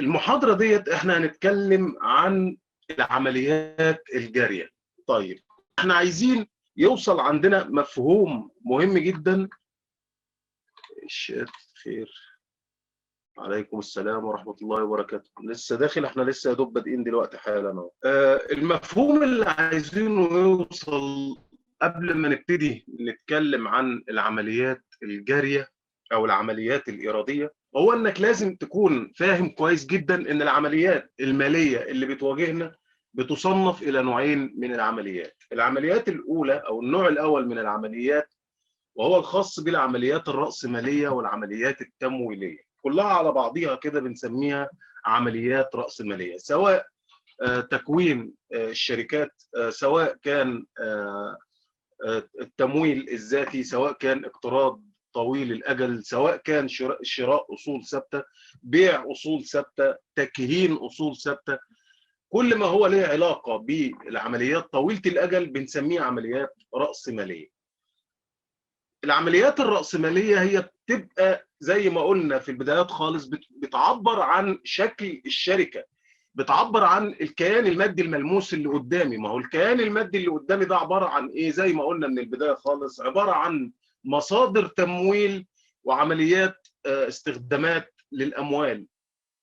المحاضرة ديت احنا هنتكلم عن العمليات الجارية. طيب احنا عايزين يوصل عندنا مفهوم مهم جدا. الشات خير. عليكم السلام ورحمة الله وبركاته. لسه داخل، احنا لسه يا دوب بادئين دلوقتي حالا اهو. المفهوم اللي عايزينه يوصل قبل ما نبتدي نتكلم عن العمليات الجارية او العمليات الإيرادية هو انك لازم تكون فاهم كويس جدا ان العمليات المالية اللي بتواجهنا بتصنف الى نوعين من العمليات. العمليات الاولى او النوع الاول من العمليات وهو الخاص بالعمليات الرأسمالية والعمليات التمويلية، كلها على بعضيها كده بنسميها عمليات رأسمالية، سواء تكوين الشركات، سواء كان التمويل الذاتي، سواء كان اقتراض طويل الأجل، سواء كان شراء أصول ثابتة، بيع أصول ثابتة، تكهين أصول ثابتة. كل ما هو له علاقة بالعمليات طويلة الأجل بنسميه عمليات رأسمالية. العمليات الرأسمالية هي بتبقى زي ما قلنا في البدايات خالص بتعبر عن شكل الشركة، بتعبر عن الكيان المادي الملموس اللي قدامي. ما هو الكيان المادي اللي قدامي ده عبارة عن إيه؟ زي ما قلنا من البداية خالص عبارة عن مصادر تمويل وعمليات استخدامات للأموال.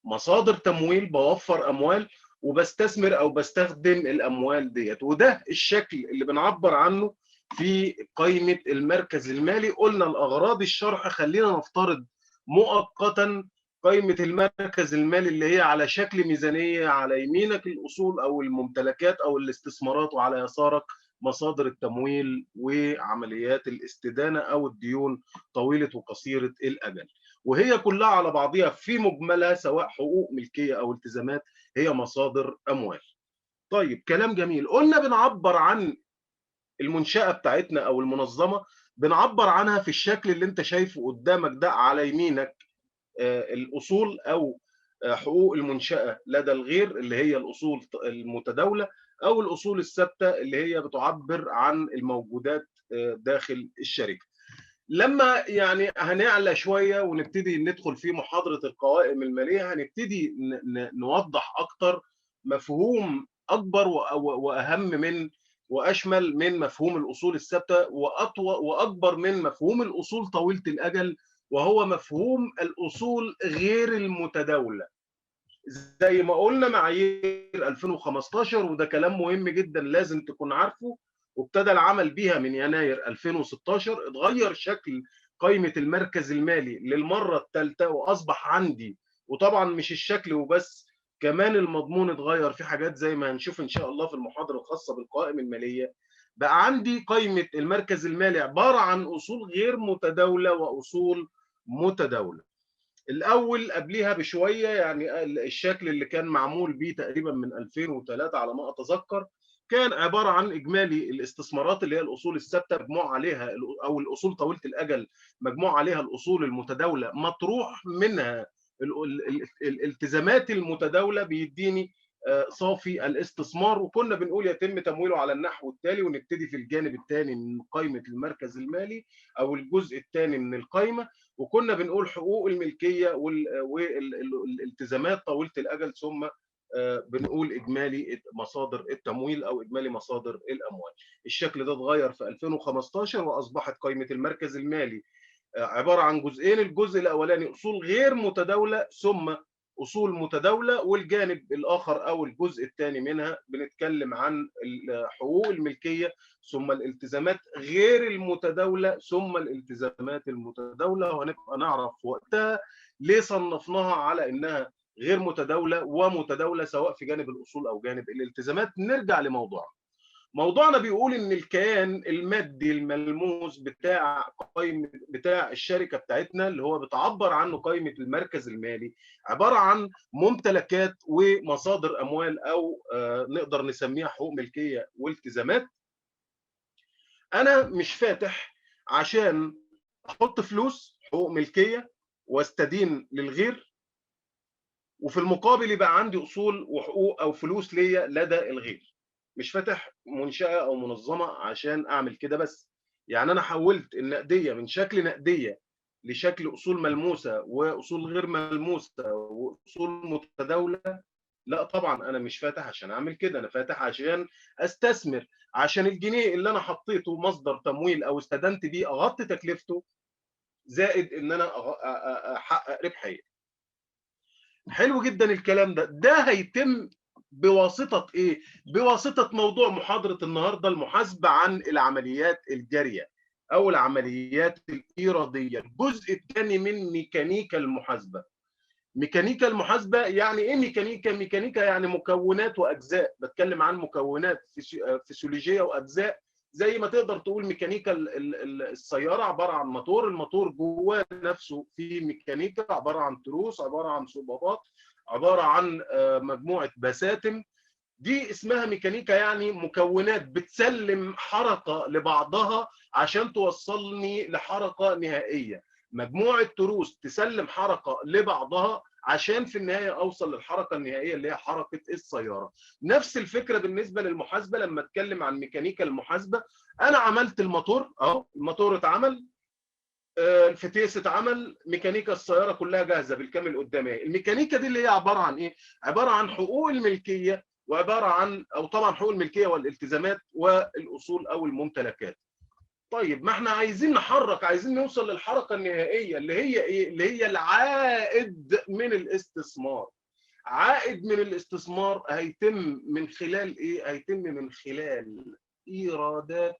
مصادر تمويل، بوفر أموال وبستثمر أو بستخدم الأموال ديت، وده الشكل اللي بنعبر عنه في قائمة المركز المالي. قلنا الأغراض الشرح خلينا نفترض مؤقتا قائمة المركز المالي اللي هي على شكل ميزانية، على يمينك الأصول أو الممتلكات أو الاستثمارات، وعلى يسارك مصادر التمويل وعمليات الاستدانة أو الديون طويلة وقصيرة الأجل، وهي كلها على بعضها في مجملها سواء حقوق ملكية أو التزامات هي مصادر أموال. طيب كلام جميل. قلنا بنعبر عن المنشأة بتاعتنا أو المنظمة، بنعبر عنها في الشكل اللي انت شايفه قدامك ده. على يمينك الأصول أو حقوق المنشأة لدى الغير اللي هي الأصول المتداولة، أو الأصول الثابتة اللي هي بتعبر عن الموجودات داخل الشركة. لما يعني هنعلى شوية ونبتدي ندخل في محاضرة القوائم المالية هنبتدي نوضح أكتر مفهوم أكبر وأهم من وأشمل من مفهوم الأصول الثابتة، وأطول وأكبر من مفهوم الأصول طويلة الأجل، وهو مفهوم الأصول غير المتداولة. زي ما قلنا معايير 2015، وده كلام مهم جدا لازم تكون عارفه، وابتدى العمل بيها من يناير 2016. اتغير شكل قائمة المركز المالي للمرة الثالثة، وأصبح عندي، وطبعا مش الشكل وبس، كمان المضمون اتغير في حاجات زي ما هنشوف إن شاء الله في المحاضرة الخاصة بالقوائم المالية. بقى عندي قائمة المركز المالي عبارة عن أصول غير متداولة وأصول متداولة. الأول قبليها بشوية يعني الشكل اللي كان معمول بيه تقريبا من 2003 على ما أتذكر كان عبارة عن إجمالي الاستثمارات اللي هي الأصول الثابتة مجموع عليها، أو الأصول طويلة الأجل مجموع عليها الأصول المتداولة، مطروح منها الالتزامات المتداولة، بيديني صافي الاستثمار. وكنا بنقول يتم تمويله على النحو التالي، ونبتدي في الجانب الثاني من قائمة المركز المالي أو الجزء الثاني من القائمة، وكنا بنقول حقوق الملكية والالتزامات طويلة الأجل، ثم بنقول إجمالي مصادر التمويل أو إجمالي مصادر الأموال. الشكل ده اتغير في 2015 وأصبحت قائمة المركز المالي عبارة عن جزئين، الجزء الأولاني أصول غير متداولة ثم أصول متداولة، والجانب الآخر أو الجزء الثاني منها بنتكلم عن حقوق الملكية ثم الالتزامات غير المتداولة ثم الالتزامات المتداولة. وهنبقى نعرف وقتها ليه صنفناها على إنها غير متداولة ومتداولة سواء في جانب الأصول أو جانب الالتزامات. نرجع لموضوعنا. موضوعنا بيقول إن الكيان المادي الملموس بتاع قائمة بتاع الشركة بتاعتنا اللي هو بتعبر عنه قائمة المركز المالي عبارة عن ممتلكات ومصادر أموال، أو نقدر نسميها حقوق ملكية والتزامات. أنا مش فاتح عشان أحط فلوس حقوق ملكية واستدين للغير، وفي المقابل يبقى عندي أصول وحقوق أو فلوس ليا لدى الغير. مش فاتح منشأة أو منظمة عشان أعمل كده بس. يعني أنا حولت النقدية من شكل نقدية لشكل اصول ملموسة واصول غير ملموسة واصول متداوله؟ لا طبعا انا مش فاتح عشان اعمل كده، انا فاتح عشان استثمر، عشان الجنيه اللي انا حطيته مصدر تمويل او استدنت بيه اغطي تكلفته، زائد ان انا احقق ربحية. حلو جدا الكلام ده. ده هيتم بواسطة ايه؟ بواسطة موضوع محاضرة النهارده، المحاسبة عن العمليات الجارية او العمليات الايراديه، الجزء الثاني من ميكانيكا المحاسبة. ميكانيكا المحاسبة يعني ايه ميكانيكا؟ ميكانيكا يعني مكونات واجزاء، بتكلم عن مكونات فسيولوجيه واجزاء، زي ما تقدر تقول ميكانيكا السيارة عبارة عن موتور، الموتور جواه نفسه في ميكانيكا عبارة عن تروس، عبارة عن صبابات، عبارة عن مجموعة بساتم. دي اسمها ميكانيكا، يعني مكونات بتسلم حركة لبعضها عشان توصلني لحركة نهائية. مجموعة تروس تسلم حركة لبعضها عشان في النهاية اوصل للحركة النهائية اللي هي حركة السيارة. نفس الفكرة بالنسبة للمحاسبة. لما اتكلم عن ميكانيكا المحاسبة، انا عملت الموتور اهو، الموتور اتعمل، الفتيس اتعمل، ميكانيكا السيارة كلها جاهزة بالكامل قدامي. الميكانيكا دي اللي هي عبارة عن ايه؟ عبارة عن حقوق الملكية، وعبارة عن او طبعا حقوق الملكية والالتزامات والاصول او الممتلكات. طيب ما احنا عايزين نحرك، عايزين نوصل للحركة النهائية اللي هي ايه؟ اللي هي العائد من الاستثمار. عائد من الاستثمار هيتم من خلال ايه؟ هيتم من خلال ايرادات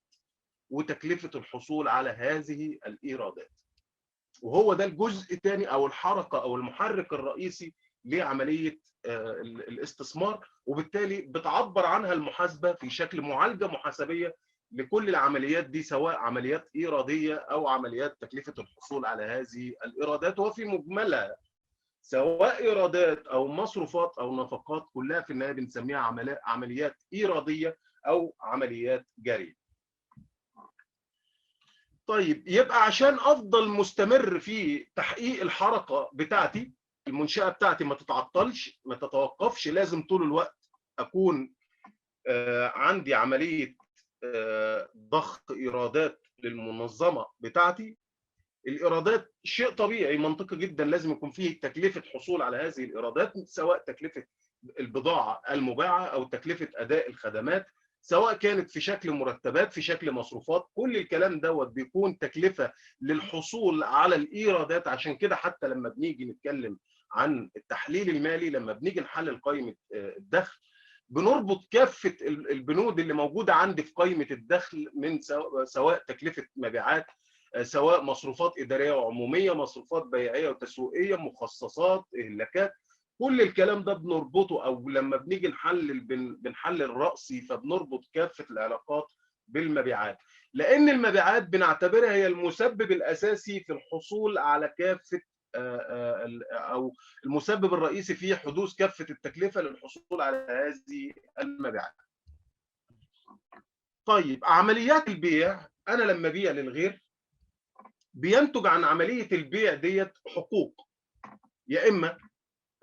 وتكلفة الحصول على هذه الايرادات. وهو ده الجزء الثاني او الحركة او المحرك الرئيسي لعملية الاستثمار، وبالتالي بتعبر عنها المحاسبة في شكل معالجة محاسبيه لكل العمليات دي، سواء عمليات إيرادية أو عمليات تكلفة الحصول على هذه الإيرادات. وفي مجملها سواء إيرادات أو مصروفات أو نفقات، كلها في النهاية بنسميها عمليات إيرادية أو عمليات جارية. طيب يبقى عشان أفضل مستمر في تحقيق الحركة بتاعتي، المنشأة بتاعتي ما تتعطلش، ما تتوقفش، لازم طول الوقت أكون عندي عملية ضخ ايرادات للمنظمة بتاعتي. الايرادات شيء طبيعي منطقي جدا، لازم يكون فيه تكلفة حصول على هذه الايرادات، سواء تكلفة البضاعة المباعه او تكلفة اداء الخدمات، سواء كانت في شكل مرتبات، في شكل مصروفات. كل الكلام دوت بيكون تكلفة للحصول على الايرادات. عشان كده حتى لما بنيجي نتكلم عن التحليل المالي، لما بنيجي نحلل قائمة الدخل، بنربط كافة البنود اللي موجودة عندي في قائمة الدخل، من سواء تكلفة مبيعات، سواء مصروفات إدارية وعمومية، مصروفات بيعية وتسويقية، مخصصات، إهلاكات، كل الكلام ده بنربطه. أو لما بنيجي نحلل بنحلل رأسي، فبنربط كافة العلاقات بالمبيعات، لأن المبيعات بنعتبرها هي المسبب الأساسي في الحصول على كافة أو المسبب الرئيسي في حدوث كافة التكلفة للحصول على هذه المبيعات. طيب عمليات البيع، أنا لما بيع للغير بينتج عن عملية البيع ديت حقوق، يا إما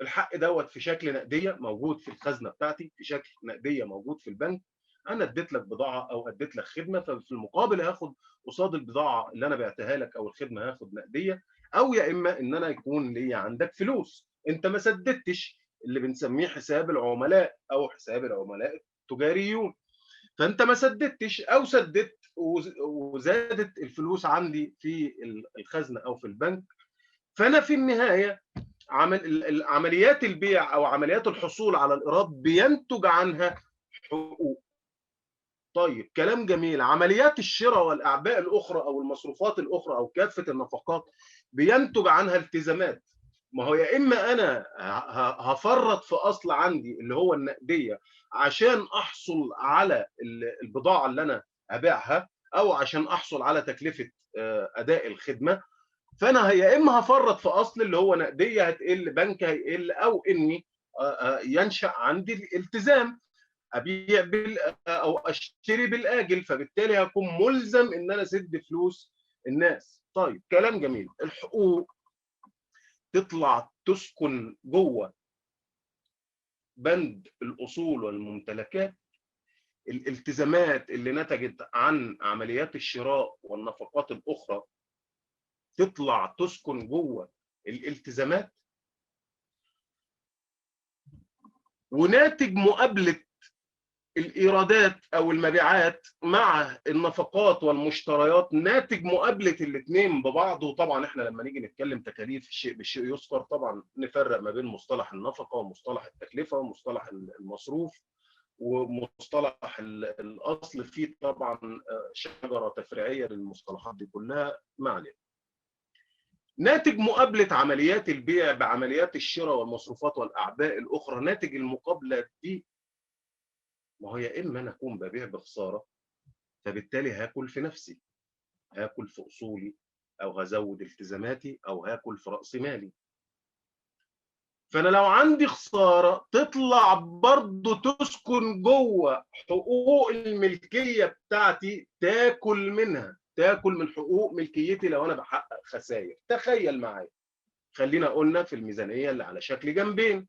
الحق دوت في شكل نقدية موجود في الخزنة بتاعتي، في شكل نقدية موجود في البنك، أنا اديت لك بضاعة أو اديت لك خدمة، ففي المقابل هاخد قصاد البضاعة اللي أنا بعتها لك أو الخدمة هاخد نقدية، او يا اما ان انا يكون لي عندك فلوس انت ما سددتش، اللي بنسميه حساب العملاء او حساب العملاء التجاريون. فانت ما سددتش او سددت وزادت الفلوس عندي في الخزنة او في البنك، فانا في النهاية عمليات البيع او عمليات الحصول على الايراد بينتج عنها حقوق. طيب كلام جميل. عمليات الشراء والاعباء الاخرى او المصروفات الاخرى او كافة النفقات بينتج عنها التزامات. ما هو يا اما انا هفرط في اصل عندي اللي هو النقدية عشان احصل على البضاعة اللي انا هبيعها، او عشان احصل على تكلفة اداء الخدمة، فانا يا اما هفرط في اصل اللي هو نقدية هتقل، بنك هيقل، او اني ينشا عندي الالتزام ابيع او اشتري بالاجل، فبالتالي هكون ملزم ان انا اسد فلوس الناس. طيب كلام جميل. الحقوق تطلع تسكن جوه بند الاصول والممتلكات. الالتزامات اللي نتجت عن عمليات الشراء والنفقات الاخرى تطلع تسكن جوه الالتزامات. وناتج مقابله الايرادات او المبيعات مع النفقات والمشتريات، ناتج مقابله الاثنين ببعض. وطبعا احنا لما نيجي نتكلم تكاليف الشيء بالشيء يذكر، طبعا نفرق ما بين مصطلح النفقة ومصطلح التكلفة ومصطلح المصروف ومصطلح الاصل. فيه طبعا شجرة تفريعيه للمصطلحات دي كلها، ما علينا. ناتج مقابله عمليات البيع بعمليات الشراء والمصروفات والاعباء الاخرى، ناتج المقابلة دي ما هو يا اما انا اكون ببيع بخسارة فبالتالي هاكل في نفسي، هاكل في اصولي، او هزود التزاماتي، او هاكل في راس مالي. فانا لو عندي خسارة تطلع برضه تسكن جوه حقوق الملكية بتاعتي، تاكل منها، تاكل من حقوق ملكيتي لو انا بحقق خسائر. تخيل معايا، خلينا قلنا في الميزانية اللي على شكل جنبين،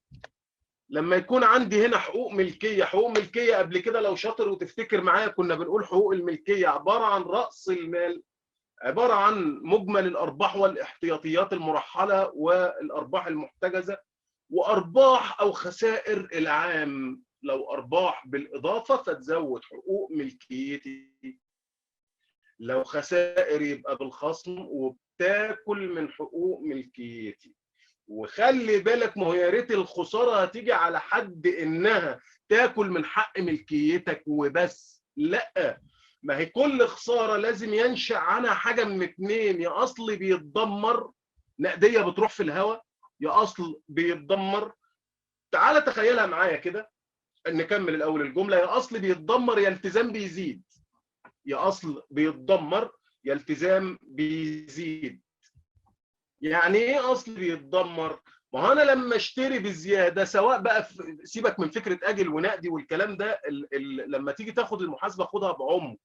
لما يكون عندي هنا حقوق ملكية، حقوق ملكية قبل كده لو شاطر وتفتكر معايا كنا بنقول حقوق الملكية عبارة عن راس المال، عبارة عن مجمل الارباح والاحتياطيات المرحلة والارباح المحتجزه، وارباح او خسائر العام. لو ارباح بالاضافة فتزود حقوق ملكيتي، لو خسائر يبقى بالخصم وبتاكل من حقوق ملكيتي. وخلي بالك، ما هو يا ريت الخسارة هتيجي على حد انها تاكل من حق ملكيتك وبس، لا، ما هي كل خسارة لازم ينشأ عنها حاجة من اتنين، يا اصل بيتدمر، نقدية بتروح في الهواء، يا اصل بيتدمر. تعالى تخيلها معايا كده، نكمل الاول الجملة. يا اصل بيتدمر يا التزام بيزيد، يا اصل بيتدمر يا التزام بيزيد. يعني ايه اصل بيتدمر؟ ما هو انا لما اشتري بزيادة، سواء بقى سيبك من فكرة اجل ونقدي والكلام ده، لما تيجي تاخد المحاسبة خدها بعمق،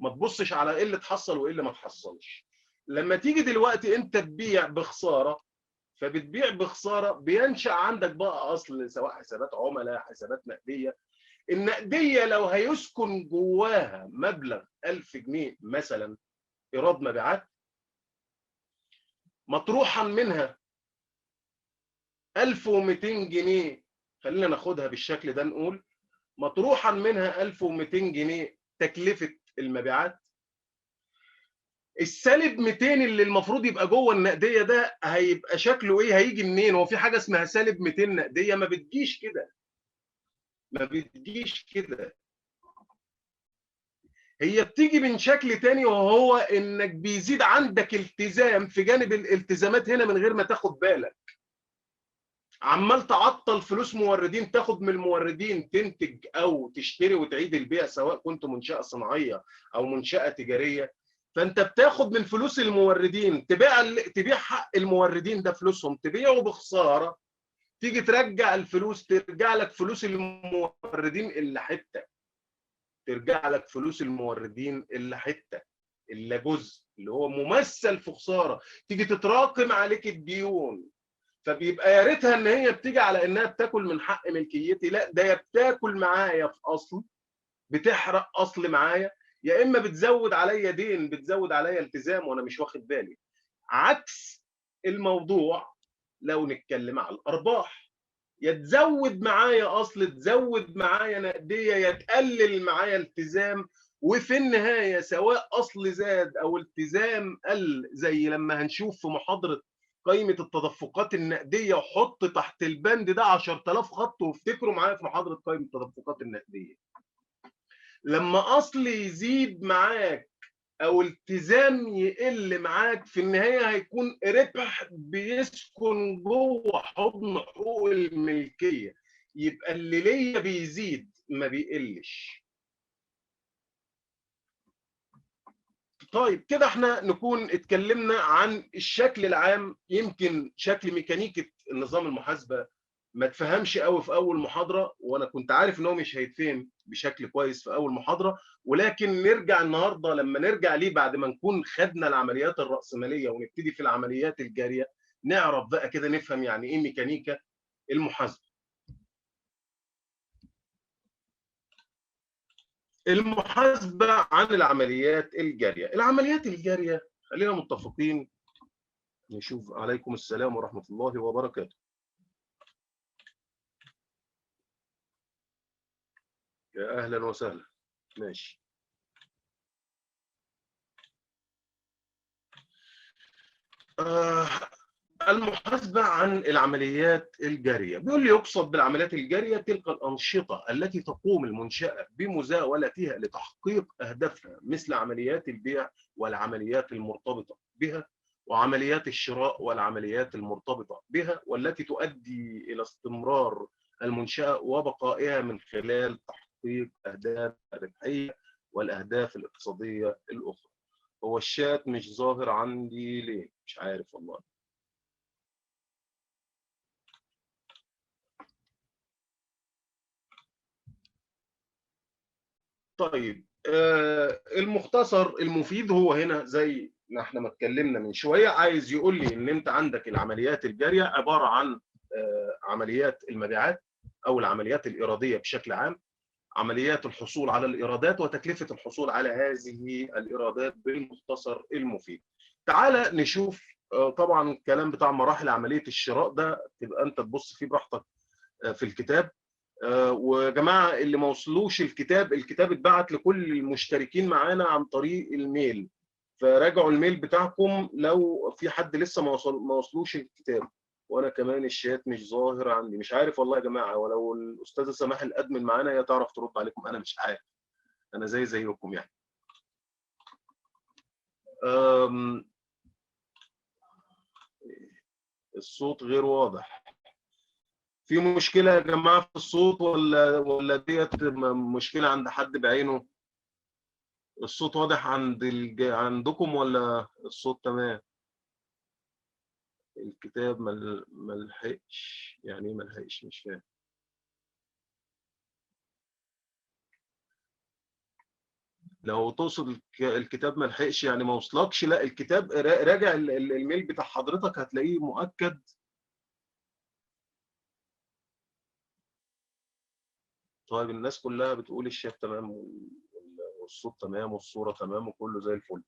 ما تبصش على ايه اللي اتحصل وايه اللي ما اتحصلش. لما تيجي دلوقتي انت تبيع بخسارة، فبتبيع بخسارة بينشأ عندك بقى اصل، سواء حسابات عملاء، حسابات نقدية. النقدية لو هيسكن جواها مبلغ 1000 جنيه مثلا ايراد مبيعات، مطروحا منها 1200 جنيه، خلينا ناخدها بالشكل ده، نقول مطروحا منها 1200 جنيه تكلفة المبيعات. السالب 200 اللي المفروض يبقى جوه النقدية ده هيبقى شكله ايه؟ هيجي منين؟ هو في حاجة اسمها سالب 200 نقدية؟ ما بتجيش كده، ما بتجيش كده. هي بتيجي من شكل تاني، وهو انك بيزيد عندك التزام في جانب الالتزامات هنا من غير ما تاخد بالك. عمال تعطل فلوس موردين، تاخد من الموردين تنتج او تشتري وتعيد البيع، سواء كنت منشأة صناعية او منشأة تجارية. فانت بتاخد من فلوس الموردين، تبيع حق الموردين ده فلوسهم، تبيعه بخسارة، تيجي ترجع الفلوس، ترجع لك فلوس الموردين الا حتة، ترجع لك فلوس الموردين الا حتة، الا جزء اللي هو ممثل في خسارة، تيجي تتراكم عليك الديون. فبيبقى يا ريتها ان هي بتيجي على انها بتاكل من حق ملكيتي، لا، ده يا بتاكل معايا في اصل، بتحرق اصل معايا، يا اما بتزود عليا دين، بتزود عليا التزام وانا مش واخد بالي. عكس الموضوع لو نتكلم على الارباح، يا تزود معايا اصل، تزود معايا نقدية، يا تقلل معايا التزام. وفي النهاية سواء اصل زاد او التزام قل، زي لما هنشوف في محاضرة قائمة التدفقات النقدية، وحط تحت البند ده 10000 خط وافتكروا معايا في محاضرة قائمة التدفقات النقدية. لما اصل يزيد معاك او التزام يقل معاك، في النهاية هيكون ربح بيسكن جوه حضن حقوق الملكية، يبقى اللي ليا بيزيد ما بيقلش. طيب كده احنا نكون اتكلمنا عن الشكل العام. يمكن شكل ميكانيكية النظام المحاسبة ما تفهمش قوي في اول محاضرة، وانا كنت عارف ان هو مش هيتفهم بشكل كويس في اول محاضرة، ولكن نرجع النهارده لما نرجع ليه بعد ما نكون خدنا العمليات الرأسمالية ونبتدي في العمليات الجارية، نعرف بقى كده نفهم يعني ايه ميكانيكا المحاسبة. المحاسبة عن العمليات الجارية. العمليات الجارية خلينا متفقين نشوف. عليكم السلام ورحمة الله وبركاته. يا أهلا وسهلا. ماشي. المحاسبة عن العمليات الجارية. بيقول لي يقصد بالعمليات الجارية تلك الأنشطة التي تقوم المنشأة بمزاولتها لتحقيق أهدافها، مثل عمليات البيع والعمليات المرتبطة بها، وعمليات الشراء والعمليات المرتبطة بها، والتي تؤدي إلى استمرار المنشأة وبقائها من خلال تحقيق أهداف الربحية والأهداف الاقتصادية الأخرى. هو الشات مش ظاهر عندي ليه؟ مش عارف والله. طيب المختصر المفيد هو هنا زي ما احنا ما اتكلمنا من شوية، عايز يقول لي ان انت عندك العمليات الجارية عبارة عن عمليات المبيعات او العمليات الايراديه بشكل عام، عمليات الحصول على الايرادات وتكلفة الحصول على هذه الايرادات بالمختصر المفيد. تعال نشوف. طبعا الكلام بتاع مراحل عملية الشراء ده تبقى انت تبص فيه براحتك في الكتاب. وجماعه اللي ما وصلوش الكتاب، الكتاب اتبعت لكل المشتركين معانا عن طريق ال mail، فراجعوا ال mail بتاعكم لو في حد لسه ما وصلوش الكتاب. وانا كمان الشات مش ظاهر عندي، مش عارف والله يا جماعة، ولو الاستاذة سماح ال admin معانا هي تعرف ترد عليكم، انا مش عارف، انا زي زيكم يعني. الصوت غير واضح، في مشكلة يا جماعة في الصوت ولا ديت مشكلة عند حد بعينه؟ الصوت واضح عند عندكم ولا الصوت تمام؟ الكتاب ما لحقش، يعني ايه ما لحقش؟ مش فاهم. لو تقصد الكتاب ما لحقش يعني ما وصلكش، لا الكتاب راجع الميل بتاع حضرتك هتلاقيه مؤكد. طيب الناس كلها بتقول الشات تمام والصوت تمام والصورة تمام وكله زي الفل.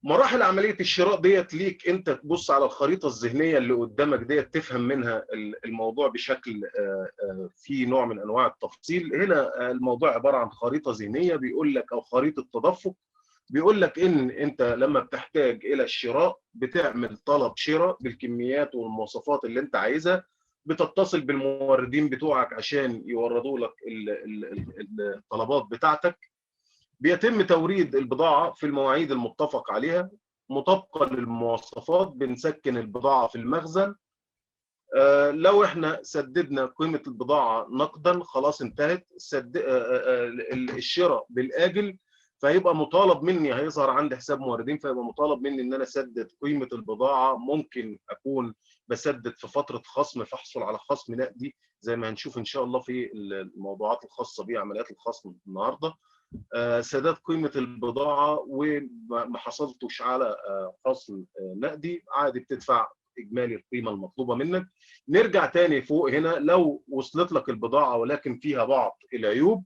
مراحل عملية الشراء ديت ليك انت تبص على الخريطة الذهنية اللي قدامك ديت تفهم منها الموضوع بشكل فيه نوع من انواع التفصيل. هنا الموضوع عبارة عن خريطة ذهنية بيقول لك، او خريطة تدفق، بيقول لك ان انت لما بتحتاج الى الشراء بتعمل طلب شراء بالكميات والمواصفات اللي انت عايزها، بتتصل بالموردين بتوعك عشان يوردوا لك الطلبات بتاعتك، بيتم توريد البضاعة في المواعيد المتفق عليها مطابقة للمواصفات، بنسكن البضاعة في المخزن. لو احنا سددنا قيمة البضاعة نقدا خلاص انتهت الشراء بالآجل، فيبقى مطالب مني، هيظهر عندي حساب موردين، فيبقى مطالب مني ان انا اسدد قيمة البضاعة. ممكن اكون بسدد في فترة خصم فاحصل على خصم نقدي زي ما هنشوف ان شاء الله في الموضوعات الخاصة بعمليات الخصم النهارده. سداد قيمة البضاعة وما حصلتش على خصم نقدي، عادي بتدفع اجمالي القيمة المطلوبة منك. نرجع تاني فوق هنا، لو وصلت لك البضاعة ولكن فيها بعض العيوب،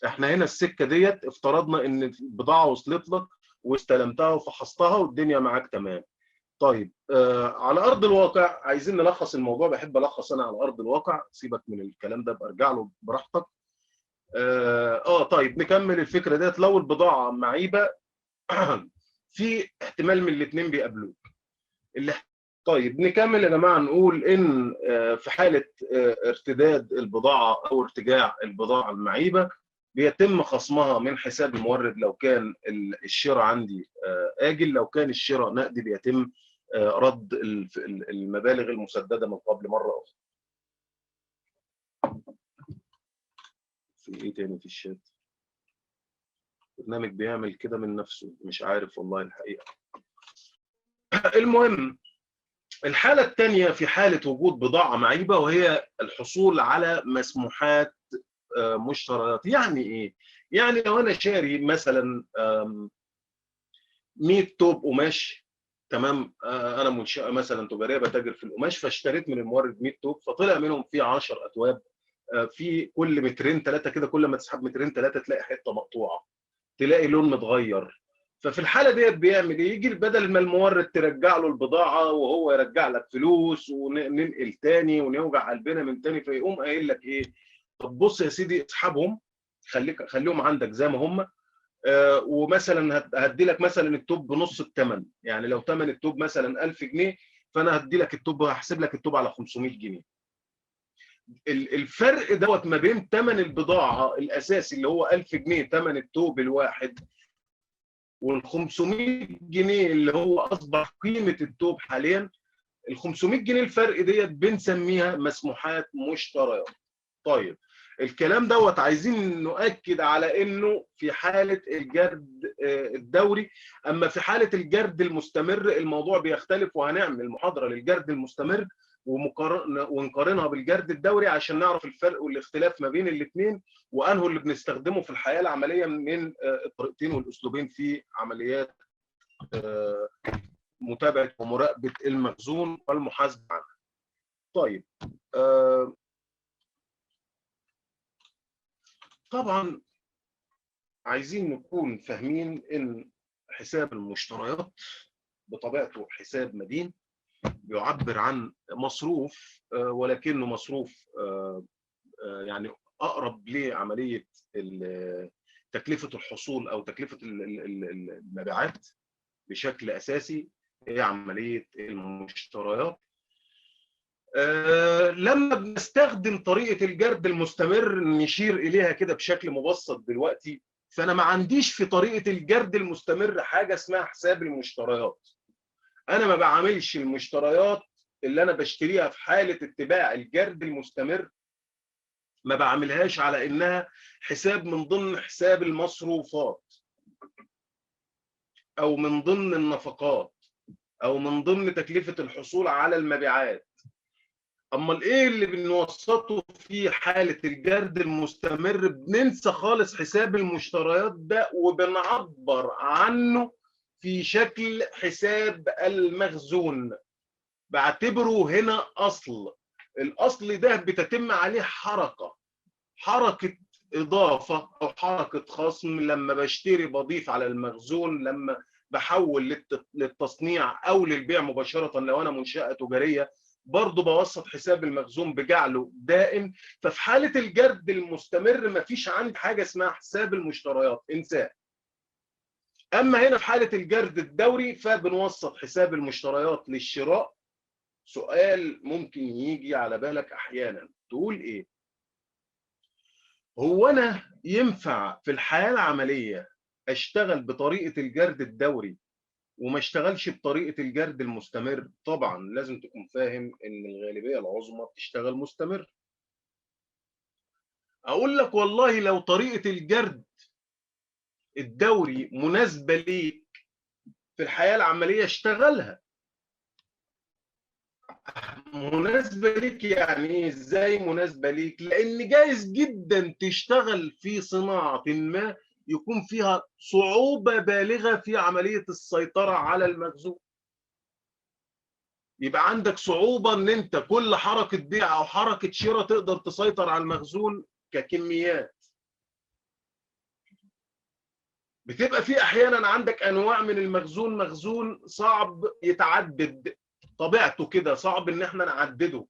احنا هنا السكة ديت افترضنا ان البضاعة وصلت لك واستلمتها وفحصتها والدنيا معاك تمام. طيب على ارض الواقع عايزين نلخص الموضوع، بحب الخص انا على ارض الواقع، سيبك من الكلام ده برجع له براحتك. طيب نكمل الفكرة ديت. لو البضاعة معيبة في احتمال من الاثنين بيقابلوك. طيب نكمل يا جماعة، نقول ان في حاله ارتداد البضاعة او ارتجاع البضاعة المعيبه بيتم خصمها من حساب المورد لو كان الشراء عندي آجل، لو كان الشراء نقدي بيتم رد المبالغ المسدده من قبل مرة اخرى. في ايه تاني في الشات؟ برنامج بيعمل كده من نفسه، مش عارف والله الحقيقة. المهم الحالة الثانية في حاله وجود بضاعة معيبة، وهي الحصول على مسموحات مشتريات. يعني ايه؟ يعني لو انا شاري مثلا 100 توب قماش، تمام، انا منشاه مثلا تجارية بتاجر في القماش، فاشتريت من المورد 100 توب، فطلع منهم في 10 اتواب، في كل مترين ثلاثة كده، كل ما تسحب مترين ثلاثة تلاقي حتة مقطوعة، تلاقي لون متغير، ففي الحالة ديت بيعمل ايه؟ يجي بدل ما المورد ترجع له البضاعة وهو يرجع لك فلوس وننقل تاني ونوجع قلبنا من تاني، فيقوم قايل لك ايه؟ طب بص يا سيدي، اسحبهم، خليهم عندك زي ما هم، ومثلا هدي لك مثلا التوب بنص الثمن، يعني لو ثمن التوب مثلا 1000 جنيه فانا هدي لك التوب، هحسب لك التوب على 500 جنيه. الفرق دوت ما بين ثمن البضاعة الاساسي اللي هو 1000 جنيه ثمن التوب الواحد، وال 500 جنيه اللي هو اصبح قيمة التوب حاليا، ال 500 جنيه الفرق ديت بنسميها مسموحات مشتريات. طيب الكلام دوت عايزين نؤكد على انه في حاله الجرد الدوري، اما في حاله الجرد المستمر الموضوع بيختلف، وهنعمل محاضرة للجرد المستمر ونقارنها بالجرد الدوري عشان نعرف الفرق والاختلاف ما بين الاثنين، وانه اللي بنستخدمه في الحياة العملية من الطريقتين والاسلوبين في عمليات متابعه ومراقبة المخزون والمحاسبه عنه. طيب طبعا عايزين نكون فاهمين ان حساب المشتريات بطبيعته حساب مدين، بيعبر عن مصروف، ولكنه مصروف يعني اقرب لعملية تكلفة الحصول او تكلفة المبيعات بشكل اساسي، هي عملية المشتريات. لما بنستخدم طريقه الجرد المستمر نشير اليها كده بشكل مبسط دلوقتي، فانا ما عنديش في طريقه الجرد المستمر حاجة اسمها حساب المشتريات. انا ما بعملش المشتريات اللي انا بشتريها في حاله اتباع الجرد المستمر، ما بعملهاش على انها حساب من ضمن حساب المصروفات او من ضمن النفقات او من ضمن تكلفة الحصول على المبيعات. امال ايه اللي بنوسطه في حاله الجرد المستمر؟ بننسى خالص حساب المشتريات ده وبنعبر عنه في شكل حساب المخزون. بعتبره هنا اصل، الاصل ده بتتم عليه حركة اضافه او حركة خصم. لما بشتري بضيف على المخزون، لما بحول للتصنيع او للبيع مباشرة لو انا منشاه تجارية برضه بوسط حساب المخزون بجعله دائم. ففي حاله الجرد المستمر مفيش عندي حاجة اسمها حساب المشتريات، انساه. اما هنا في حاله الجرد الدوري فبنوسط حساب المشتريات للشراء. سؤال ممكن يجي على بالك احيانا، تقول ايه؟ هو انا ينفع في الحياة العملية اشتغل بطريقة الجرد الدوري وما اشتغلش بطريقة الجرد المستمر؟ طبعا لازم تكون فاهم ان الغالبية العظمى بتشتغل مستمر. اقول لك والله لو طريقه الجرد الدوري مناسبة ليك في الحياة العملية اشتغلها. مناسبة ليك يعني ايه؟ ازاي مناسبة ليك؟ لان جايز جدا تشتغل في صناعة ما يكون فيها صعوبة بالغة في عملية السيطرة على المخزون. يبقى عندك صعوبة ان انت كل حركة بيع او حركة شراء تقدر تسيطر على المخزون ككميات. بتبقى في احيانا عندك انواع من المخزون، مخزون صعب يتعدد، طبيعته كده صعب ان احنا نعدده.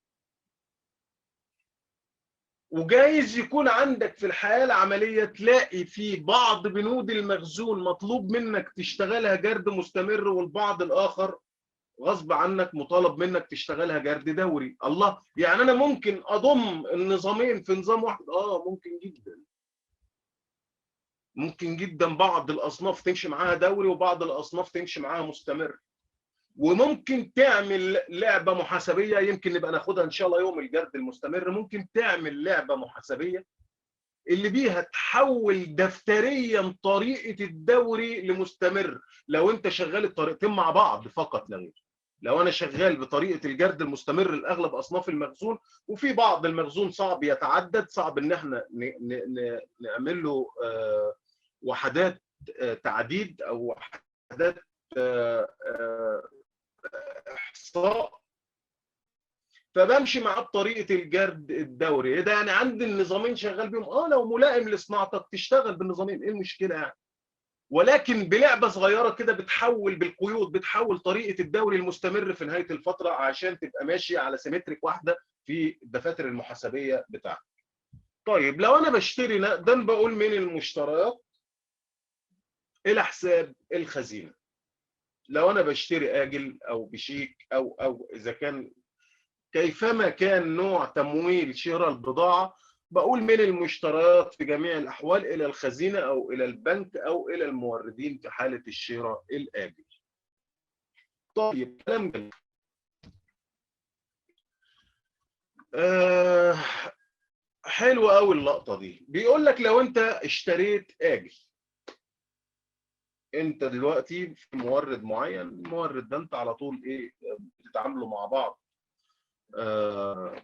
وجايز يكون عندك في الحياة العملية تلاقي في بعض بنود المخزون مطلوب منك تشتغلها جرد مستمر، والبعض الآخر غصب عنك مطالب منك تشتغلها جرد دوري. الله، يعني أنا ممكن أضم النظامين في نظام واحد؟ ممكن جدا. ممكن جدا بعض الأصناف تمشي معاها دوري وبعض الأصناف تمشي معاها مستمر. وممكن تعمل لعبة محاسبية، يمكن نبقى ناخدها إن شاء الله يوم الجرد المستمر. ممكن تعمل لعبة محاسبية اللي بيها تحول دفتريا طريقة الدوري لمستمر، لو أنت شغال الطريقتين مع بعض فقط لا غير. لو أنا شغال بطريقة الجرد المستمر لأغلب أصناف المخزون، وفي بعض المخزون صعب يتعدد، صعب إن احنا نعمل له وحدات تعديد أو وحدات احصاء، فبمشي معاه بطريقة الجرد الدوري. ايه ده يعني عندي النظامين شغال بيهم؟ لو ملائم لصناعتك تشتغل بالنظامين، ايه المشكلة يعني؟ ولكن بلعبه صغيرة كده بتحول بالقيود، بتحول طريقه الدوري المستمر في نهاية الفترة عشان تبقى ماشي على symmetric واحدة في الدفاتر المحاسبيه بتاعتك. طيب لو انا بشتري نقدا بقول من المشتريات الى حساب الخزينة. لو انا بشتري اجل او بشيك او اذا كان كيفما كان نوع تمويل شراء البضاعة، بقول من المشتريات في جميع الاحوال الى الخزينة او الى البنك او الى الموردين في حاله الشراء الاجل. طيب كلام جميل. حلوة قوي اللقطة دي. بيقول لك لو انت اشتريت اجل، انت دلوقتي في مورد معين، المورد ده انت على طول ايه بتتعاملوا مع بعض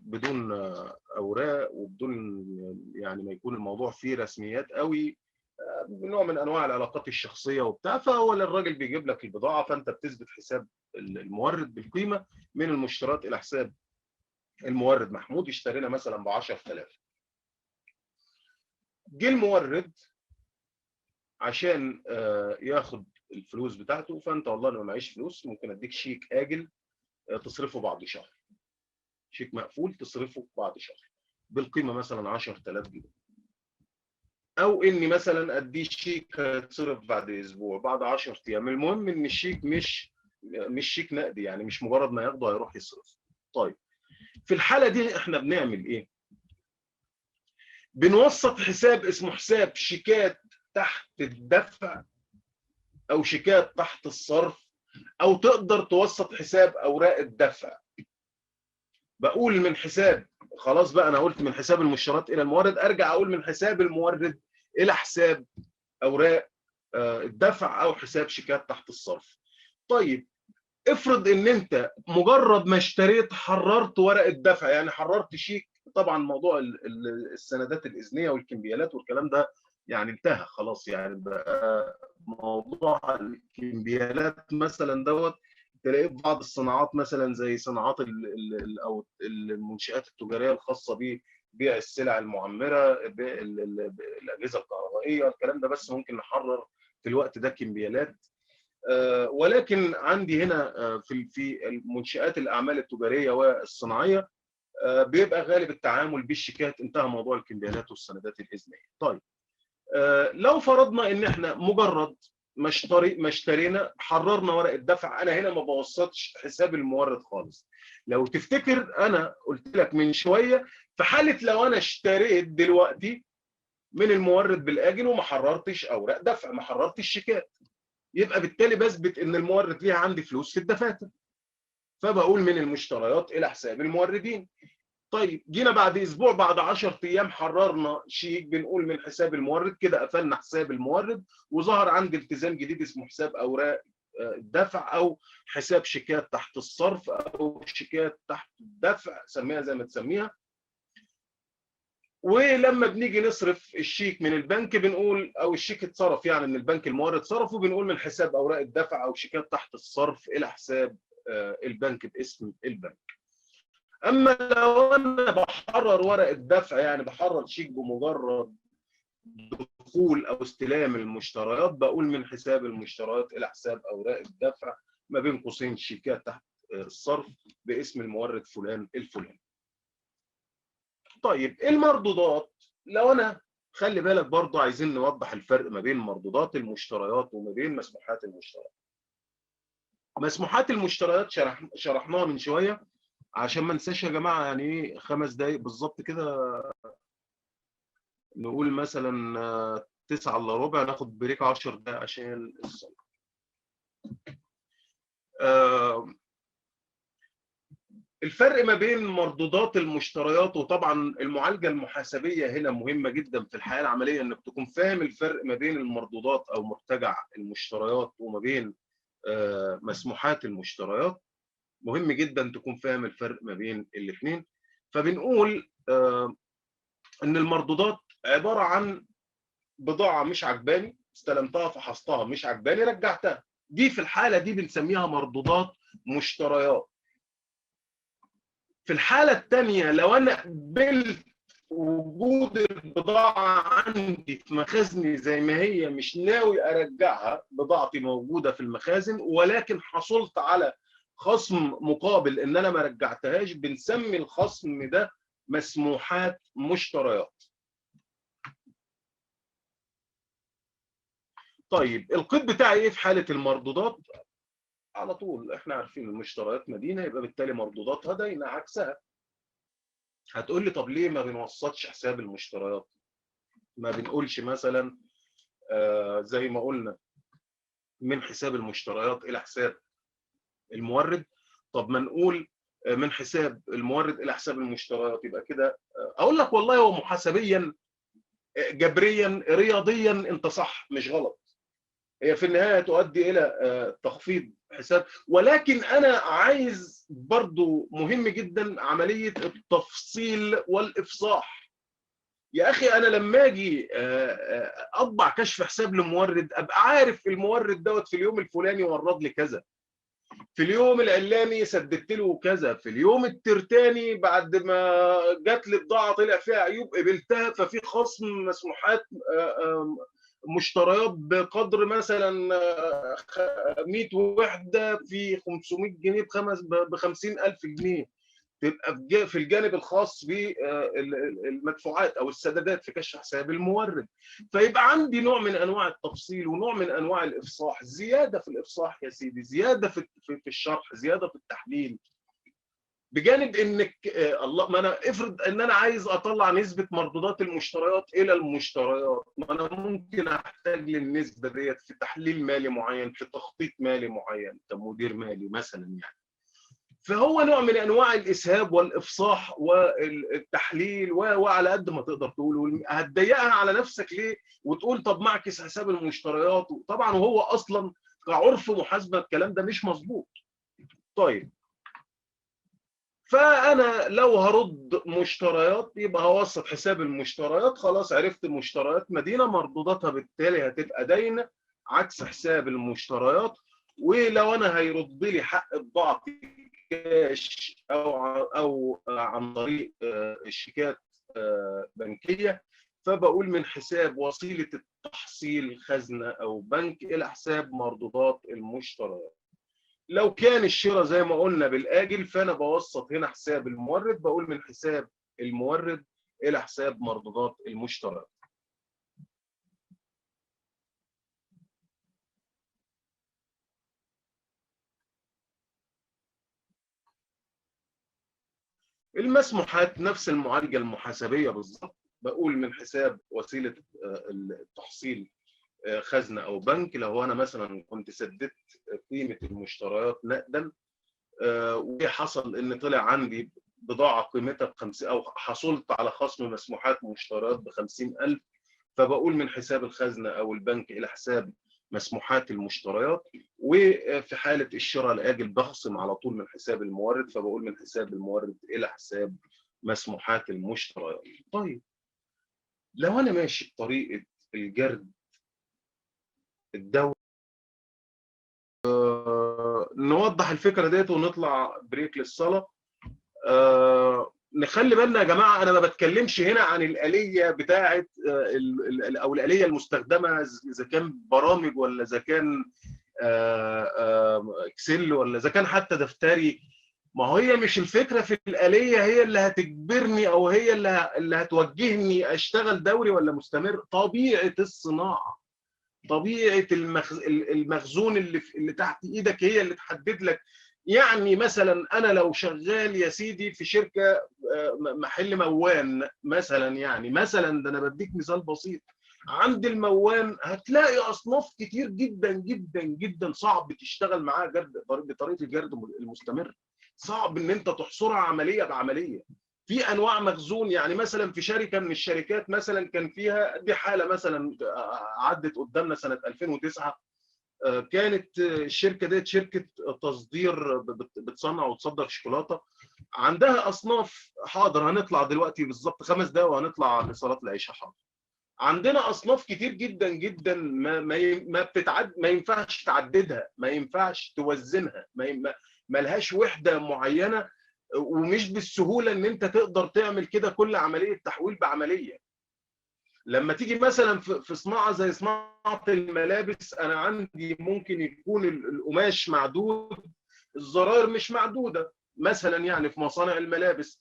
بدون اوراق وبدون يعني ما يكون الموضوع فيه رسميات قوي، نوع من انواع العلاقات الشخصية وبتاع. فهو الراجل بيجيب لك البضاعة، فانت بتثبت حساب المورد بالقيمة من المشتريات الى حساب المورد محمود، اشترينا مثلا ب 10000. جه المورد عشان ياخد الفلوس بتاعته، فانت والله انا ما معيش فلوس، ممكن اديك شيك اجل تصرفه بعد شهر، شيك مقفول تصرفه بعد شهر بالقيمة مثلا 10000 جنيه، او اني مثلا اديه شيك هيتصرف بعد اسبوع، بعد 10 ايام. المهم ان الشيك مش شيك نقدي، يعني مش مجرد ما ياخده هيروح يصرف. طيب في الحالة دي احنا بنعمل ايه؟ بنوسط حساب اسمه حساب شيكات تحت الدفع او شيكات تحت الصرف، او تقدر توسط حساب اوراق الدفع. بقول من حساب، خلاص بقى انا قلت من حساب المشتريات الى المورد، ارجع اقول من حساب المورد الى حساب اوراق الدفع او حساب شيكات تحت الصرف. طيب افرض ان انت مجرد ما اشتريت حررت ورق الدفع، يعني حررت شيك. طبعا موضوع السندات الاذنيه والكمبيالات والكلام ده يعني انتهى خلاص، يعني بقى موضوع الكمبيالات مثلا دوت تلاقيه في بعض الصناعات مثلا زي صناعات او المنشآت التجارية الخاصة ببيع السلع المعمره، بيع الاجهزة الكهربائية، الكلام ده بس ممكن نحرر في الوقت ده كمبيالات. ولكن عندي هنا في المنشآت الاعمال التجارية والصناعيه بيبقى غالب التعامل بالشيكات، انتهى موضوع الكمبيالات والسندات الاذنيه. طيب لو فرضنا ان احنا مجرد ما اشترينا حررنا ورق الدفع، انا هنا ما بوسطش حساب المورد خالص. لو تفتكر انا قلت لك من شوية في حاله لو انا اشتريت دلوقتي من المورد بالاجل وما حررتش اوراق دفع، ما حررتش شيكات، يبقى بالتالي بثبت ان المورد ليه عندي فلوس في الدفاتر، فبقول من المشتريات الى حساب الموردين. طيب جينا بعد اسبوع، بعد 10 ايام حررنا شيك، بنقول من حساب المورد، كده قفلنا حساب المورد وظهر عندي التزام جديد اسمه حساب اوراق الدفع او حساب شيكات تحت الصرف او شيكات تحت الدفع، سميها زي ما تسميها. ولما بنيجي نصرف الشيك من البنك بنقول، او الشيك اتصرف يعني من البنك المورد صرفه، بنقول من حساب اوراق الدفع او شيكات تحت الصرف الى حساب البنك باسم البنك. اما لو انا بحرر ورق الدفع، يعني بحرر شيك بمجرد دخول او استلام المشتريات، بقول من حساب المشتريات الى حساب اوراق الدفع ما بين قوسين شيكات تحت الصرف باسم المورد فلان الفلاني. طيب المردودات، لو انا خلي بالك برضو عايزين نوضح الفرق ما بين مردودات المشتريات وما بين مسموحات المشتريات. مسموحات المشتريات شرحناها من شوية، عشان ما انساش يا جماعة، يعني ايه 5 دقايق بالظبط كده، نقول مثلا 8:45 ناخد بريك 10 دقايق عشان الصلاة. الفرق ما بين مردودات المشتريات، وطبعا المعالجة المحاسبيه هنا مهمة جدا في الحياة العملية، انك تكون فاهم الفرق ما بين المردودات او مرتجع المشتريات وما بين مسموحات المشتريات. مهم جدا تكون فاهم الفرق ما بين الاثنين. فبنقول ان المردودات عبارة عن بضاعة مش عجباني، استلمتها فحصتها مش عجباني رجعتها، دي في الحالة دي بنسميها مردودات مشتريات. في الحالة الثانية لو انا قبلت وجود البضاعة عندي في مخازني زي ما هي، مش ناوي ارجعها، بضاعتي موجودة في المخازن ولكن حصلت على خصم مقابل ان انا ما رجعتهاش، بنسمي الخصم ده مسموحات مشتريات. طيب القيد بتاعي ايه في حاله المردودات؟ على طول احنا عارفين المشتريات مدينة، يبقى بالتالي مردوداتها داينه عكسها. هتقول لي طب ليه ما بنوسطش حساب المشتريات؟ ما بنقولش مثلا زي ما قلنا من حساب المشتريات الى حساب المورد، طب ما نقول من حساب المورد الى حساب المشتريات، يبقى كده اقول لك والله هو محاسبيا جبريا رياضيا انت صح مش غلط، هي في النهاية تؤدي الى تخفيض حساب، ولكن انا عايز برضو مهم جدا عملية التفصيل والافصاح. يا اخي انا لما اجي اطبع كشف حساب لمورد ابقى عارف المورد دوت في اليوم الفلاني ورد لي كذا، في اليوم العلاني سددت له كذا، في اليوم الترتاني بعد ما جات لي بضاعة طلع فيها عيوب قبلتها، ففي خصم مسموحات مشتريات بقدر مثلا 100 وحده في 500 جنيه ب 50000 جنيه، تبقى في الجانب الخاص بالمدفوعات او السدادات في كشف حساب المورد. فيبقى عندي نوع من انواع التفصيل ونوع من انواع الافصاح، زيادة في الافصاح يا سيدي، زيادة في الشرح، زيادة في التحليل. بجانب انك الله، ما انا افرض ان انا عايز اطلع نسبه مردودات المشتريات الى المشتريات، ما انا ممكن احتاج للنسبه ديت في تحليل مالي معين، في تخطيط مالي معين كمدير مالي مثلا يعني. فهو نوع من انواع الاسهاب والافصاح والتحليل، وعلى قد ما تقدر تقول. هتضيقها على نفسك ليه وتقول طب ما اعكس حساب المشتريات؟ طبعا وهو اصلا كعرف محاسبه الكلام ده مش مظبوط. طيب فانا لو هرد مشتريات يبقى هوسط حساب المشتريات، خلاص عرفت مشتريات مدينة مردوداتها بالتالي هتبقى داينه عكس حساب المشتريات. ولو انا هيرد لي حق بضاعتي كاش او عن طريق الشيكات بنكيه، فبقول من حساب وسيلة التحصيل خزنه او بنك الى حساب مردودات المشتريات. لو كان الشراء زي ما قلنا بالاجل فانا بوسط هنا حساب المورد، بقول من حساب المورد الى حساب مردودات المشتريات. المسموحات نفس المعالجة المحاسبيه بالظبط، بقول من حساب وسيلة التحصيل خزنه او بنك. لو انا مثلا كنت سددت قيمة المشتريات نقدا وحصل ان طلع عندي بضاعة قيمتها ب50 او حصلت على خصم مسموحات مشتريات ب50,000، فبقول من حساب الخزنة او البنك الى حساب مسموحات المشتريات. وفي حاله الشراء الاجل بخصم على طول من حساب المورد، فبقول من حساب المورد الى حساب مسموحات المشتريات. طيب لو انا ماشي بطريقة الجرد الدوري، نوضح الفكرة ديت ونطلع break للصلاة. نخلي بالنا يا جماعة، انا ما بتكلمش هنا عن الالية بتاعه او الالية المستخدمة، اذا كان برامج ولا اذا كان Excel ولا اذا كان حتى دفتري. ما هي مش الفكرة في الالية هي اللي هتجبرني او هي اللي هتوجهني اشتغل دوري ولا مستمر. طبيعة الصناعة، طبيعة المخزون اللي تحت ايدك هي اللي تحدد لك. يعني مثلا انا لو شغال يا سيدي في شركة محل موان مثلا، يعني مثلا ده انا بديك مثال بسيط، عند الموان هتلاقي اصناف كتير جدا جدا جدا صعب تشتغل معاها جرد بطريقة الجرد المستمر، صعب ان انت تحصرها عملية بعملية. في انواع مخزون، يعني مثلا في شركة من الشركات مثلا كان فيها، دي حاله مثلا عدت قدامنا سنة 2009، كانت الشركة ديت شركة تصدير بتصنع وتصدر شوكولاتة، عندها اصناف. حاضر هنطلع دلوقتي بالظبط 5 دقايق وهنطلع لصلاة العشاء. حاضر، عندنا اصناف كتير جدا جدا ما بتتعد، ما ينفعش تعددها، ما ينفعش توزنها، ما لهاش وحده معينة ومش بالسهولة ان انت تقدر تعمل كده كل عملية تحويل بعملية. لما تيجي مثلا في صناعة زي صناعة الملابس، انا عندي ممكن يكون القماش معدود، الزراير مش معدودة مثلا، يعني في مصانع الملابس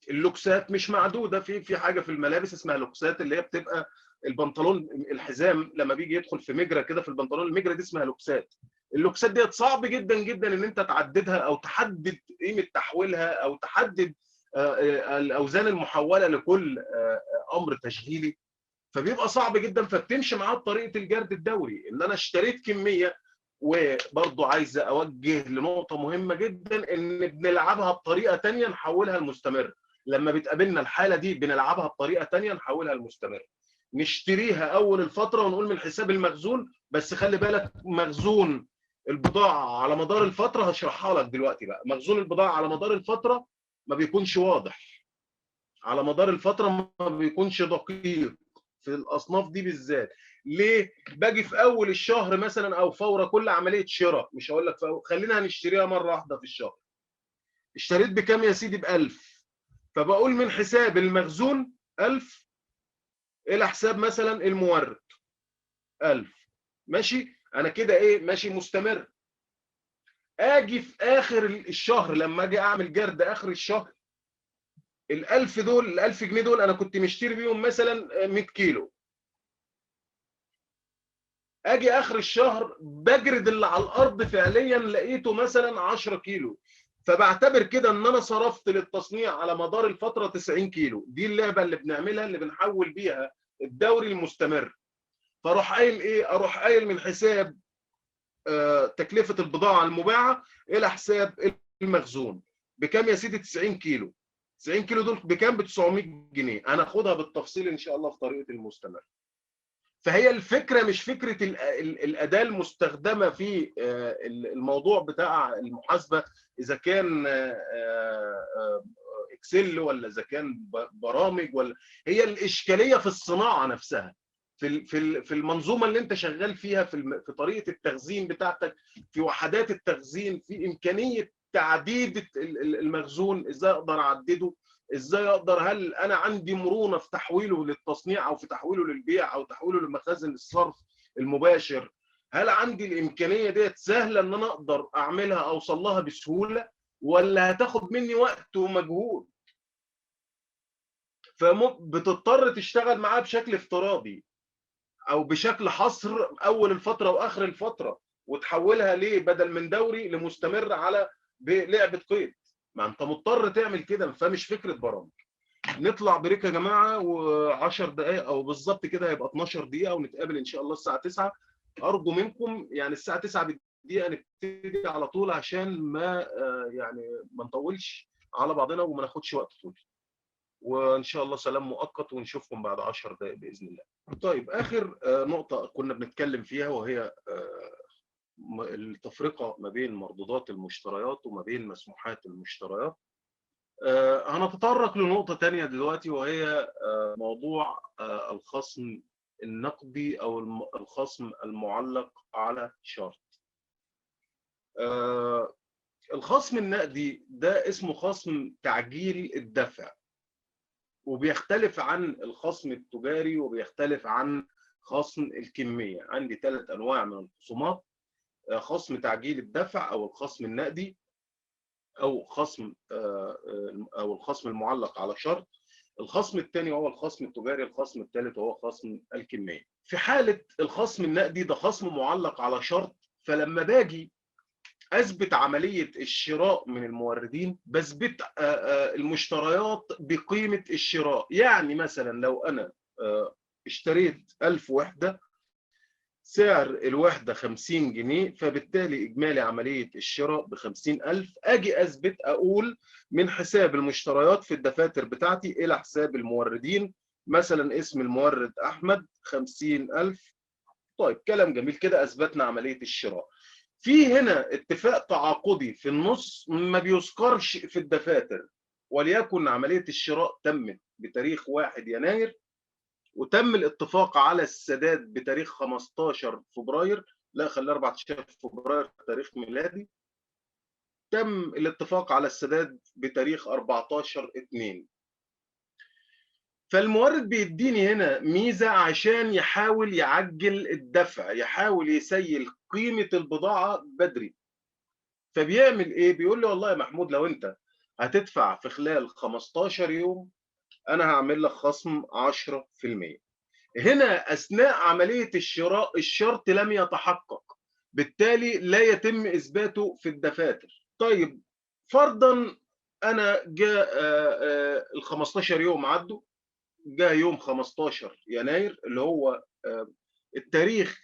اللوكسات مش معدودة. في حاجة في الملابس اسمها لوكسات، اللي هي بتبقى البنطلون الحزام لما بيجي يدخل في مجرى كده في البنطلون، المجرى دي اسمها لوكسات. اللوكسات ديت صعب جدا جدا ان انت تعددها او تحدد قيمة تحويلها او تحدد الاوزان المحوله لكل امر تشغيلي، فبيبقى صعب جدا. فبتمشي معاه بطريقة الجرد الدوري، ان انا اشتريت كمية. وبرضه عايز اوجه لنقطة مهمة جدا، ان بنلعبها بطريقة ثانية نحولها المستمر. لما بتقابلنا الحالة دي بنلعبها بطريقة ثانية نحولها المستمر، نشتريها اول الفترة ونقول من حساب المخزون. بس خلي بالك، مخزون البضاعة على مدار الفترة هشرحها لك دلوقتي بقى. مخزون البضاعة على مدار الفترة ما بيكونش واضح، على مدار الفترة ما بيكونش دقيق في الاصناف دي بالذات. ليه؟ باجي في اول الشهر مثلا او فورة كل عملية شراء، مش هقول لك خلينا هنشتريها مرة واحدة في الشهر. اشتريت بكام يا سيدي؟ ب1000. فبقول من حساب المخزون 1000 الى حساب مثلا المورد 1000، ماشي؟ انا كده ايه؟ ماشي مستمر. اجي في اخر الشهر لما اجي اعمل جرد اخر الشهر، ال1000 دول، ال1000 جنيه دول انا كنت مشتري بيهم مثلا 100 كيلو. اجي اخر الشهر بجرد اللي على الارض فعليا لقيته مثلا 10 كيلو، فبعتبر كده ان انا صرفت للتصنيع على مدار الفترة 90 كيلو. دي اللعبة اللي بنعملها، اللي بنحول بيها الدوري المستمر. فاروح قايل ايه؟ اروح قايل من حساب تكلفة البضاعة المباعه الى حساب المخزون. بكام يا سيدي؟ 90 كيلو. 90 كيلو دول بكام؟ ب 900 جنيه. انا اخدها بالتفصيل ان شاء الله في طريقه المستمر. فهي الفكرة مش فكرة الاداة المستخدمة في الموضوع بتاع المحاسبة، اذا كان اكسل ولا اذا كان برامج، ولا هي الاشكالية في الصناعة نفسها، في في المنظومة اللي انت شغال فيها، في طريقه التخزين بتاعتك، في وحدات التخزين، في امكانية تعديد المخزون، ازاي اقدر اعدده، ازاي اقدر، هل انا عندي مرونة في تحويله للتصنيع او في تحويله للبيع او تحويله لمخازن الصرف المباشر، هل عندي الامكانية ديت سهلة ان انا اقدر اعملها اوصل لها بسهولة، ولا هتاخد مني وقت ومجهود؟ فبتضطر تشتغل معاه بشكل افتراضي او بشكل حصر اول الفترة واخر الفترة، وتحولها ليه بدل من دوري لمستمر على بلعبه قيد. ما انت مضطر تعمل كده، فمش فكرة برامج. نطلع break يا جماعة، و10 دقائق او بالظبط كده هيبقى 12 دقيقة، ونتقابل ان شاء الله الساعة 9. ارجو منكم يعني الساعة 9 بالدقيقة نبتدي على طول، عشان ما يعني ما نطولش على بعضنا وما ناخدش وقت طويل. وان شاء الله سلام مؤقت، ونشوفكم بعد 10 دقائق باذن الله. طيب، اخر نقطة كنا بنتكلم فيها وهي التفرقة ما بين مردودات المشتريات وما بين مسموحات المشتريات. هنتطرق لنقطة تانية دلوقتي، وهي موضوع الخصم النقدي أو الخصم المعلق على شرط. الخصم النقدي ده اسمه خصم تعجيل الدفع، وبيختلف عن الخصم التجاري وبيختلف عن خصم الكمية. عندي 3 أنواع من الخصومات: خصم تعجيل الدفع أو الخصم النقدي، أو خصم أو الخصم المعلق على شرط. الخصم الثاني هو الخصم التجاري، الخصم الثالث هو خصم الكمية. في حالة الخصم النقدي ده خصم معلق على شرط، فلما باجي أثبت عملية الشراء من الموردين بثبت المشتريات بقيمة الشراء. يعني مثلا لو أنا اشتريت 1000 وحدة، سعر الوحدة 50 جنيه، فبالتالي إجمالي عملية الشراء ب50,000. أجي أثبت أقول من حساب المشتريات في الدفاتر بتاعتي إلى حساب الموردين، مثلا اسم المورد أحمد 50,000. طيب، كلام جميل كده، أثبتنا عملية الشراء. في هنا اتفاق تعاقدي في النص ما بيذكرش في الدفاتر، وليكن عملية الشراء تمت بتاريخ 1 يناير وتم الاتفاق على السداد بتاريخ 15 فبراير، لا خليه 14 فبراير تاريخ ميلادي. تم الاتفاق على السداد بتاريخ 14/2. فالمورد بيديني هنا ميزة عشان يحاول يعجل الدفع، يحاول يسيل قيمة البضاعة بدري. فبيعمل ايه؟ بيقول لي والله يا محمود لو انت هتدفع في خلال 15 يوم انا هعمل لك خصم 10%. هنا اثناء عملية الشراء الشرط لم يتحقق، بالتالي لا يتم اثباته في الدفاتر. طيب فرضا انا جاء ال 15 يوم عدوا، جاء يوم 15 يناير اللي هو التاريخ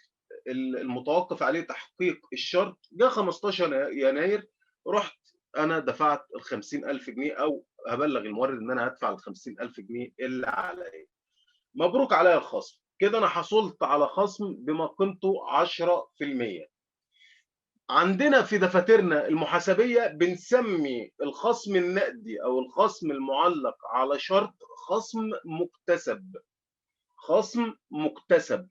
المتوقف عليه تحقيق الشرط، جاء 15 يناير رحت انا دفعت ال 50000 جنيه، او هبلغ المورد ان انا هدفع ال 50000 جنيه اللي عليا. مبروك عليا الخصم، كده انا حصلت على خصم بما قيمته 10%. عندنا في دفاترنا المحاسبية بنسمي الخصم النقدي أو الخصم المعلق على شرط خصم مكتسب. خصم مكتسب.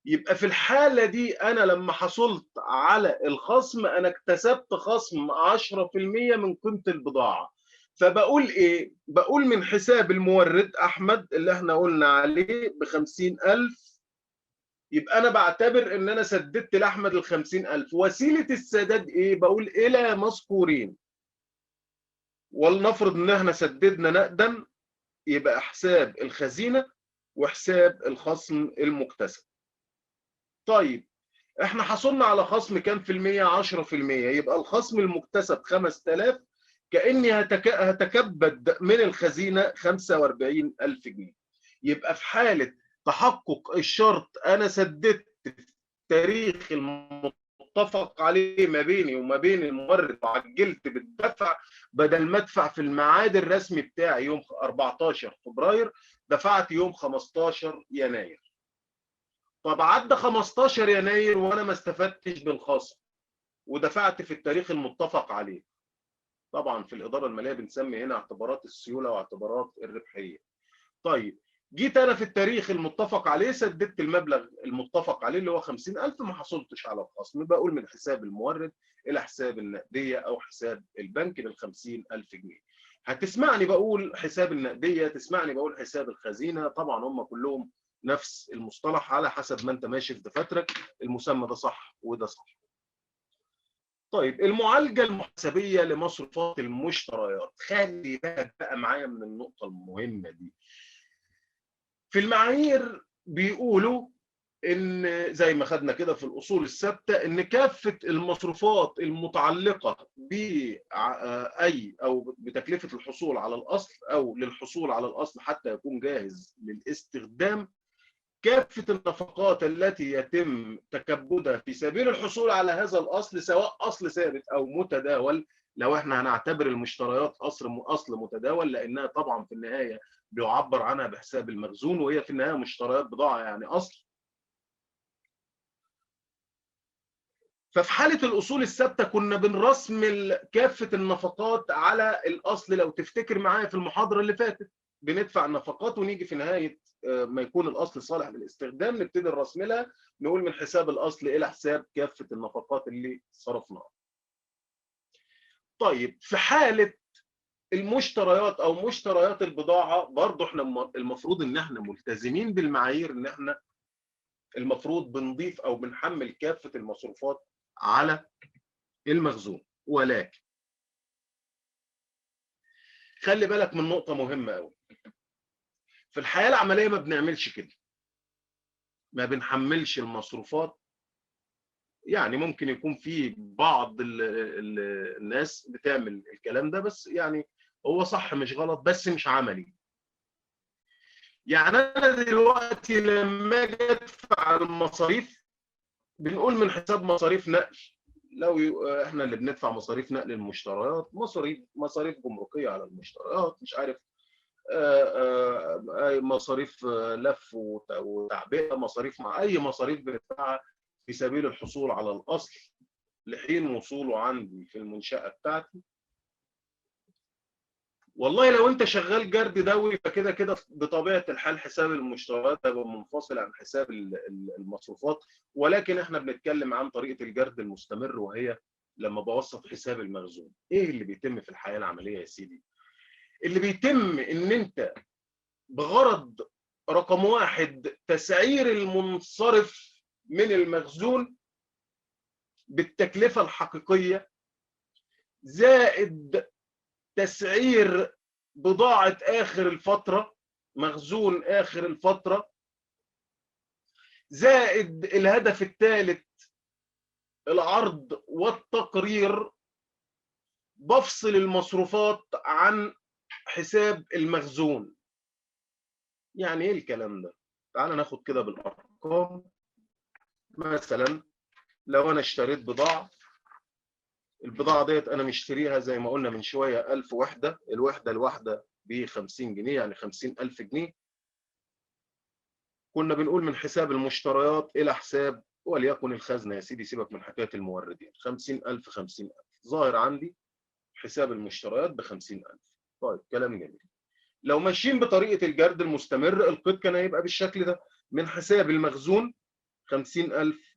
يبقى في الحالة دي أنا لما حصلت على الخصم أنا اكتسبت خصم 10% من قيمة البضاعة. فبقول إيه؟ بقول من حساب المورد أحمد اللي احنا قلنا عليه ب50,000، يبقى أنا بعتبر إن أنا سددت لأحمد ال50,000. وسيلة السداد إيه؟ بقول إلى مذكورين. ولنفرض إن احنا سددنا نقدا، يبقى حساب الخزينة وحساب الخصم المكتسب. طيب احنا حصلنا على خصم كام في المية؟ 10%، يبقى الخصم المكتسب 5000، كأني هتكبد من الخزينة 45,000 جنيه. يبقى في حالة تحقق الشرط أنا سددت التاريخ المتفق عليه ما بيني وما بين المورد وعجلت بالدفع، بدل ما ادفع في الميعاد الرسمي بتاعي يوم 14 فبراير دفعت يوم 15 يناير. طب عدى 15 يناير وانا ما استفدتش بالخصم ودفعت في التاريخ المتفق عليه. طبعا في الإدارة المالية بنسمي هنا اعتبارات السيولة واعتبارات الربحية. طيب جيت أنا في التاريخ المتفق عليه سددت المبلغ المتفق عليه اللي هو 50,000، ما حصلتش على الخصم، بقول من حساب المورد إلى حساب النقدية أو حساب البنك بال 50,000 جنيه. هتسمعني بقول حساب النقدية، تسمعني بقول حساب الخزينة، طبعا هم كلهم نفس المصطلح على حسب ما أنت ماشي في دفاترك، المسمى ده صح وده صح. طيب المعالجة المحاسبية لمصروفات المشتريات، خلي بالك بقى معايا من النقطة المهمة دي. في المعايير بيقولوا إن زي ما خدنا كده في الأصول الثابتة إن كافة المصروفات المتعلقة بأي أو بتكلفة الحصول على الأصل أو للحصول على الأصل حتى يكون جاهز للاستخدام، كافة النفقات التي يتم تكبدها في سبيل الحصول على هذا الأصل سواء أصل ثابت أو متداول، لو احنا هنعتبر المشتريات أصل متداول لأنها طبعا في النهاية بيعبر عنها بحساب المخزون وهي في النهاية مشتريات بضاعة يعني أصل. ففي حالة الأصول الثابتة كنا بنرسم كافة النفقات على الأصل، لو تفتكر معايا في المحاضرة اللي فاتت بندفع النفقات ونيجي في نهاية ما يكون الأصل صالح للاستخدام نبتدي الرسم لها، نقول من حساب الأصل إلى حساب كافة النفقات اللي صرفناها. طيب في حالة المشتريات أو مشتريات البضاعة برضو احنا المفروض إن احنا ملتزمين بالمعايير، إن احنا المفروض بنضيف أو بنحمل كافة المصروفات على المخزون، ولكن خلي بالك من نقطة مهمة أوي. في الحياة العملية ما بنعملش كده، ما بنحملش المصروفات. يعني ممكن يكون في بعض الناس بتعمل الكلام ده، بس يعني هو صح مش غلط، بس مش عملي. يعني أنا دلوقتي لما أجي أدفع المصاريف بنقول من حساب مصاريف نقل، لو احنا اللي بندفع مصاريف نقل المشتريات، مصاريف جمركية على المشتريات، مش عارف مصاريف لف وتعبئة، مصاريف مع أي مصاريف بندفعها في سبيل الحصول على الأصل لحين وصوله عندي في المنشأة بتاعتي. والله لو أنت شغال جرد دوري فكده كده بطبيعة الحال حساب المشتريات هيبقى منفصل عن حساب المصروفات، ولكن احنا بنتكلم عن طريقة الجرد المستمر وهي لما بوسط حساب المخزون؟ ايه اللي بيتم في الحياة العملية يا سيدي؟ اللي بيتم ان انت بغرض رقم واحد تسعير المنصرف من المخزون بالتكلفة الحقيقية زائد تسعير بضاعة آخر الفترة، مخزون آخر الفترة، زائد الهدف الثالث العرض والتقرير. بفصل المصروفات عن حساب المخزون. يعني ايه الكلام ده؟ تعال ناخد كده بالارقام. مثلا لو انا اشتريت بضاعة، البضاعة ديت انا مشتريها زي ما قلنا من شوية 1000 وحده، الوحدة الواحدة ب 50 جنيه، يعني 50000 جنيه. كنا بنقول من حساب المشتريات الى حساب وليكن الخزنة، يا سيدي سيبك من حكاية الموردين، 50000 50000 ظاهر عندي حساب المشتريات ب 50000. طيب كلام جميل. لو ماشيين بطريقة الجرد المستمر القيد كان هيبقى بالشكل ده، من حساب المخزون 50000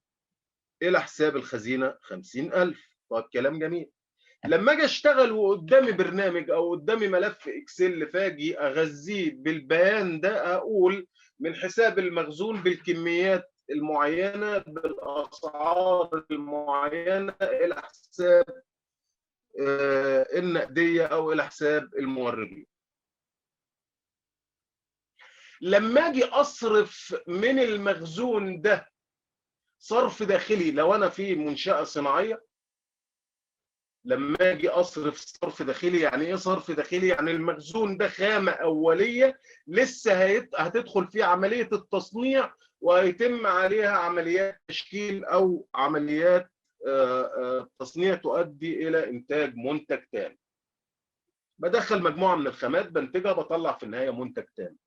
الى حساب الخزينة 50000. طيب كلام جميل. لما اجي اشتغل وقدامي برنامج او قدامي ملف اكسل، فاجي اغذيه بالبيان ده، اقول من حساب المخزون بالكميات المعينة بالاسعار المعينة الى حساب النقدية او الى حساب الموردين. لما اجي اصرف من المخزون ده صرف داخلي، لو انا في منشاه صناعية، لما اجي اصرف صرف داخلي، يعني ايه صرف داخلي؟ يعني المخزون ده خامة اوليه لسه هتدخل في عملية التصنيع وهيتم عليها عمليات تشكيل او عمليات تصنيع تؤدي الى انتاج منتج تام. بدخل مجموعة من الخامات بنتجها، بطلع في النهاية منتج تام.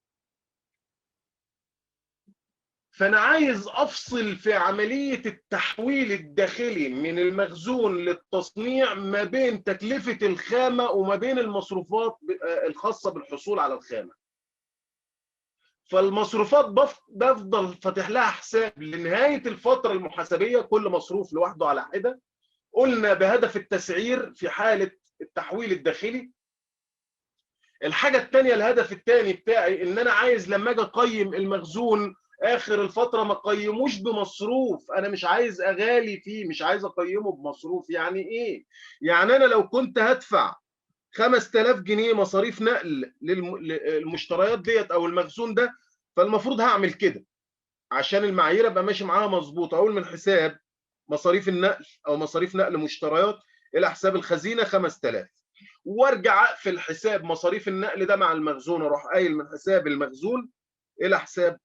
فأنا عايز أفصل في عملية التحويل الداخلي من المخزون للتصنيع ما بين تكلفة الخامة وما بين المصروفات الخاصة بالحصول على الخامة. فالمصروفات بفضل فاتح لها حساب لنهاية الفترة المحاسبية، كل مصروف لوحده على حدة. قلنا بهدف التسعير في حالة التحويل الداخلي. الحاجة الثانية، الهدف الثاني بتاعي إن أنا عايز لما أجي أقيم المخزون اخر الفترة ما قيموش بمصروف، انا مش عايز اغالي فيه، مش عايز اقيمه بمصروف. يعني ايه؟ يعني انا لو كنت هدفع 5000 جنيه مصاريف نقل للمشتريات ديت او المخزون ده، فالمفروض هعمل كده عشان المعايير ابقى ماشي معاها مظبوط. اقول من حساب مصاريف النقل او مصاريف نقل مشتريات الى حساب الخزينة 5000، وارجع اقفل حساب مصاريف النقل ده مع المخزون، اروح قايل من حساب المخزون الى حساب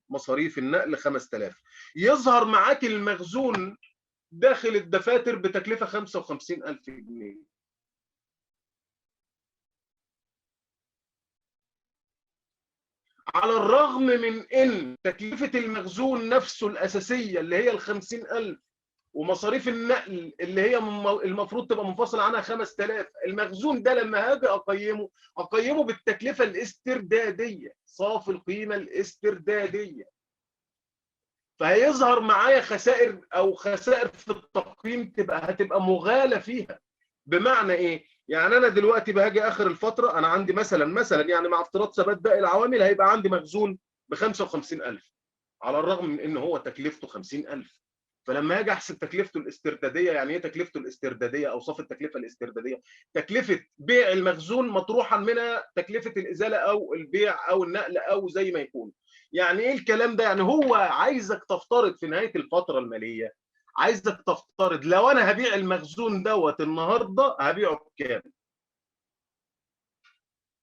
مصاريف النقل 5000. يظهر معاك المخزون داخل الدفاتر بتكلفة 55000 جنيه. على الرغم من ان تكلفة المخزون نفسه الأساسية اللي هي ال 50000 ومصاريف النقل اللي هي المفروض تبقى منفصلة عنها 5000، المخزون ده لما هاجي أقيمه، أقيمه بالتكلفة الاستردادية، صافي القيمة الاستردادية. فهيظهر معايا خسائر أو خسائر في التقييم هتبقى مغالى فيها. بمعنى إيه؟ يعني أنا دلوقتي بهاجي آخر الفترة، أنا عندي مثلا يعني مع افتراض ثبات باقي العوامل هيبقى عندي مخزون ب 55000، على الرغم من إن هو تكلفته 50000. فلما اجي احسب تكلفته الاستردادية، يعني ايه تكلفته الاستردادية او صافي التكلفة الاستردادية؟ تكلفة بيع المخزون مطروحا منها تكلفة الازالة او البيع او النقل او زي ما يكون. يعني ايه الكلام ده؟ يعني هو عايزك تفترض في نهاية الفترة المالية، عايزك تفترض لو انا هبيع المخزون دوت النهارده هبيعه بكام؟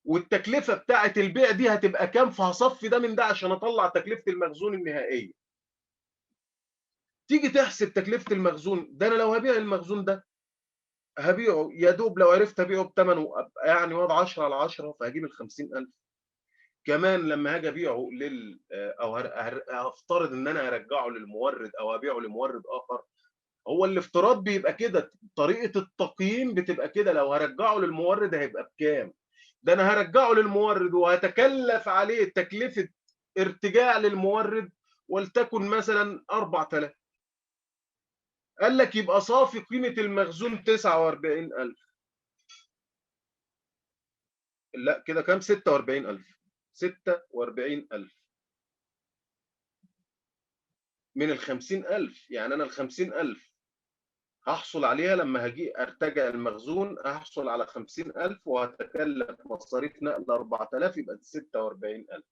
والتكلفه بتاعه البيع دي هتبقى كام؟ فهصفي ده من ده عشان اطلع تكلفة المخزون النهائية. تيجي تحسب تكلفة المخزون ده، أنا لو هبيع المخزون ده هبيعه يا دوب لو عرفت أبيعه بثمنه أبقى يعني وضع 10 على 10، فهجيب ال 50000. كمان لما هاجي أبيعه لل أو هفترض إن أنا هرجعه للمورد أو هبيعه لمورد آخر، هو الافتراض بيبقى كده، طريقة التقييم بتبقى كده، لو هرجعه للمورد هيبقى بكام؟ ده أنا هرجعه للمورد وهتكلف عليه تكلفة ارتجاع للمورد ولتكن مثلا 4000. قال لك يبقى صافي قيمة المخزون 49000. لا كده كام؟ 46000. 46000 من ال 50000. يعني انا ال 50000 هحصل عليها لما هجي ارتجع المخزون، هحصل على 50000 وهتكلف مصاريف نقل 4000، يبقى 46000.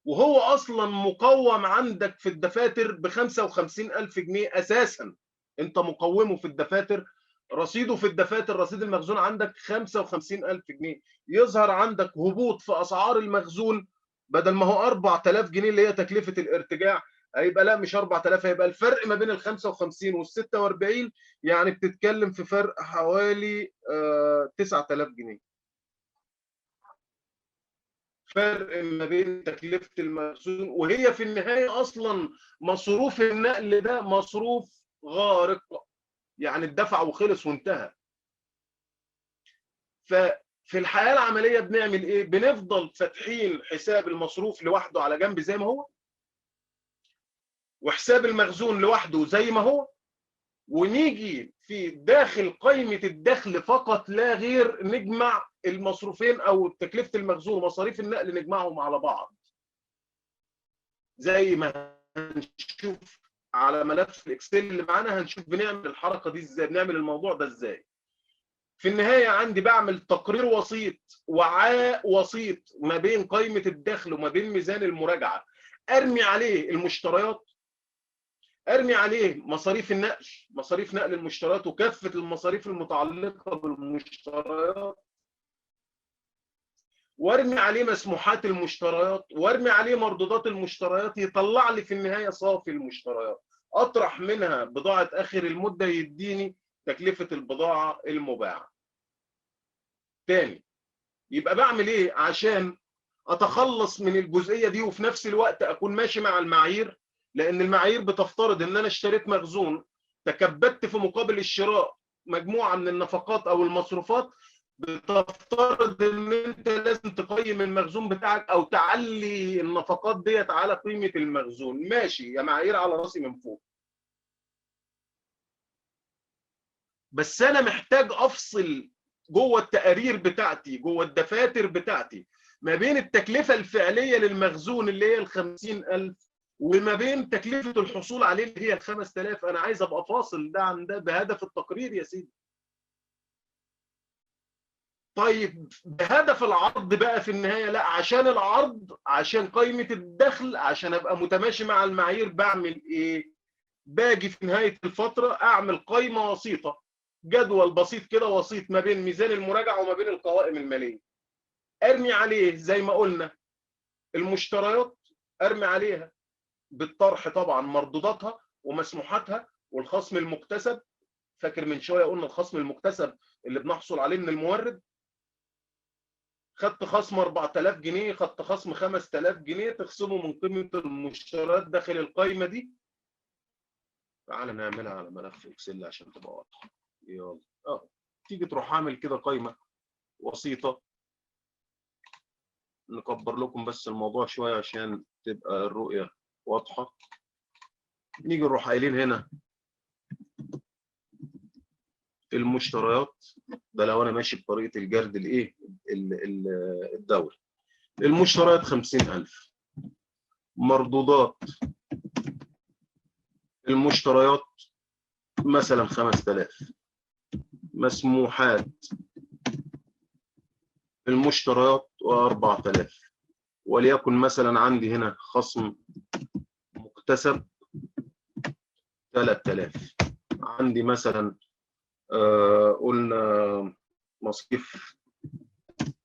وهو اصلا مقوم عندك في الدفاتر ب 55000 جنيه اساسا، انت مقومه في الدفاتر، رصيده في الدفاتر، رصيد المخزون عندك 55000 جنيه. يظهر عندك هبوط في اسعار المخزون، بدل ما هو 4000 جنيه اللي هي تكلفة الارتجاع، هيبقى لا مش 4000، هيبقى الفرق ما بين ال 55 وال 46، يعني بتتكلم في فرق حوالي 9000 جنيه. فرق ما بين تكلفة المخزون، وهي في النهاية أصلا مصروف النقل ده مصروف غارق، يعني اتدفع وخلص وانتهى. ففي الحياة العملية بنعمل إيه؟ بنفضل فاتحين حساب المصروف لوحده على جنب زي ما هو، وحساب المخزون لوحده زي ما هو، ونيجي في داخل قائمة الدخل فقط لا غير نجمع المصروفين أو تكلفة المخزون ومصاريف النقل، نجمعهم على بعض زي ما هنشوف على ملف الإكسل اللي معانا. هنشوف بنعمل الحركة دي إزاي، بنعمل الموضوع ده إزاي. في النهاية عندي بعمل تقرير وسيط، وعاء وسيط ما بين قائمة الدخل وما بين ميزان المراجعة، أرمي عليه المشتريات، ارمي عليه مصاريف النقل، مصاريف نقل المشتريات وكافة المصاريف المتعلقة بالمشتريات، وارمي عليه مسموحات المشتريات، وارمي عليه مردودات المشتريات، يطلع لي في النهاية صافي المشتريات، اطرح منها بضاعة اخر المدة يديني تكلفة البضاعة المباعة. تاني يبقى بعمل ايه عشان اتخلص من الجزئية دي وفي نفس الوقت اكون ماشي مع المعايير؟ لأن المعايير بتفترض إن أنا اشتريت مخزون، تكبدت في مقابل الشراء مجموعة من النفقات أو المصروفات، بتفترض إن أنت لازم تقيم المخزون بتاعك أو تعلي النفقات ديت على قيمة المخزون. ماشي يا معايير على راسي من فوق، بس أنا محتاج أفصل جوه التقارير بتاعتي، جوه الدفاتر بتاعتي، ما بين التكلفة الفعلية للمخزون اللي هي ال 50000 وما بين تكلفة الحصول عليه اللي هي ال 5000. أنا عايز أبقى فاصل ده عن ده بهدف التقرير يا سيدي. طيب بهدف العرض بقى في النهاية، لا عشان العرض، عشان قائمة الدخل، عشان أبقى متماشي مع المعايير، بعمل إيه؟ باجي في نهاية الفترة أعمل قائمة وسيطة، جدول بسيط كده وسيط ما بين ميزان المراجعة وما بين القوائم المالية. أرمي عليه زي ما قلنا المشتريات، أرمي عليها بالطرح طبعا مردوداتها ومسموحاتها والخصم المكتسب. فاكر من شوية قلنا الخصم المكتسب اللي بنحصل عليه من المورد، خدت خصم 4000 جنيه، خدت خصم 5000 جنيه، تخصمه من قيمة المشتريات داخل القايمة دي. تعالى نعملها على ملف اكسل عشان تبقى واضحة. يلا تيجي تروح عامل كده قايمة وسيطة، نكبر لكم بس الموضوع شوية عشان تبقى الرؤية واضحة. نيجي نروح قايلين هنا المشتريات، ده لو انا ماشي بطريقة الجرد الايه الدوري. المشتريات 50000، مردودات المشتريات مثلا 5000، مسموحات المشتريات 4000، وليكن مثلا عندي هنا خصم مكتسب 3000، عندي مثلا قلنا مصاريف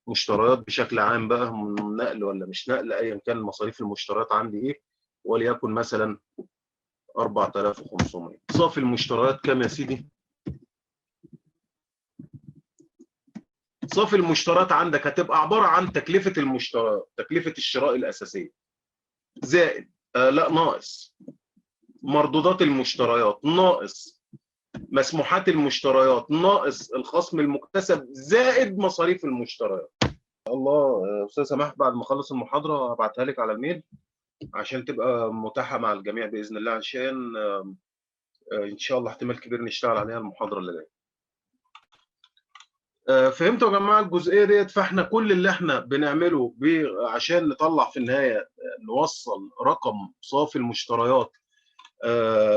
مشتريات بشكل عام بقى، نقل ولا مش نقل ايا كان مصاريف المشتريات عندي ايه، وليكن مثلا 4500. صافي المشتريات كام يا سيدي؟ صافي المشتريات عندك هتبقى عبارة عن تكلفة المشتريات، تكلفة الشراء الاساسية، زائد لا ناقص مردودات المشتريات، ناقص مسموحات المشتريات، ناقص الخصم المكتسب، زائد مصاريف المشتريات. الله استاذ سماح، بعد ما اخلص المحاضرة هبعتها لك على الميل عشان تبقى متاحة مع الجميع باذن الله، عشان ان شاء الله احتمال كبير نشتغل عليها المحاضرة اللي جاية. فهمتوا يا جماعة الجزئية ديت؟ فاحنا كل اللي احنا بنعمله عشان نطلع في النهاية نوصل رقم صافي المشتريات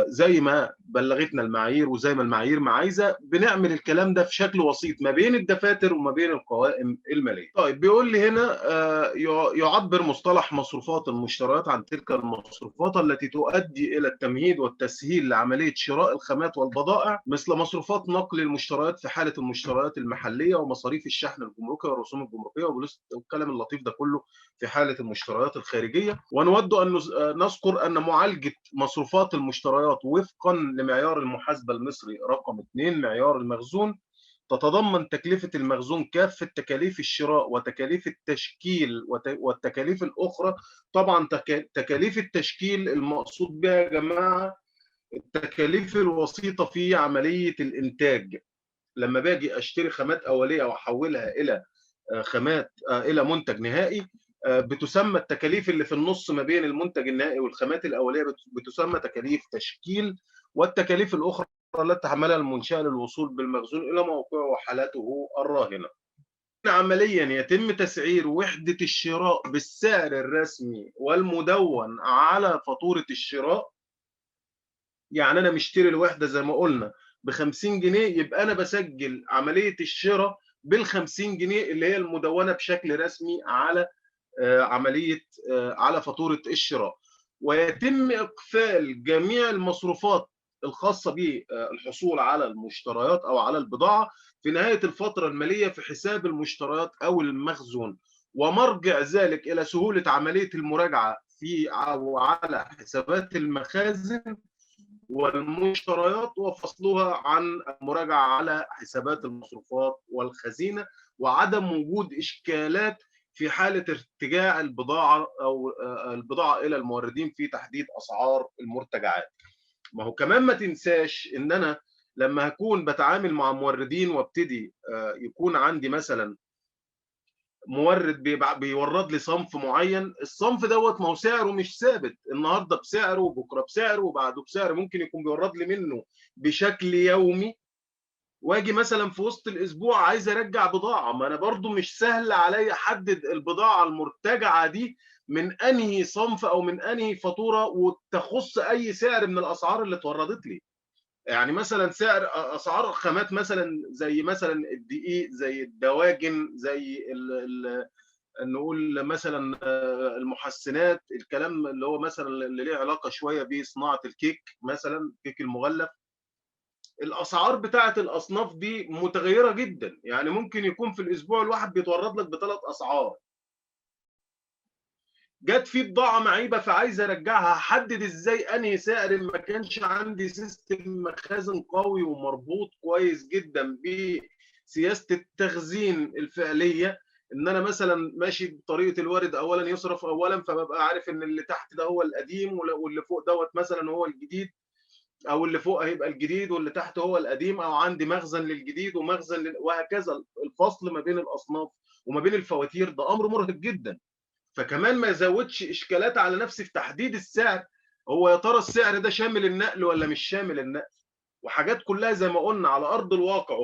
زي ما بلغتنا المعايير وزي ما المعايير ما عايزه، بنعمل الكلام ده في شكل وسيط ما بين الدفاتر وما بين القوائم المالية. طيب بيقول لي هنا يعبر مصطلح مصروفات المشتريات عن تلك المصروفات التي تؤدي الى التمهيد والتسهيل لعملية شراء الخامات والبضائع، مثل مصروفات نقل المشتريات في حاله المشتريات المحلية، ومصاريف الشحن الجمركي والرسوم الجمركيه والكلام اللطيف ده كله في حاله المشتريات الخارجية. ونود ان نذكر ان معالجة مصروفات المشتريات وفقا لمعيار المحاسبة المصري رقم 2 معيار المخزون تتضمن تكلفة المخزون كافة تكاليف الشراء وتكاليف التشكيل والتكاليف الأخرى. طبعا تكاليف التشكيل المقصود بها يا جماعة التكاليف الوسيطة في عملية الإنتاج. لما باجي أشتري خامات أولية وأحولها إلى خامات إلى منتج نهائي، بتسمى التكاليف اللي في النص ما بين المنتج النهائي والخامات الأولية بتسمى تكاليف تشكيل، والتكاليف الأخرى التي تحملها المنشأة للوصول بالمخزون إلى موقعه وحالته الراهنة. عمليا يتم تسعير وحدة الشراء بالسعر الرسمي والمدون على فاتورة الشراء. يعني أنا مشتري الوحدة زي ما قلنا ب50 جنيه، يبقى أنا بسجل عملية الشراء بال50 جنيه اللي هي المدونة بشكل رسمي على عملية على فاتورة الشراء. ويتم إقفال جميع المصروفات الخاصة بالحصول على المشتريات أو على البضاعة في نهاية الفترة المالية في حساب المشتريات أو المخزون، ومرجع ذلك إلى سهولة عملية المراجعة في أو على حسابات المخازن والمشتريات، وفصلها عن المراجعة على حسابات المصروفات والخزينة، وعدم وجود إشكالات في حالة ارتجاع البضاعة أو البضاعة إلى الموردين في تحديد أسعار المرتجعات. ما هو كمان ما تنساش إن أنا لما هكون بتعامل مع موردين وابتدي يكون عندي مثلا مورد بيورد لي صنف معين، الصنف دوت ما هو سعره مش ثابت، النهارده بسعره وبكره بسعره وبعده بسعر، ممكن يكون بيورد لي منه بشكل يومي، واجي مثلا في وسط الاسبوع عايز ارجع بضاعة، ما انا برضو مش سهل عليا احدد البضاعة المرتجعه دي من انهي صنف او من انهي فاتورة وتخص اي سعر من الاسعار اللي اتوردت لي. يعني مثلا سعر اسعار خامات مثلا زي مثلا الدقيق، زي الدواجن، زي نقول مثلا المحسنات، الكلام اللي هو مثلا اللي ليه علاقة شوية بصناعة الكيك مثلا، الكيك المغلف، الاسعار بتاعه الاصناف دي متغيرة جدا. يعني ممكن يكون في الاسبوع الواحد بيتورد لك بثلاث اسعار. جت في بضاعة معيبة فعايز ارجعها، احدد ازاي انهي سعر؟ ما كانش عندي system مخازن قوي ومربوط كويس جدا بسياسة التخزين الفعلية، ان انا مثلا ماشي بطريقة الوارد اولا يصرف اولا، فببقى عارف ان اللي تحت ده هو القديم واللي فوق دوت مثلا هو الجديد، او اللي فوق هيبقى الجديد واللي تحت هو القديم، او عندي مخزن للجديد ومخزن وهكذا. الفصل ما بين الاصناف وما بين الفواتير ده امر مرهق جدا. فكمان ما يزودش اشكالات على نفسي في تحديد السعر، هو يا ترى السعر ده شامل النقل ولا مش شامل النقل؟ وحاجات كلها زي ما قلنا على ارض الواقع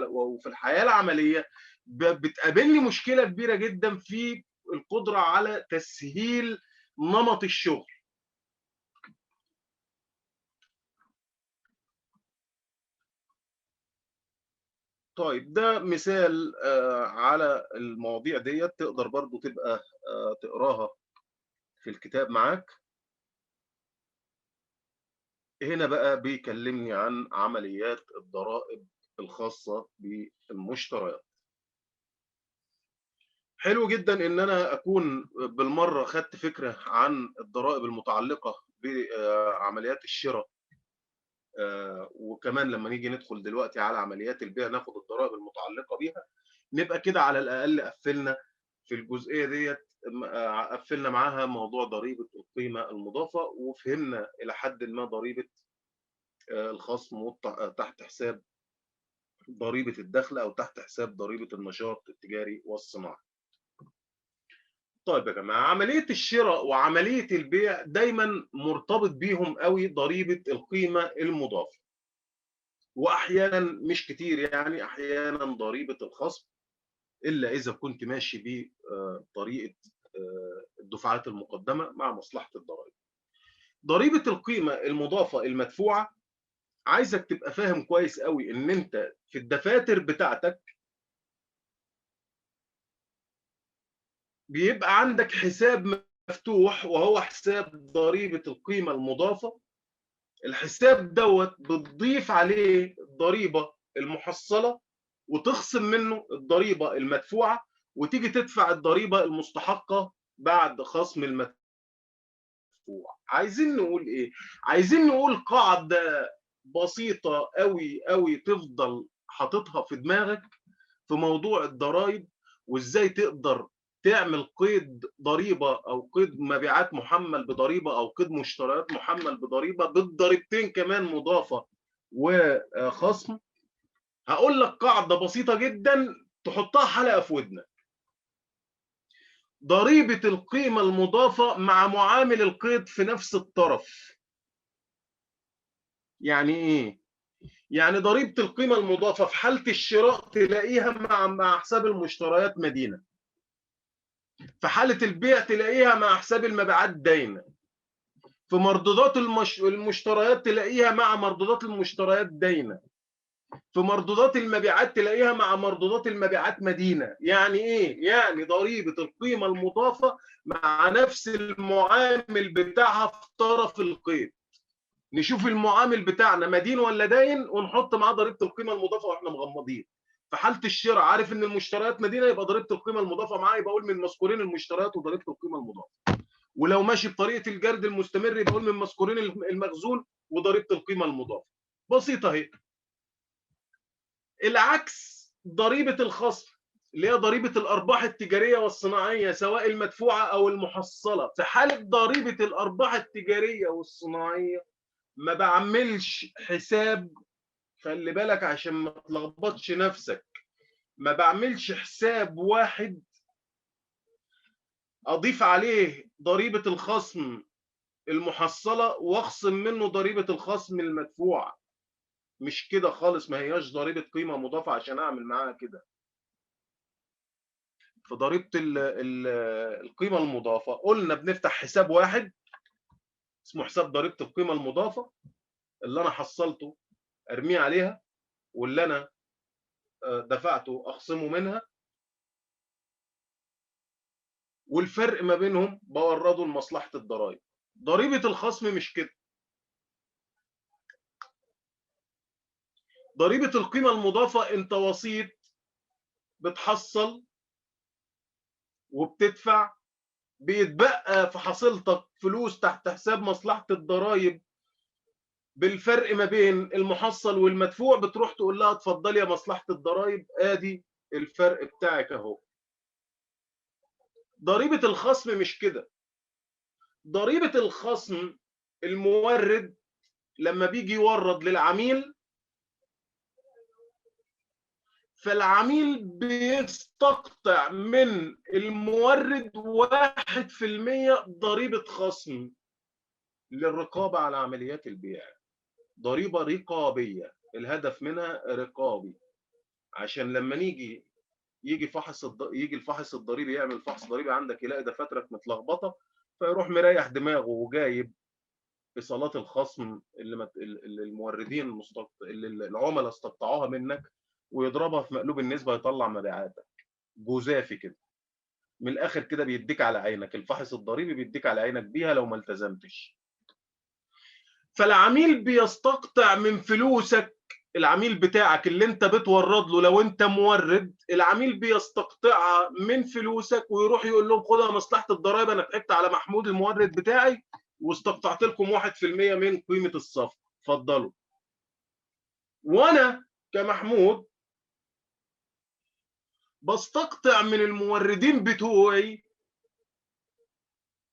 وفي الحياة العملية بتقابلني مشكلة كبيرة جدا في القدرة على تسهيل نمط الشغل. طيب ده مثال على المواضيع ديت، تقدر برضو تبقى تقراها في الكتاب معاك. هنا بقى بيكلمني عن عمليات الضرائب الخاصة بالمشتريات. حلو جدا ان انا اكون بالمرة خدت فكرة عن الضرائب المتعلقة بعمليات الشراء، وكمان لما نيجي ندخل دلوقتي على عمليات البيع ناخد الضرائب المتعلقة بيها، نبقى كده على الأقل قفلنا في الجزئية ديت، قفلنا معاها موضوع ضريبة القيمة المضافة، وفهمنا إلى حد ما ضريبة الخصم تحت حساب ضريبة الدخل أو تحت حساب ضريبة النشاط التجاري والصناعي. طيب يا جماعة، عملية الشراء وعملية البيع دايما مرتبط بيهم قوي ضريبة القيمة المضافة، واحيانا مش كتير يعني، احيانا ضريبة الخصم، الا اذا كنت ماشي بطريقة الدفعات المقدمة مع مصلحة الضرائب. ضريبة القيمة المضافة المدفوعه، عايزك تبقى فاهم كويس قوي ان انت في الدفاتر بتاعتك بيبقى عندك حساب مفتوح وهو حساب ضريبة القيمة المضافة. الحساب دوت بتضيف عليه الضريبة المحصلة وتخصم منه الضريبة المدفوعه، وتيجي تدفع الضريبة المستحقه بعد خصم المدفوع. عايزين نقول ايه؟ عايزين نقول قاعدة بسيطة قوي قوي تفضل حاططها في دماغك في موضوع الضرايب، وازاي تقدر تعمل قيد ضريبة او قيد مبيعات محمل بضريبه او قيد مشتريات محمل بضريبه بالضريبتين كمان مضافة وخصم. هقول لك قاعدة بسيطة جدا تحطها حلقة في ودنك. ضريبة القيمة المضافة مع معامل القيد في نفس الطرف. يعني ايه؟ يعني ضريبة القيمة المضافة في حاله الشراء تلاقيها مع حساب المشتريات مدينة، في حالة البيع تلاقيها مع حساب المبيعات داينة، في مردودات المشتريات تلاقيها مع مردودات المشتريات داينة، في مردودات المبيعات تلاقيها مع مردودات المبيعات مدينة. يعني ايه؟ يعني ضريبة القيمة المضافة مع نفس المعامل بتاعها في طرف القيد. نشوف المعامل بتاعنا مدين ولا داين ونحط معاه ضريبة القيمة المضافة واحنا مغمضين. في حاله الشراء عارف ان المشتريات مدينة يبقى ضريبة القيمة المضافة معاه، يبقى اقول من مذكورين المشتريات وضريبه القيمة المضافة. ولو ماشي بطريقة الجرد المستمر يبقى اقول من مذكورين المخزون وضريبه القيمة المضافة. بسيطة اهي. العكس ضريبة الخصم اللي هي ضريبة الارباح التجارية والصناعيه سواء المدفوعه او المحصلة. في حاله ضريبة الارباح التجارية والصناعيه ما بعملش حساب، خلي بالك عشان ما تلخبطش نفسك، ما بعملش حساب واحد اضيف عليه ضريبة الخصم المحصلة واخصم منه ضريبة الخصم المدفوعة. مش كده خالص، ما هياش ضريبة قيمة مضافة عشان اعمل معاها كده. في ضريبة القيمة المضافة قلنا بنفتح حساب واحد اسمه حساب ضريبة القيمة المضافة، اللي انا حصلته ارميه عليها واللي انا دفعته اخصمه منها، والفرق ما بينهم بورده لمصلحة الضرائب. ضريبة الخصم مش كده. ضريبة القيمة المضافة انت وسيط بتحصل وبتدفع، بيتبقى في حصيلتك فلوس تحت حساب مصلحة الضرائب بالفرق ما بين المحصل والمدفوع، بتروح تقول لها اتفضلي يا مصلحة الضرائب ادي الفرق بتاعك اهو. ضريبة الخصم مش كده. ضريبة الخصم المورد لما بيجي يورد للعميل، فالعميل بيستقطع من المورد 1% ضريبة خصم للرقابة على عمليات البيع. ضريبة رقابية، الهدف منها رقابي، عشان لما يجي الفحص الضريبي يعمل فحص ضريبي عندك يلاقي دفاترك متلخبطة، فيروح مريح دماغه وجايب ايصالات الخصم اللي الموردين اللي العملاء استقطعوها منك ويضربها في مقلوب النسبة يطلع مبيعاتك جزافي كده. من الاخر كده بيديك على عينك، الفحص الضريبي بيديك على عينك بيها لو ما التزمتش. فالعميل بيستقطع من فلوسك، العميل بتاعك اللي انت بتورد له لو انت مورد، العميل بيستقطعها من فلوسك ويروح يقول لهم خدها مصلحة الضرائب، انا ضحكت على محمود المورد بتاعي واستقطعت لكم 1% من قيمة الصفقة، اتفضلوا. وانا كمحمود بستقطع من الموردين بتوعي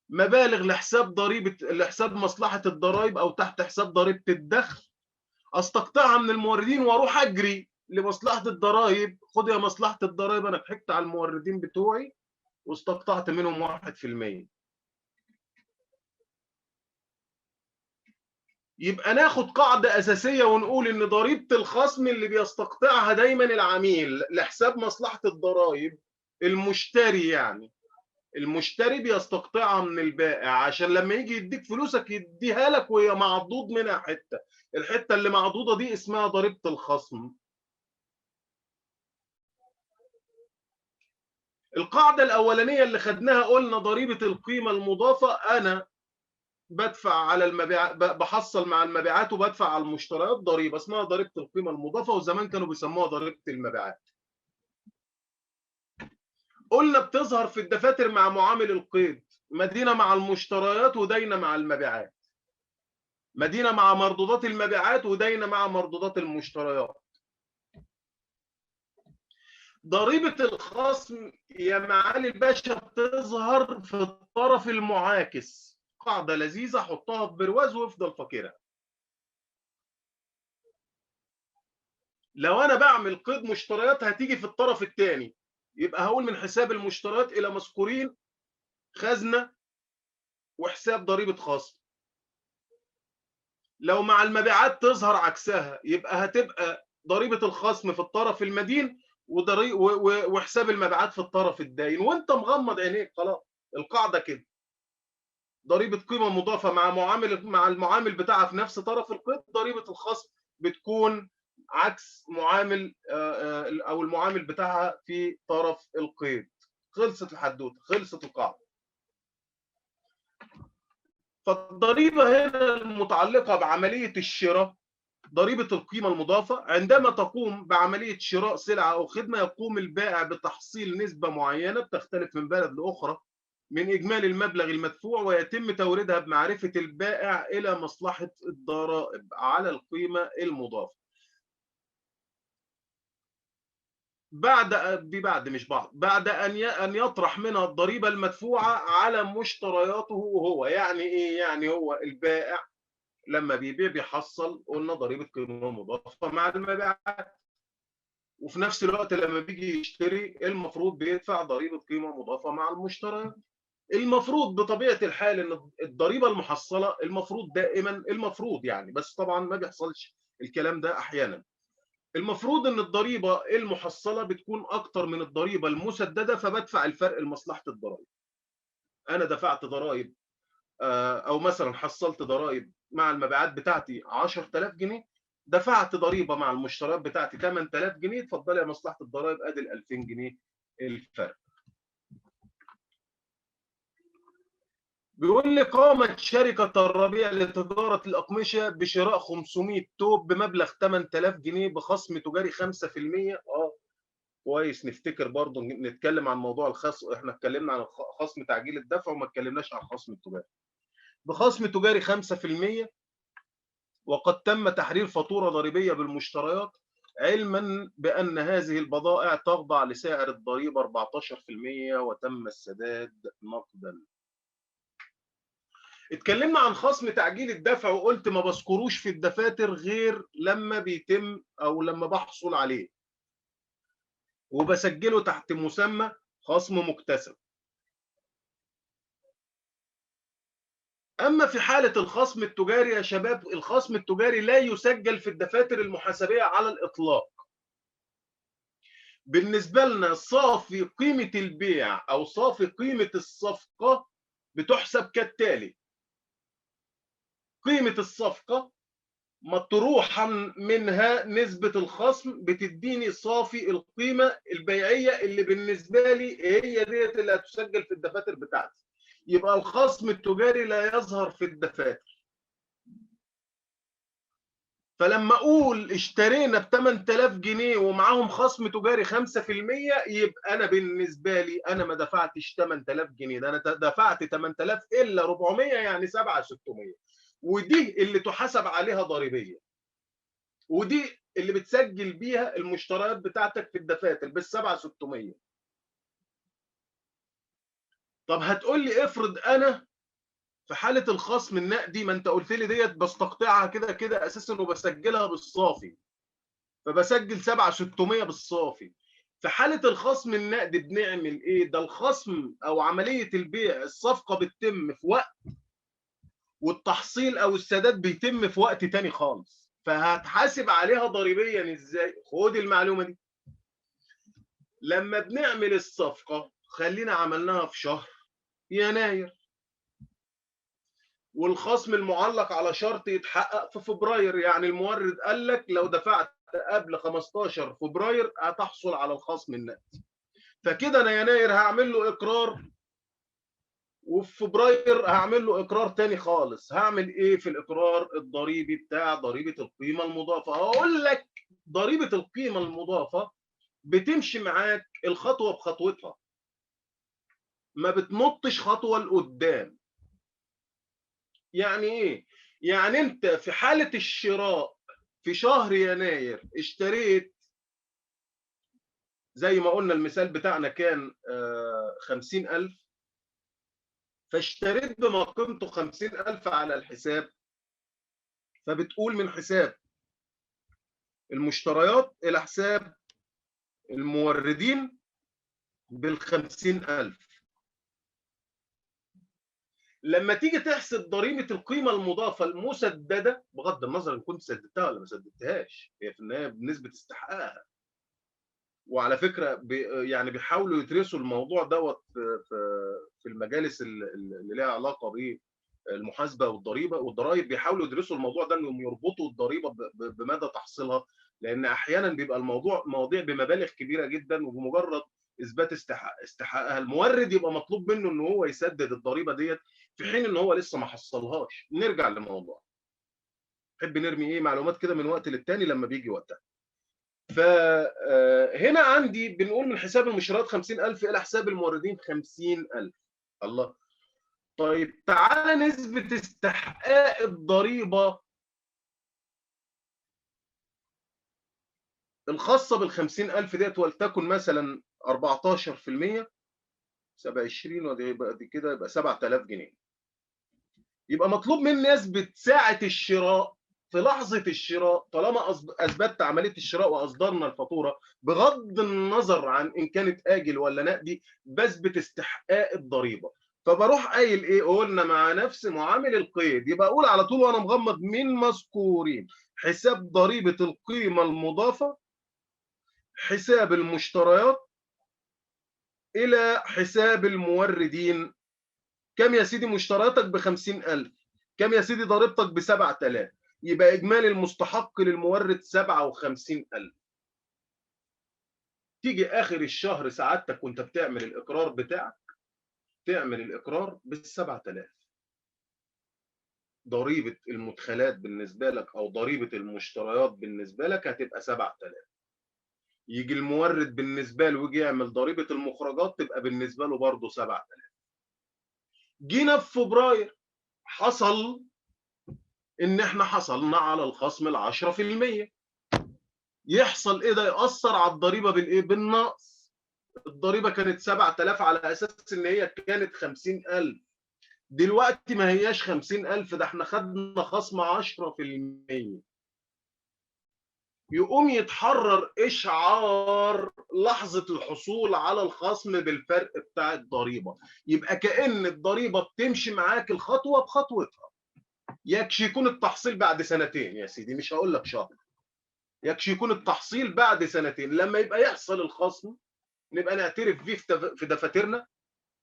مبالغ لحساب ضريبة، لحساب مصلحة الضرائب او تحت حساب ضريبة الدخل، استقطعها من الموردين واروح اجري لمصلحة الضرائب، خد يا مصلحة الضرائب انا ضحكت على الموردين بتوعي واستقطعت منهم 1%. يبقى ناخد قاعدة أساسية ونقول إن ضريبة الخصم اللي بيستقطعها دايما العميل لحساب مصلحة الضرائب، المشتري، يعني المشتري بيستقطعها من البائع عشان لما يجي يديك فلوسك يديها لك وهي معضوض منها حتة، الحتة اللي معضوضة دي اسمها ضريبة الخصم. القاعدة الأولانية اللي خدناها قلنا ضريبة القيمة المضافة، أنا بدفع على المبيع، بحصل مع المبيعات وبدفع على المشتريات ضريبة اسمها ضريبة القيمة المضافة، وزمان كانوا بيسموها ضريبة المبيعات. قلنا بتظهر في الدفاتر مع معامل القيد، مدينة مع المشتريات وداينة مع المبيعات، مدينة مع مردودات المبيعات وداينة مع مردودات المشتريات. ضريبة الخصم يا معالي الباشا بتظهر في الطرف المعاكس. قاعدة لذيذة، حطها في برواز وافضل فاكرها. لو أنا بعمل قيد مشتريات هتيجي في الطرف الثاني، يبقى هقول من حساب المشتريات إلى مذكورين خزنة وحساب ضريبة خصم. لو مع المبيعات تظهر عكسها، يبقى هتبقى ضريبة الخصم في الطرف المدين وحساب المبيعات في الطرف الداين، وانت مغمض عينيك خلاص. القاعدة كده، ضريبة قيمة مضافة مع معامل، مع المعامل بتاعها في نفس طرف القيد، ضريبة الخصم بتكون عكس معامل او المعامل بتاعها في طرف القيد. خلصت الحدوتة، خلصت القاعدة. فالضريبه هنا المتعلقة بعملية الشراء، ضريبة القيمة المضافة، عندما تقوم بعملية شراء سلعه او خدمة يقوم البائع بتحصيل نسبه معينة بتختلف من بلد لاخرى من اجمالي المبلغ المدفوع، ويتم توريدها بمعرفة البائع الى مصلحة الضرائب على القيمة المضافة. بعد ان يطرح منها الضريبة المدفوعه على مشترياته هو. يعني ايه؟ يعني هو البائع لما بيبيع بيحصل قلنا ضريبة قيمة مضافة مع المبيعات، وفي نفس الوقت لما بيجي يشتري المفروض بيدفع ضريبة قيمة مضافة مع المشتريات. المفروض بطبيعة الحال ان الضريبة المحصلة المفروض دائما، المفروض يعني، بس طبعا ما بيحصلش الكلام ده احيانا، المفروض ان الضريبة المحصلة بتكون اكتر من الضريبة المسدده، فبدفع الفرق لمصلحة الضرائب. انا دفعت ضرائب او مثلا حصلت ضرائب مع المبيعات بتاعتي 10000 جنيه، دفعت ضريبة مع المشتريات بتاعتي 8000 جنيه، اتفضلي يا مصلحة الضرائب ادي ال 2000 جنيه الفرق. بيقول لي قامت شركة الربيع لتجارة الأقمشة بشراء 500 توب بمبلغ 8000 جنيه بخصم تجاري 5%. كويس، نفتكر برضه نتكلم عن موضوع الخصم، احنا اتكلمنا عن خصم تعجيل الدفع وما اتكلمناش عن الخصم التجاري. بخصم تجاري 5%، وقد تم تحرير فاتورة ضريبية بالمشتريات، علما بأن هذه البضائع تخضع لسعر الضريبة 14%، وتم السداد نقدا. اتكلمنا عن خصم تعجيل الدفع وقلت ما بذكروش في الدفاتر غير لما بيتم او لما بحصل عليه، وبسجله تحت مسمى خصم مكتسب. اما في حالة الخصم التجاري يا شباب، الخصم التجاري لا يسجل في الدفاتر المحاسبية على الاطلاق. بالنسبة لنا صافي قيمة البيع او صافي قيمة الصفقة بتحسب كالتالي: قيمة الصفقة مطروحا منها نسبة الخصم بتديني صافي القيمة البيعية اللي بالنسبة لي هي ديت اللي هتسجل في الدفاتر بتاعتي. يبقى الخصم التجاري لا يظهر في الدفاتر. فلما اقول اشترينا ب 8000 جنيه ومعاهم خصم تجاري 5%، يبقى انا بالنسبة لي انا ما دفعتش 8000 جنيه، ده انا دفعت 8000 الا 400، يعني 7600، ودي اللي تحاسب عليها ضريبية، ودي اللي بتسجل بيها المشتريات بتاعتك في الدفاتر بال 7600. طب هتقول لي افرض انا في حالة الخصم النقدي، ما انت قلت لي ديت بستقطعها كده كده اساسا وبسجلها بالصافي، فبسجل 7600 بالصافي. في حالة الخصم النقدي بنعمل ايه؟ ده الخصم او عملية البيع، الصفقة بتتم في وقت والتحصيل او السداد بيتم في وقت تاني خالص، فهتحاسب عليها ضريبيا ازاي؟ خد المعلومة دي. لما بنعمل الصفقة، خلينا عملناها في شهر يناير، والخصم المعلق على شرط يتحقق في فبراير، يعني المورد قال لك لو دفعت قبل 15 فبراير هتحصل على الخصم النقدي. فكده انا يناير هعمل له اقرار، وفي فبراير هعمل له اقرار تاني خالص. هعمل ايه في الاقرار الضريبي بتاع ضريبة القيمة المضافة؟ هقول لك ضريبة القيمة المضافة بتمشي معاك الخطوة بخطوتها، ما بتنطش خطوة لقدام. يعني ايه؟ يعني انت في حالة الشراء في شهر يناير اشتريت زي ما قلنا المثال بتاعنا كان 50,000، فاشتريت بما قيمته 50,000 على الحساب، فبتقول من حساب المشتريات إلى حساب الموردين بال50,000. لما تيجي تحسب ضريبة القيمة المضافة المسددة، بغض النظر إن كنت سددتها ولا ما سددتهاش، هي في النهاية بنسبة استحقاقها. وعلى فكرة يعني بيحاولوا يدرسوا الموضوع دوت في المجالس اللي لها علاقة بالمحاسبة والضريبة والضرائب، بيحاولوا يدرسوا الموضوع ده إنهم يربطوا الضريبة بمدى تحصيلها، لأن أحيانا بيبقى الموضوع مواضيع بمبالغ كبيرة جدا، وبمجرد اثبات استحقاقها المورد يبقى مطلوب منه ان هو يسدد الضريبة ديت، في حين ان هو لسه ما حصلهاش. نرجع للموضوع. نحب نرمي ايه معلومات كده من وقت للتاني لما بيجي وقتها. فهنا عندي بنقول من حساب المشتريات 50,000 الى حساب الموردين 50,000. الله. طيب تعالى نثبت استحقاق الضريبة الخاصة بال 50,000 ديت، ولتكن مثلا 14%، 27، ودي يبقى دي كده يبقى 7,000 جنيه. يبقى مطلوب مني اثبت ساعة الشراء، في لحظة الشراء، طالما اثبتت عملية الشراء واصدرنا الفاتورة، بغض النظر عن ان كانت آجل ولا نقدي، بثبت استحقاق الضريبة. فبروح قايل ايه؟ قلنا مع نفس معامل القيد، يبقى اقول على طول وانا مغمض من مذكورين حساب ضريبة القيمة المضافة، حساب المشتريات، إلى حساب الموردين. كم يا سيدي مشترياتك؟ ب50,000. كم يا سيدي ضريبتك؟ ب7,000. يبقى إجمالي المستحق للمورد 57,000. تيجي آخر الشهر سعادتك وأنت بتعمل الإقرار بتاعك، تعمل الإقرار بال7,000. ضريبة المدخلات بالنسبة لك أو ضريبة المشتريات بالنسبة لك هتبقى 7,000. يجي المورد بالنسبة له ويجي يعمل ضريبة المخرجات تبقى بالنسبة له برضه 7,000. جينا في فبراير حصل إن إحنا حصلنا على الخصم 10%. يحصل إيه ده؟ يأثر على الضريبة بالإيه؟ بالنقص. الضريبة كانت 7,000 على أساس إن هي كانت 50,000، دلوقتي ما هياش 50,000، ده إحنا خدنا خصم 10%. يقوم يتحرر إشعار لحظة الحصول على الخصم بالفرق بتاع الضريبة. يبقى كأن الضريبة بتمشي معاك الخطوة بخطوتها. يكشي يكون التحصيل بعد سنتين يا سيدي، مش هقول لك شهر، يكشي يكون التحصيل بعد سنتين. لما يبقى يحصل الخصم نبقى نعترف فيه في دفاترنا،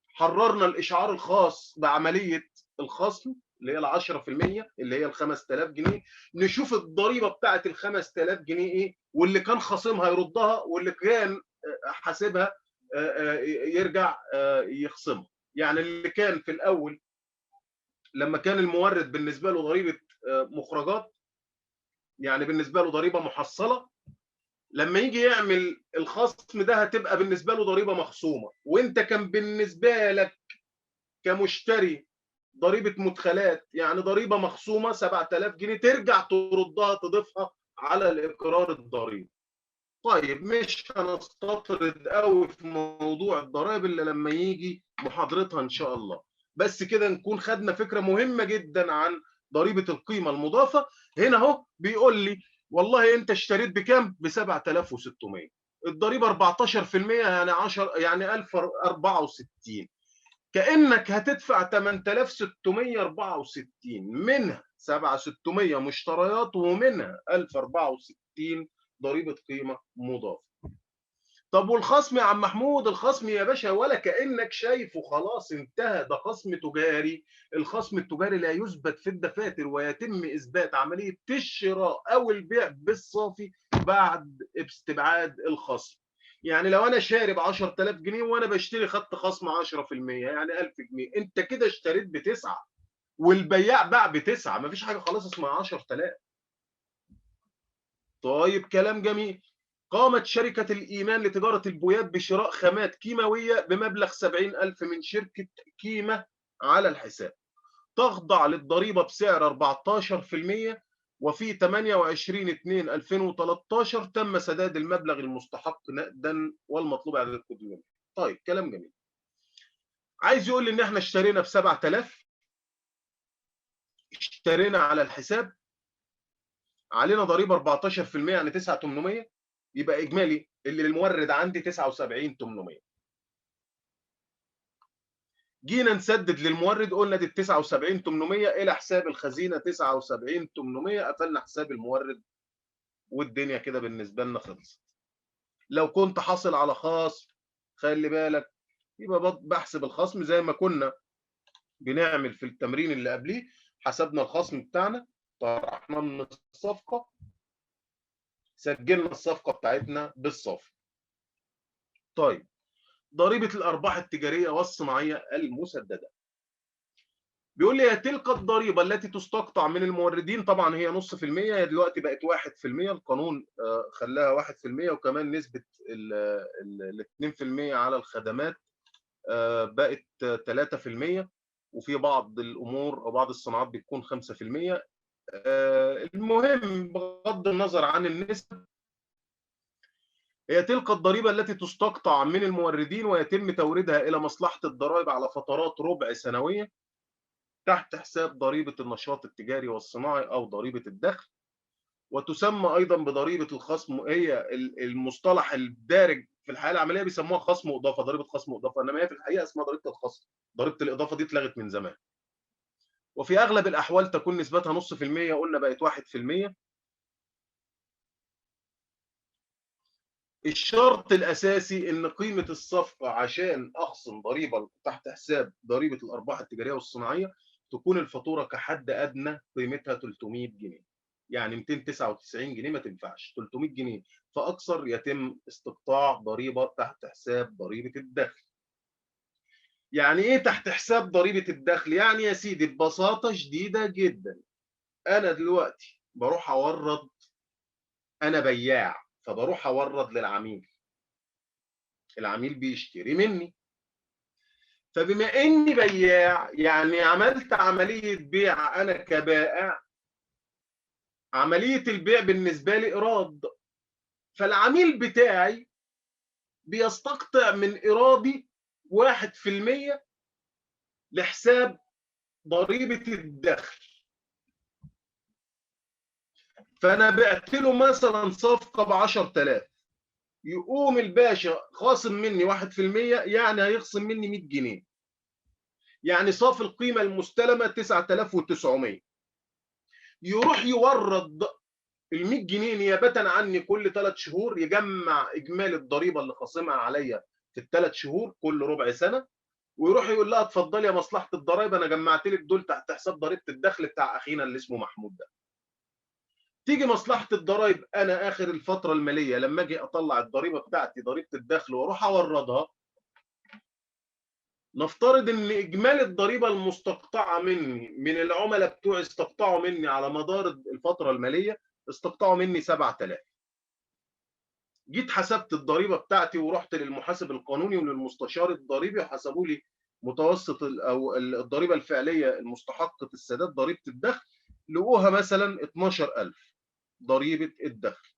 حررنا الإشعار الخاص بعملية الخصم اللي هي 10% اللي هي 5000 جنيه، نشوف الضريبة بتاعت 5000 جنيه ايه، واللي كان خاصمها يردها، واللي كان حاسبها يرجع يخصمها. يعني اللي كان في الاول لما كان المورد بالنسبة له ضريبة مخرجات، يعني بالنسبة له ضريبة محصله، لما يجي يعمل الخصم ده هتبقى بالنسبة له ضريبة مخصومه، وانت كان بالنسبة لك كمشتري ضريبة مدخلات، يعني ضريبة مخصومه 7000 جنيه، ترجع تردها تضيفها على الاقرار الضريبي. طيب مش هنستطرد قوي في موضوع الضرائب الا لما يجي محاضرتها ان شاء الله، بس كده نكون خدنا فكرة مهمة جدا عن ضريبة القيمة المضافة. هنا اهو بيقول لي والله انت اشتريت بكام؟ ب 7600. الضريبة 14% يعني 10، يعني 1064. كانك هتدفع 8664، منها 7600 مشتريات ومنها 1064 ضريبة قيمة مضافة. طب والخصم يا عم محمود؟ الخصم يا باشا ولا كأنك شايفه، خلاص انتهى، ده خصم تجاري. الخصم التجاري لا يثبت في الدفاتر، ويتم إثبات عملية الشراء أو البيع بالصافي بعد استبعاد الخصم. يعني لو أنا شاري ب 10000 جنيه وأنا بشتري خدت خصم 10% يعني 1000 جنيه، أنت كده اشتريت ب9 والبياع باع ب9، مفيش حاجة خلاص اسمها 10000. طيب كلام جميل. قامت شركة الإيمان لتجارة البويات بشراء خامات كيماوية بمبلغ 70,000 من شركة كيمة على الحساب، تخضع للضريبة بسعر 14%، وفي 28/2/2013 تم سداد المبلغ المستحق نقدا والمطلوب إعادة القديم. طيب كلام جميل. عايز يقول لي إن إحنا اشترينا ب 7000، اشترينا على الحساب، علينا ضريبة 14% يعني 9800، يبقى إجمالي اللي للمورد عندي 79800. جينا نسدد للمورد قلنا دي 79800 إلى حساب الخزينة 79800، قفلنا حساب المورد والدنيا كده بالنسبة لنا خلصت. لو كنت حاصل على خصم خلي بالك يبقى بحسب الخصم زي ما كنا بنعمل في التمرين اللي قبليه، حسبنا الخصم بتاعنا، طرحناه من الصفقة، سجلنا الصفقة بتاعتنا بالصافي. طيب ضريبة الأرباح التجارية والصناعية المسددة. بيقول لي تلك الضريبة التي تستقطع من الموردين، طبعا هي 0.5%، هي دلوقتي بقت 1%، القانون خلاها 1%، وكمان نسبة ال 2% على الخدمات بقت 3%، وفي بعض الأمور أو بعض الصناعات بتكون 5%. المهم بغض النظر عن النسب، هي تلك الضريبة التي تستقطع من الموردين ويتم توريدها إلى مصلحة الضرائب على فترات ربع سنوية تحت حساب ضريبة النشاط التجاري والصناعي أو ضريبة الدخل، وتسمى أيضا بضريبة الخصم. هي المصطلح الدارج في الحياة العملية بيسموها خصم وإضافة، ضريبة خصم وإضافة، إنما هي في الحقيقة اسمها ضريبة الخصم. ضريبة الإضافة دي اتلغت من زمان، وفي أغلب الأحوال تكون نسبتها 0.5%، قلنا بقت 1%. الشرط الأساسي إن قيمة الصفقة عشان أخصم ضريبة تحت حساب ضريبة الأرباح التجارية والصناعية تكون الفاتورة كحد أدنى قيمتها 300 جنيه، يعني 299 جنيه ما تنفعش، 300 جنيه فأكثر يتم استقطاع ضريبة تحت حساب ضريبة الدخل. يعني إيه تحت حساب ضريبة الدخل؟ يعني يا سيدي ببساطة شديدة جدا، أنا دلوقتي بروح أورد، أنا بياع فبروح أورد للعميل، العميل بيشتري مني، فبما إني بياع يعني عملت عملية بيع، أنا كبائع عملية البيع بالنسبة لي إيراد، فالعميل بتاعي بيستقطع من إيرادي 1% لحساب ضريبة الدخل. فأنا بعت له مثلا صفقة ب10,000، يقوم الباشا خاصم مني 1%، يعني هيخصم مني 100 جنيه، يعني صافي القيمة المستلمة 9,900. يروح يورد ال 100 جنيه نيابة عني كل 3 شهور، يجمع إجمالي الضريبة اللي خاصمها عليا في ال3 شهور كل ربع سنة، ويروح يقول لها اتفضلي يا مصلحة الضرايب أنا جمعت لك دول تحت حساب ضريبة الدخل بتاع أخينا اللي اسمه محمود ده. تيجي مصلحة الضرايب أنا آخر الفترة المالية لما أجي أطلع الضريبة بتاعتي ضريبة الدخل وأروح أوردها، نفترض إن إجمالي الضريبة المستقطعة مني من العملاء بتوعي استقطعوا مني على مدار الفترة المالية استقطعوا مني 7,000. جيت حسبت الضريبة بتاعتي ورحت للمحاسب القانوني وللمستشار الضريبي وحسبوا لي متوسط أو الضريبة الفعلية المستحقة السداد ضريبة الدخل، لقوها مثلا 12,000 ضريبة الدخل.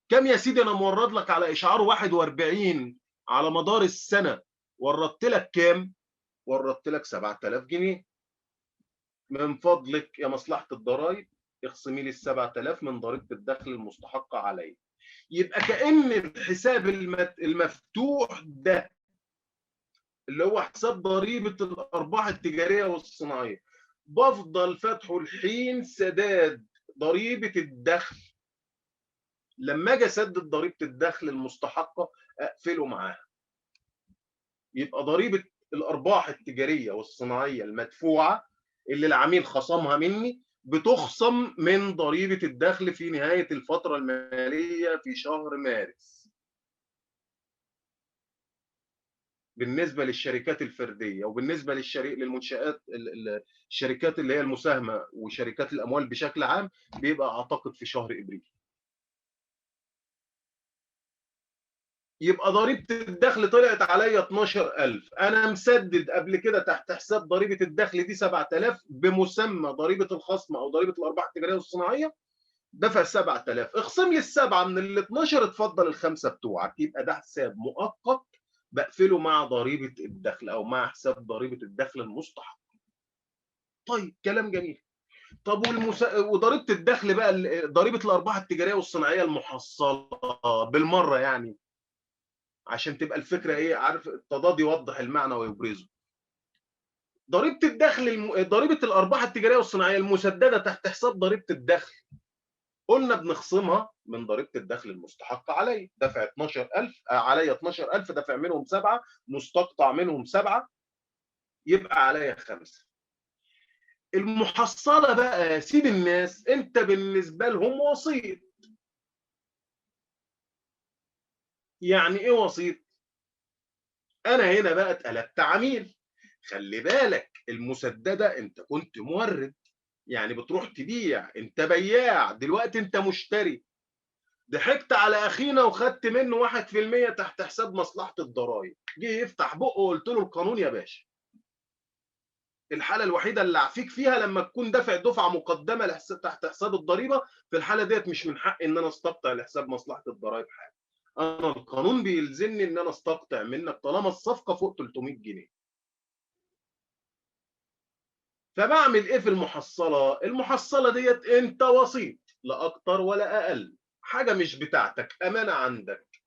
كم يا سيدي أنا مورد لك على إشعار 41 على مدار السنة، وردت لك كام؟ وردت لك 7,000 جنيه. من فضلك يا مصلحة الضرايب اخصمي لي ال 7,000 من ضريبة الدخل المستحقة عليا. يبقى كأن الحساب المفتوح ده اللي هو حساب ضريبة الأرباح التجارية والصناعية بفضل فاتحة لحين سداد ضريبة الدخل. لما أجي أسدد ضريبة الدخل المستحقة أقفله معاها. يبقى ضريبة الأرباح التجارية والصناعية المدفوعة اللي العميل خصمها مني بتخصم من ضريبة الدخل في نهاية الفترة المالية في شهر مارس. بالنسبة للشركات الفردية، وبالنسبة للمنشآت الشركات اللي هي المساهمة وشركات الأموال بشكل عام بيبقى أعتقد في شهر إبريل. يبقى ضريبة الدخل طلعت عليا 12000، أنا مسدد قبل كده تحت حساب ضريبة الدخل دي 7000 بمسمى ضريبة الخصم أو ضريبة الأرباح التجارية والصناعية، دفع 7000، اخصم لي السبعة من ال 12، اتفضل الخمسة بتوعك. يبقى ده حساب مؤقت بقفله مع ضريبة الدخل أو مع حساب ضريبة الدخل المستحق. طيب كلام جميل. طب وضريبة الدخل بقى، ضريبة الأرباح التجارية والصناعية المحصلة بالمرة، يعني عشان تبقى الفكرة ايه، عارف التضاد يوضح المعنى ويبرزه. ضريبة الدخل ضريبة الأرباح التجارية والصناعية المسددة تحت حساب ضريبة الدخل قلنا بنخصمها من ضريبة الدخل المستحقة علي، دفع 12000 علي 12000، دفع منهم 7، مستقطع منهم 7، يبقى عليا 5. المحصلة بقى سيد الناس، انت بالنسبة لهم وسيط. يعني ايه وسيط؟ انا هنا بقى اتقلبت عميل. خلي بالك المسددة انت كنت مورد، يعني بتروح تبيع، انت بياع، دلوقتي انت مشتري. ضحكت على اخينا وخدت منه 1% تحت حساب مصلحة الضرايب، جه يفتح بقه وقلت له القانون يا باشا. الحالة الوحيدة اللي اعفيك فيها لما تكون دافع دفعة مقدمة تحت حساب الضريبة، في الحالة ديت مش من حقي ان انا استقطع لحساب مصلحة الضرايب حاجة. انا القانون بيلزمني ان انا استقطع منك طالما الصفقة فوق 300 جنيه. فبعمل ايه في المحصلة؟ المحصلة ديت انت وسيط، لا اكتر ولا اقل، حاجة مش بتاعتك، امانه عندك،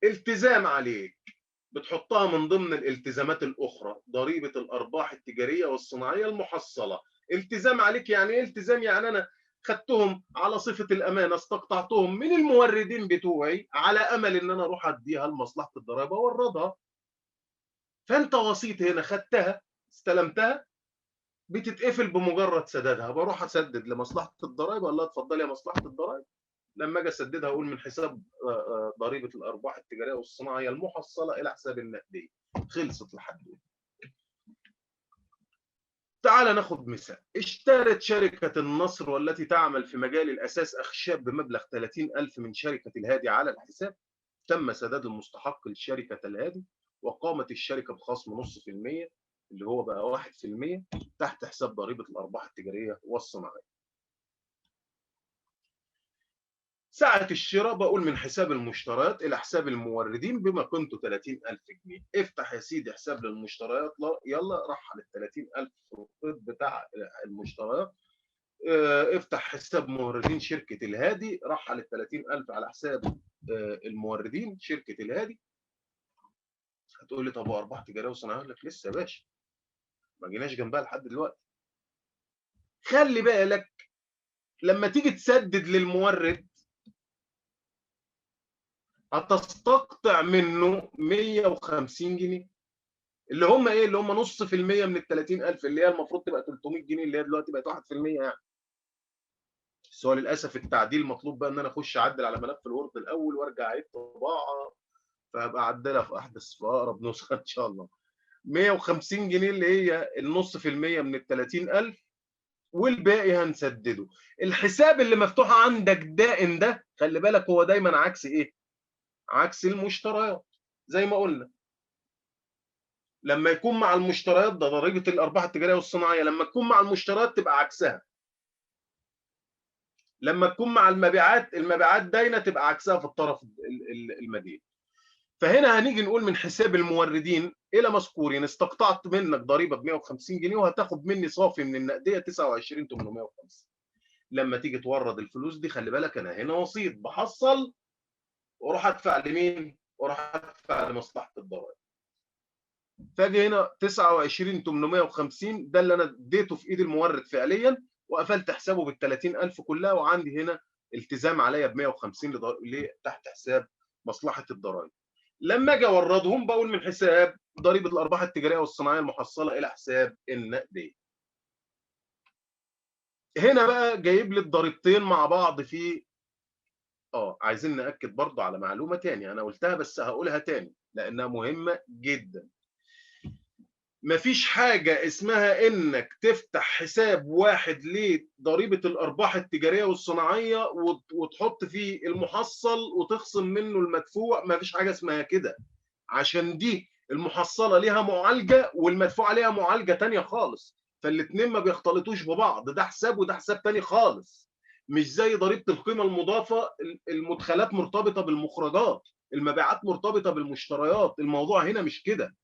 التزام عليك، بتحطها من ضمن الالتزامات الاخرى، ضريبة الارباح التجارية والصناعيه المحصلة. التزام عليك يعني ايه التزام؟ يعني انا خدتهم على صفة الامانة، استقطعتهم من الموردين بتوعي على امل ان انا اروح اديها لمصلحة الضرائب واوردها. فانت وسيط هنا، خدتها استلمتها، بتتقفل بمجرد سدادها. بروح اسدد لمصلحة الضرائب، اقول لها اتفضلي يا مصلحة الضرائب، لما اجي اسددها اقول من حساب ضريبة الارباح التجارية والصناعيه المحصلة الى حساب النقدية. خلصت لحد هنا. تعال ناخد مثال. اشترت شركة النصر والتي تعمل في مجال الأساس أخشاب بمبلغ 30,000 من شركة الهادي على الحساب. تم سداد المستحق لشركة الهادي، وقامت الشركة بخصم 0.5% اللي هو بقى 1% تحت حساب ضريبة الأرباح التجارية والصناعية. ساعة الشراء بقول من حساب المشتريات إلى حساب الموردين بما قيمته 30,000 جنيه. افتح يا سيدي حساب للمشتريات، يلا رحل ال 30,000 في القيد بتاع المشتريات. افتح حساب موردين شركة الهادي، رحل ال 30,000 على حساب الموردين شركة الهادي. هتقول لي طب وأرباح تجارية وصناعية؟ أقول لك لسه يا باشا، ما جيناش جنبها لحد دلوقتي. خلي بالك لما تيجي تسدد للمورد هتستقطع منه 150 جنيه، اللي هم ايه؟ اللي هم 0.5% من ال 30,000 اللي هي المفروض تبقى 300 جنيه، اللي هي دلوقتي بقت 1% يعني. بس هو للاسف التعديل مطلوب بقى ان انا اخش اعدل على ملف الوورد الاول وارجع اعيد طباعه، فهبقى اعدلها في احدث في اقرب نسخه ان شاء الله. 150 جنيه اللي هي 0.5% من ال 30,000، والباقي هنسدده. الحساب اللي مفتوح عندك دائم ده خلي بالك هو دايما عكس ايه؟ عكس المشتريات. زي ما قلنا لما يكون مع المشتريات ده ضريبة الأرباح التجارية والصناعية، لما تكون مع المشتريات تبقى عكسها، لما تكون مع المبيعات، المبيعات داينة تبقى عكسها في الطرف المدين. فهنا هنيجي نقول من حساب الموردين إلى مذكورين استقطعت منك ضريبة ب 150 جنيه، وهتاخد مني صافي من النقدية 29,850. لما تيجي تورد الفلوس دي خلي بالك انا هنا وسيط، بحصل واروح ادفع لمين؟ واروح ادفع لمصلحة الضرائب. فاجي هنا 29850 ده اللي انا اديته في ايد المورد فعليا، وقفلت حسابه بال 30000 كلها، وعندي هنا التزام عليا ب 150 تحت حساب مصلحة الضرائب. لما اجي اوردهم بقول من حساب ضريبة الارباح التجارية والصناعيه المحصلة الى حساب النقدية. هنا بقى جايب لي الضريبتين مع بعض في عايزين ناكد برضه على معلومة تاني انا قلتها بس هقولها تاني لانها مهمة جدا. مفيش حاجة اسمها انك تفتح حساب واحد لضريبه الارباح التجارية والصناعيه وتحط فيه المحصل وتخصم منه المدفوع، مفيش حاجة اسمها كده، عشان دي المحصلة ليها معالجة والمدفوع ليها معالجة تانية خالص، فالاثنين ما بيختلطوش ببعض، ده حساب وده حساب تاني خالص. مش زي ضريبة القيمة المضافة، المدخلات مرتبطة بالمخرجات، المبيعات مرتبطة بالمشتريات، الموضوع هنا مش كده.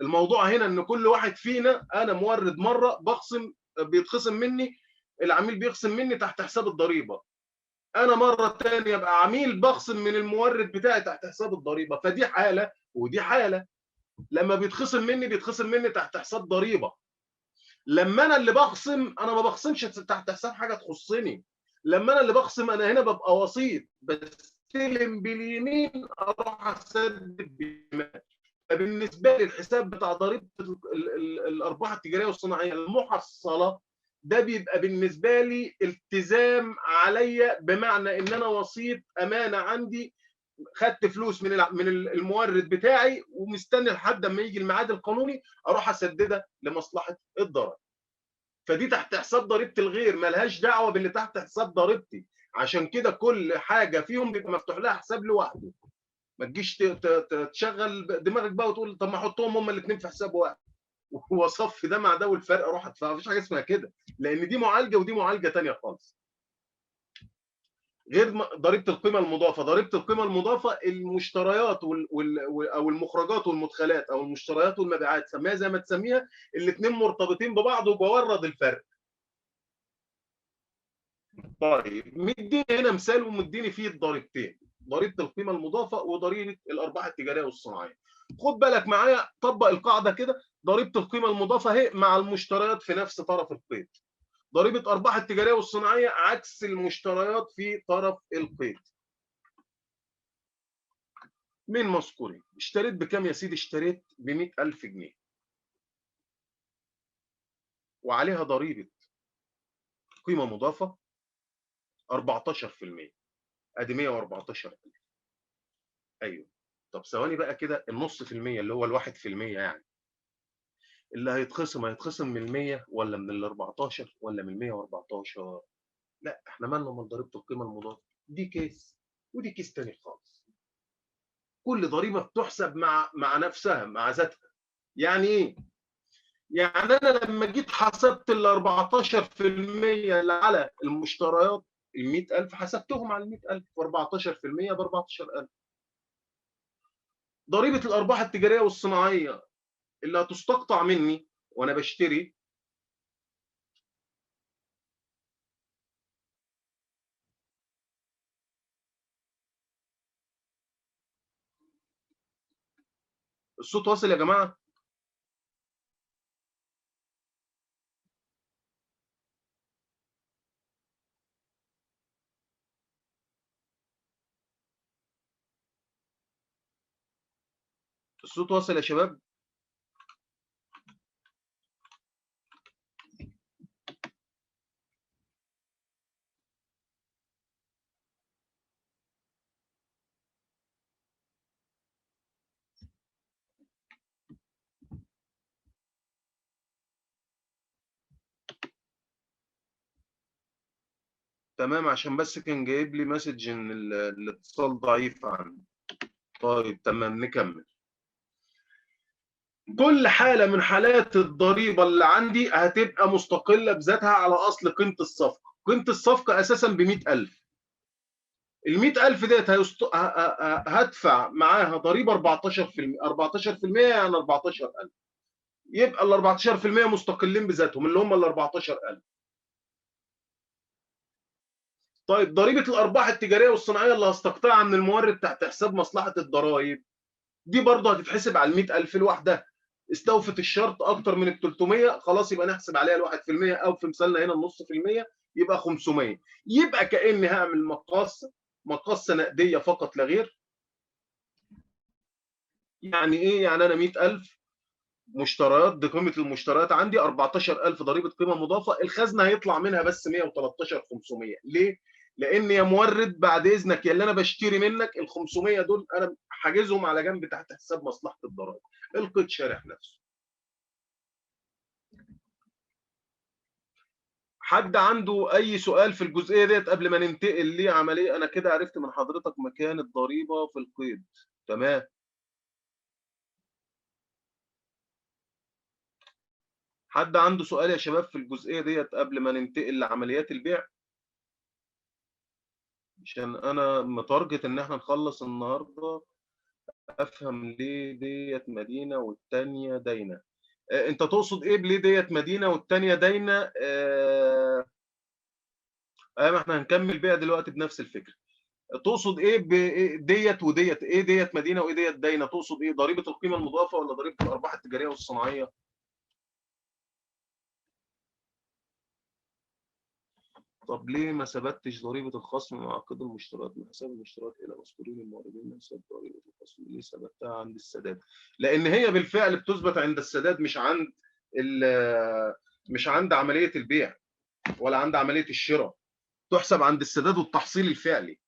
الموضوع هنا ان كل واحد فينا، انا مورد مرة بخصم، بيتخصم مني، العميل بيخصم مني تحت حساب الضريبة، انا مرة ثانية ابقى عميل بخصم من المورد بتاعي تحت حساب الضريبة، فدي حاله ودي حاله. لما بيتخصم مني بيتخصم مني تحت حساب ضريبة. لما انا اللي بخصم انا ما بخصمش تحت حساب حاجة تخصني، لما انا اللي بخصم انا هنا ببقى وسيط، بستلم باليمين اروح اسدد بالشمال. فبالنسبه لي الحساب بتاع ضريبة الارباح التجارية والصناعيه المحصلة ده بيبقى بالنسبة لي التزام عليا، بمعنى ان انا وسيط، امانه عندي، خدت فلوس من المورد بتاعي ومستني لحد اما يجي الميعاد القانوني اروح اسددها لمصلحة الضرائب. فدي تحت حساب ضريبة الغير، مالهاش دعوه باللي تحت حساب ضريبتي، عشان كده كل حاجة فيهم بيبقى مفتوح لها حساب لوحده. ما تجيش تشغل دماغك بقى وتقول طب ما احطهم هما الاثنين في حساب واحد واصفي ده مع ده والفرق اروح ادفع، مفيش حاجة اسمها كده، لان دي معالجة ودي معالجة ثانية خالص. غير ضريبة القيمة المضافة، ضريبة القيمة المضافة المشتريات او المخرجات والمدخلات او المشتريات والمبيعات، سميها زي ما تسميها، الاثنين مرتبطين ببعض وبورد الفرق. طيب مديني هنا مثال ومديني فيه الضريبتين، ضريبة القيمة المضافة وضريبه الارباح التجارية والصناعيه. خد بالك معايا، طبق القاعدة كده، ضريبة القيمة المضافة اهي مع المشتريات في نفس طرف القيد، ضريبة ارباح التجارية والصناعيه عكس المشتريات في طرف القيد. من مذكورين، اشتريت بكام يا سيدي؟ اشتريت ب 100,000 جنيه وعليها ضريبة قيمة مضافة 14%، ادي 114,000. ايوه، طب ثواني بقى كده، النص في المية اللي هو 1% يعني اللي هيتخصم، هيتخصم من 100 ولا من ال 14 ولا من 114؟ لا، احنا مالنا من ضريبة القيمة المضافة، دي case ودي case تاني خالص. كل ضريبة بتحسب مع نفسها، مع ذاتها. يعني ايه؟ يعني انا لما جيت حسبت ال 14% اللي على المشتريات ال 100,000 حسبتهم على ال 100,000، 14% ب 14,000. ضريبة الارباح التجارية والصناعيه اللي هتستقطع مني وانا بشتري الصوت واصل يا جماعة؟ الصوت واصل يا شباب؟ تمام، عشان بس كان جايب لي message ان الاتصال ضعيف عندي. طيب تمام، نكمل. كل حالة من حالات الضريبة اللي عندي هتبقى مستقلة بذاتها على أصل قيمة الصفقة. قيمة الصفقة أساساً ب 100,000. ال 100,000 ديت هدفع معاها ضريبة 14%، 14% يعني 14,000. يبقى ال 14% مستقلين بذاتهم اللي هم ال 14,000. طيب ضريبة الارباح التجارية والصناعيه اللي هستقطعها من المورد تحت حساب مصلحة الضرائب دي برضه هتتحسب على ال 100,000 لوحدها. استوفت الشرط اكتر من ال 300، خلاص يبقى نحسب عليها ال 1%، او في مثالنا هنا النص في المية يبقى 500. يبقى كاني هعمل مقاصه نقدية فقط لا غير. يعني ايه؟ يعني انا 100,000 مشتريات، دي قيمة المشتريات عندي 14,000 ضريبة قيمة مضافة، الخزنة هيطلع منها بس 113,500. ليه؟ لان يا مورد بعد اذنك يا اللي انا بشتري منك ال 500 دول انا حاجزهم على جنب تحت حساب مصلحة الضرائب. القيد شارح نفسه. حد عنده اي سؤال في الجزئية ديت قبل ما ننتقل لعملية؟ انا كده عرفت من حضرتك مكان الضريبة في القيد، تمام. حد عنده سؤال يا شباب في الجزئية ديت قبل ما ننتقل لعمليات البيع؟ عشان انا متارجت ان احنا نخلص النهارده. افهم ليه ديت مدينة والتانية داينه؟ انت تقصد ايه بليه ديت مدينة والتانية داينه؟ ما احنا هنكمل بيها دلوقتي بنفس الفكرة. تقصد ايه بديت وديت؟ ايه ديت مدينة وايه ديت داينه؟ تقصد ايه؟ ضريبة القيمة المضافة ولا ضريبة الارباح التجارية والصناعيه؟ طب ليه ما ثبتش ضريبة الخصم مع عقد المشتريات من حساب المشتريات إلى مسؤولين الموردين من حساب ضريبة الخصم؟ ليه ثبتها عند السداد؟ لأن هي بالفعل بتثبت عند السداد، مش عند عملية البيع ولا عند عملية الشراء. تحسب عند السداد والتحصيل الفعلي،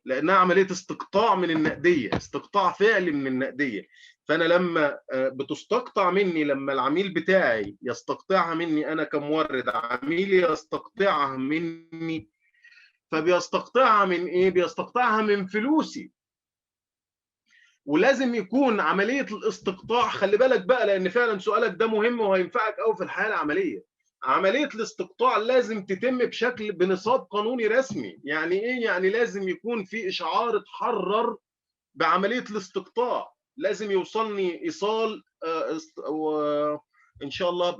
لأنها عملية استقطاع من النقدية، استقطاع فعلي من النقدية. فأنا لما بتستقطع مني، لما العميل بتاعي يستقطعها مني أنا كمورد، عميلي يستقطعها مني، فبيستقطعها من إيه؟ بيستقطعها من فلوسي. ولازم يكون عملية الاستقطاع، خلي بالك بقى لأن فعلا سؤالك ده مهم وهينفعك أوي في الحياة العملية. عملية الاستقطاع لازم تتم بشكل بنصاب قانوني رسمي. يعني إيه؟ يعني لازم يكون في إشعار اتحرر بعملية الاستقطاع، لازم يوصلني ايصال. وان شاء الله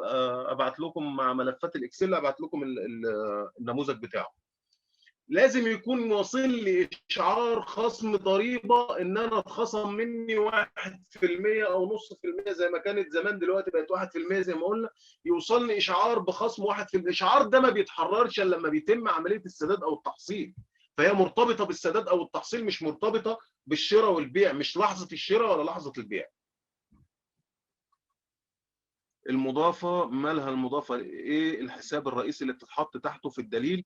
ابعت لكم مع ملفات الاكسل، ابعت لكم النموذج بتاعه. لازم يكون واصل لي اشعار خصم ضريبة ان انا اتخصم مني 1% او 0.5% زي ما كانت زمان، دلوقتي بقت 1% زي ما قلنا. يوصلني اشعار بخصم 1%. الاشعار ده ما بيتحررش الا لما بيتم عملية السداد او التحصيل، فهي مرتبطة بالسداد او التحصيل، مش مرتبطة بالشراء والبيع، مش لحظة الشراء ولا لحظة البيع. المضافة مالها المضافة؟ ايه الحساب الرئيسي اللي بتتحط تحته في الدليل؟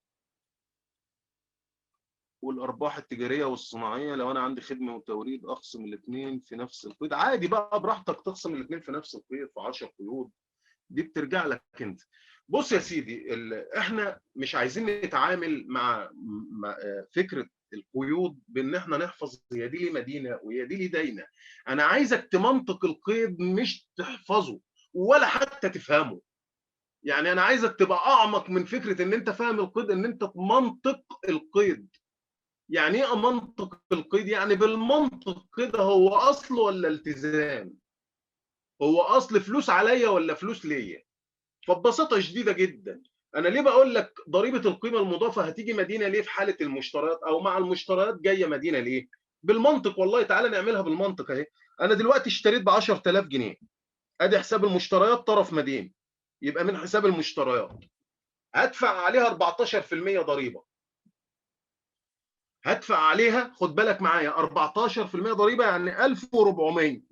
والارباح التجارية والصناعيه لو انا عندي خدمة وتوريد اخصم الاثنين في نفس القيد؟ عادي بقى براحتك تخصم الاثنين في نفس القيد، في 10 قيود، دي بترجع لك انت. بص يا سيدي، احنا مش عايزين نتعامل مع فكرة القيود بان احنا نحفظ هي دي ليه مدينة وهي دي ليه داينه. انا عايزك تمنطق القيد، مش تحفظه ولا حتى تفهمه. يعني انا عايزك تبقى اعمق من فكرة ان انت فاهم القيد، ان انت تمنطق القيد. يعني ايه منطق القيد؟ يعني بالمنطق كده، هو اصل ولا التزام؟ هو اصل فلوس عليا ولا فلوس ليا؟ فببساطه شديدة جدا، انا ليه بقول لك ضريبة القيمة المضافة هتيجي مدينة ليه في حاله المشتريات، او مع المشتريات جاية مدينة ليه؟ بالمنطق والله، تعالى نعملها بالمنطق اهي. انا دلوقتي اشتريت ب 10000 جنيه، ادي حساب المشتريات طرف مدين، يبقى من حساب المشتريات هدفع عليها 14% ضريبة. هدفع عليها، خد بالك معايا، 14% ضريبة يعني 1400.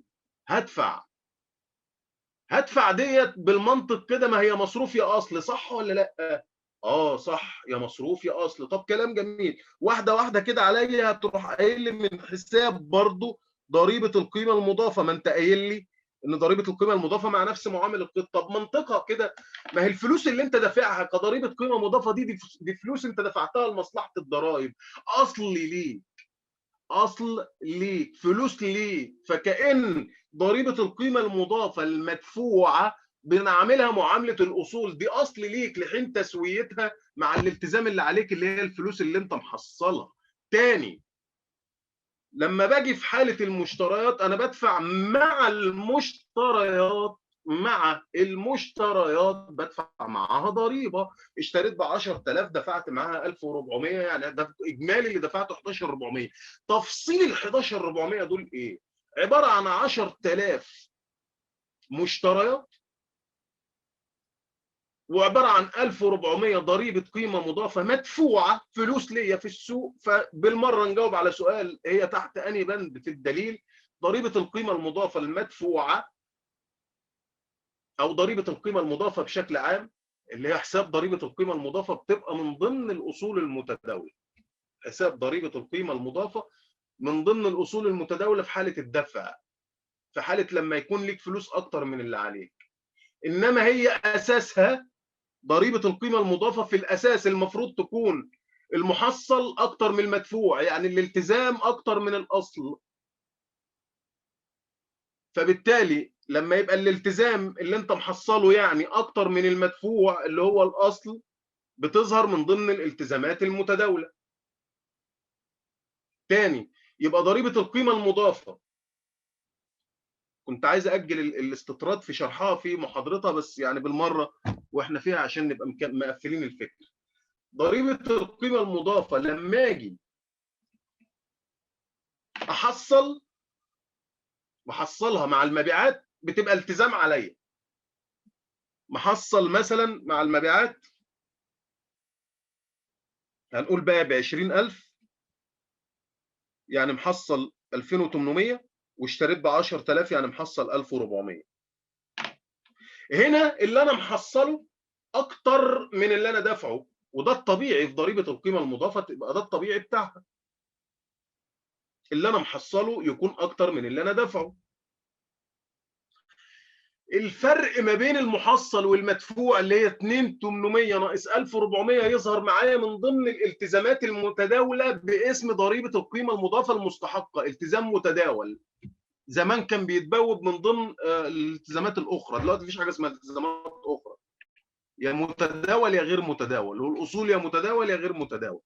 هدفع ديت بالمنطق كده، ما هي مصروف يا اصل، صح ولا لا؟ اه صح، يا مصروف يا اصل. طب كلام جميل، واحدة واحدة كده عليا. هتروح قايل لي من حساب برضو ضريبة القيمة المضافة، ما انت قايل لي ان ضريبة القيمة المضافة مع نفس معامل القيد. طب منطقها كده، ما هي الفلوس اللي انت دافعها كضريبه قيمة مضافة دي فلوس انت دفعتها لمصلحة الضرائب، اصل ليك، اصل ليك، فلوس ليك. فكأن ضريبة القيمة المضافة المدفوعه بنعملها معاملة الاصول، دي اصل ليك لحين تسويتها مع الالتزام اللي عليك اللي هي الفلوس اللي انت محصلها. تاني، لما باجي في حاله المشتريات انا بدفع مع المشتريات مع المشتريات بدفع معاها ضريبة. اشتريت ب 10000 دفعت معاها 1400، يعني ده اجمالي اللي دفعته 11400. تفصيل ال 11400 دول ايه؟ عبارة عن 10000 مشتريات وعبارة عن 1400 ضريبة قيمة مضافة مدفوعة فلوس ليا في السوق. فبالمره نجاوب على سؤال هي تحت انهي بند في الدليل؟ ضريبة القيمة المضافة المدفوعه او ضريبة القيمة المضافة بشكل عام، اللي هي حساب ضريبة القيمة المضافة، بتبقى من ضمن الاصول المتداولة. حساب ضريبة القيمة المضافة من ضمن الاصول المتداولة في حاله الدفع، في حاله لما يكون ليك فلوس اكتر من اللي عليك. انما هي اساسها ضريبة القيمة المضافة في الاساس المفروض تكون المحصل اكتر من المدفوع، يعني الالتزام اكتر من الاصل. فبالتالي لما يبقى الالتزام اللي انت محصله يعني اكتر من المدفوع اللي هو الاصل، بتظهر من ضمن الالتزامات المتداولة. تاني، يبقى ضريبة القيمة المضافة كنت عايز اجل الاستطراد في شرحها في محاضرتها، بس يعني بالمرة واحنا فيها عشان نبقى مقفلين الفكر. ضريبة القيمة المضافة لما اجي احصل محصلها مع المبيعات بتبقى التزام عليا. محصل مثلا مع المبيعات هنقول بقى ب 20000، يعني محصل 2800، واشتريت ب 10000 يعني محصل 1400. هنا اللي انا محصله اكتر من اللي انا دافعه، وده الطبيعي في ضريبة القيمة المضافة، تبقى ده الطبيعي بتاعها، اللي انا محصله يكون اكتر من اللي انا دافعه. الفرق ما بين المحصل والمدفوع اللي هي 2800 ناقص 1400 يظهر معايا من ضمن الالتزامات المتداولة باسم ضريبة القيمة المضافة المستحقه، التزام متداول. زمان كان بيتبوب من ضمن الالتزامات الاخرى، دلوقتي مفيش حاجة اسمها التزامات اخرى، يا متداول يا غير متداول، والاصول يا متداول يا غير متداول.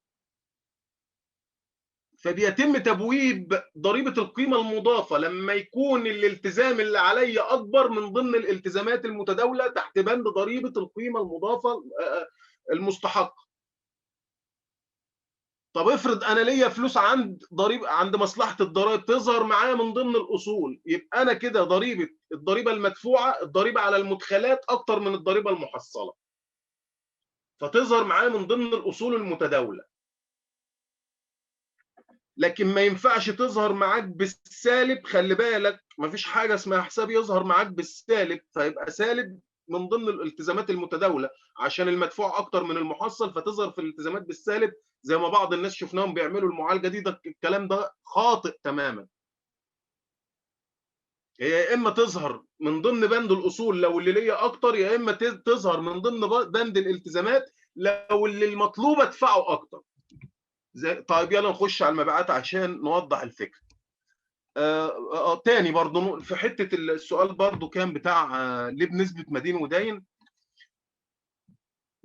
فبيتم تبويب ضريبة القيمة المضافة لما يكون الالتزام اللي عليا أكبر من ضمن الالتزامات المتداولة تحت بند ضريبة القيمة المضافة المستحقة. طب افرض أنا ليا فلوس عند ضريبة عند مصلحة الضرائب تظهر معايا من ضمن الأصول، يبقى أنا كده ضريبة الضريبة المدفوعة، الضريبة على المدخلات أكتر من الضريبة المحصلة، فتظهر معايا من ضمن الأصول المتداولة. لكن ما ينفعش تظهر معاك بالسالب، خلي بالك مفيش حاجة اسمها حساب يظهر معاك بالسالب، فيبقى سالب من ضمن الالتزامات المتداولة عشان المدفوع اكتر من المحصل، فتظهر في الالتزامات بالسالب زي ما بعض الناس شفناهم بيعملوا المعالجة دي. ده الكلام ده خاطئ تماما. هي يا اما تظهر من ضمن بند الاصول لو اللي ليا اكتر، يا اما تظهر من ضمن بند الالتزامات لو اللي المطلوب ادفعه اكتر. طيب يلا نخش على المبيعات عشان نوضح الفكرة. تاني برضو في حتة السؤال برضو كان بتاع ليه بنسبة مدين وداين.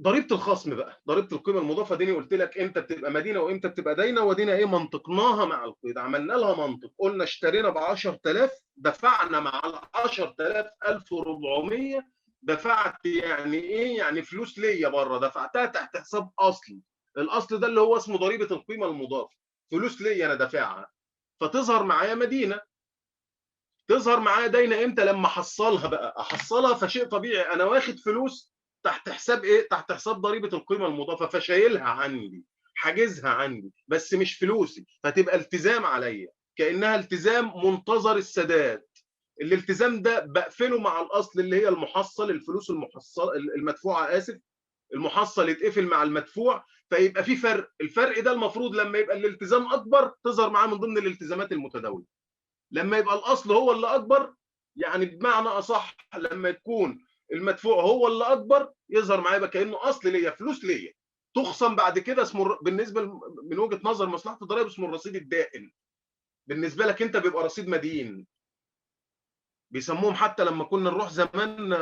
ضريبة الخصم بقى، ضريبة القيمة المضافة دي قلت لك امتى بتبقى مدينة وامتى بتبقى داينه، ودينا ايه منطقناها مع القيد، عملنا لها منطق، قلنا اشترينا ب 10000 دفعنا مع ال 10000 1400، دفعت يعني ايه؟ يعني فلوس ليا بره دفعتها تحت حساب اصلي، الاصل ده اللي هو اسمه ضريبة القيمة المضافة، فلوس ليا انا دافعها، فتظهر معايا مدينة. تظهر معايا داينه امتى؟ لما احصلها بقى، احصلها فشيء طبيعي انا واخد فلوس تحت حساب ايه؟ تحت حساب ضريبة القيمة المضافة، فشايلها عندي، حاجزها عندي، بس مش فلوسي، فتبقى التزام عليا، كانها التزام منتظر السداد. الالتزام ده بقفله مع الاصل اللي هي المحصل، الفلوس المحصل المدفوعه، اسف، المحصل يتقفل مع المدفوع، فيبقى في فرق. الفرق ده المفروض لما يبقى الالتزام اكبر تظهر معاه من ضمن الالتزامات المتداولة. لما يبقى الاصل هو اللي اكبر، يعني بمعنى اصح لما يكون المدفوع هو اللي اكبر يظهر معايا يبقى كانه اصل ليا، فلوس ليا، تخصم بعد كده، اسمه بالنسبة من وجهه نظر مصلحة الضرائب اسمه الرصيد الدائن. بالنسبة لك انت بيبقى رصيد مدين. بيسموهم حتى لما كنا نروح زمان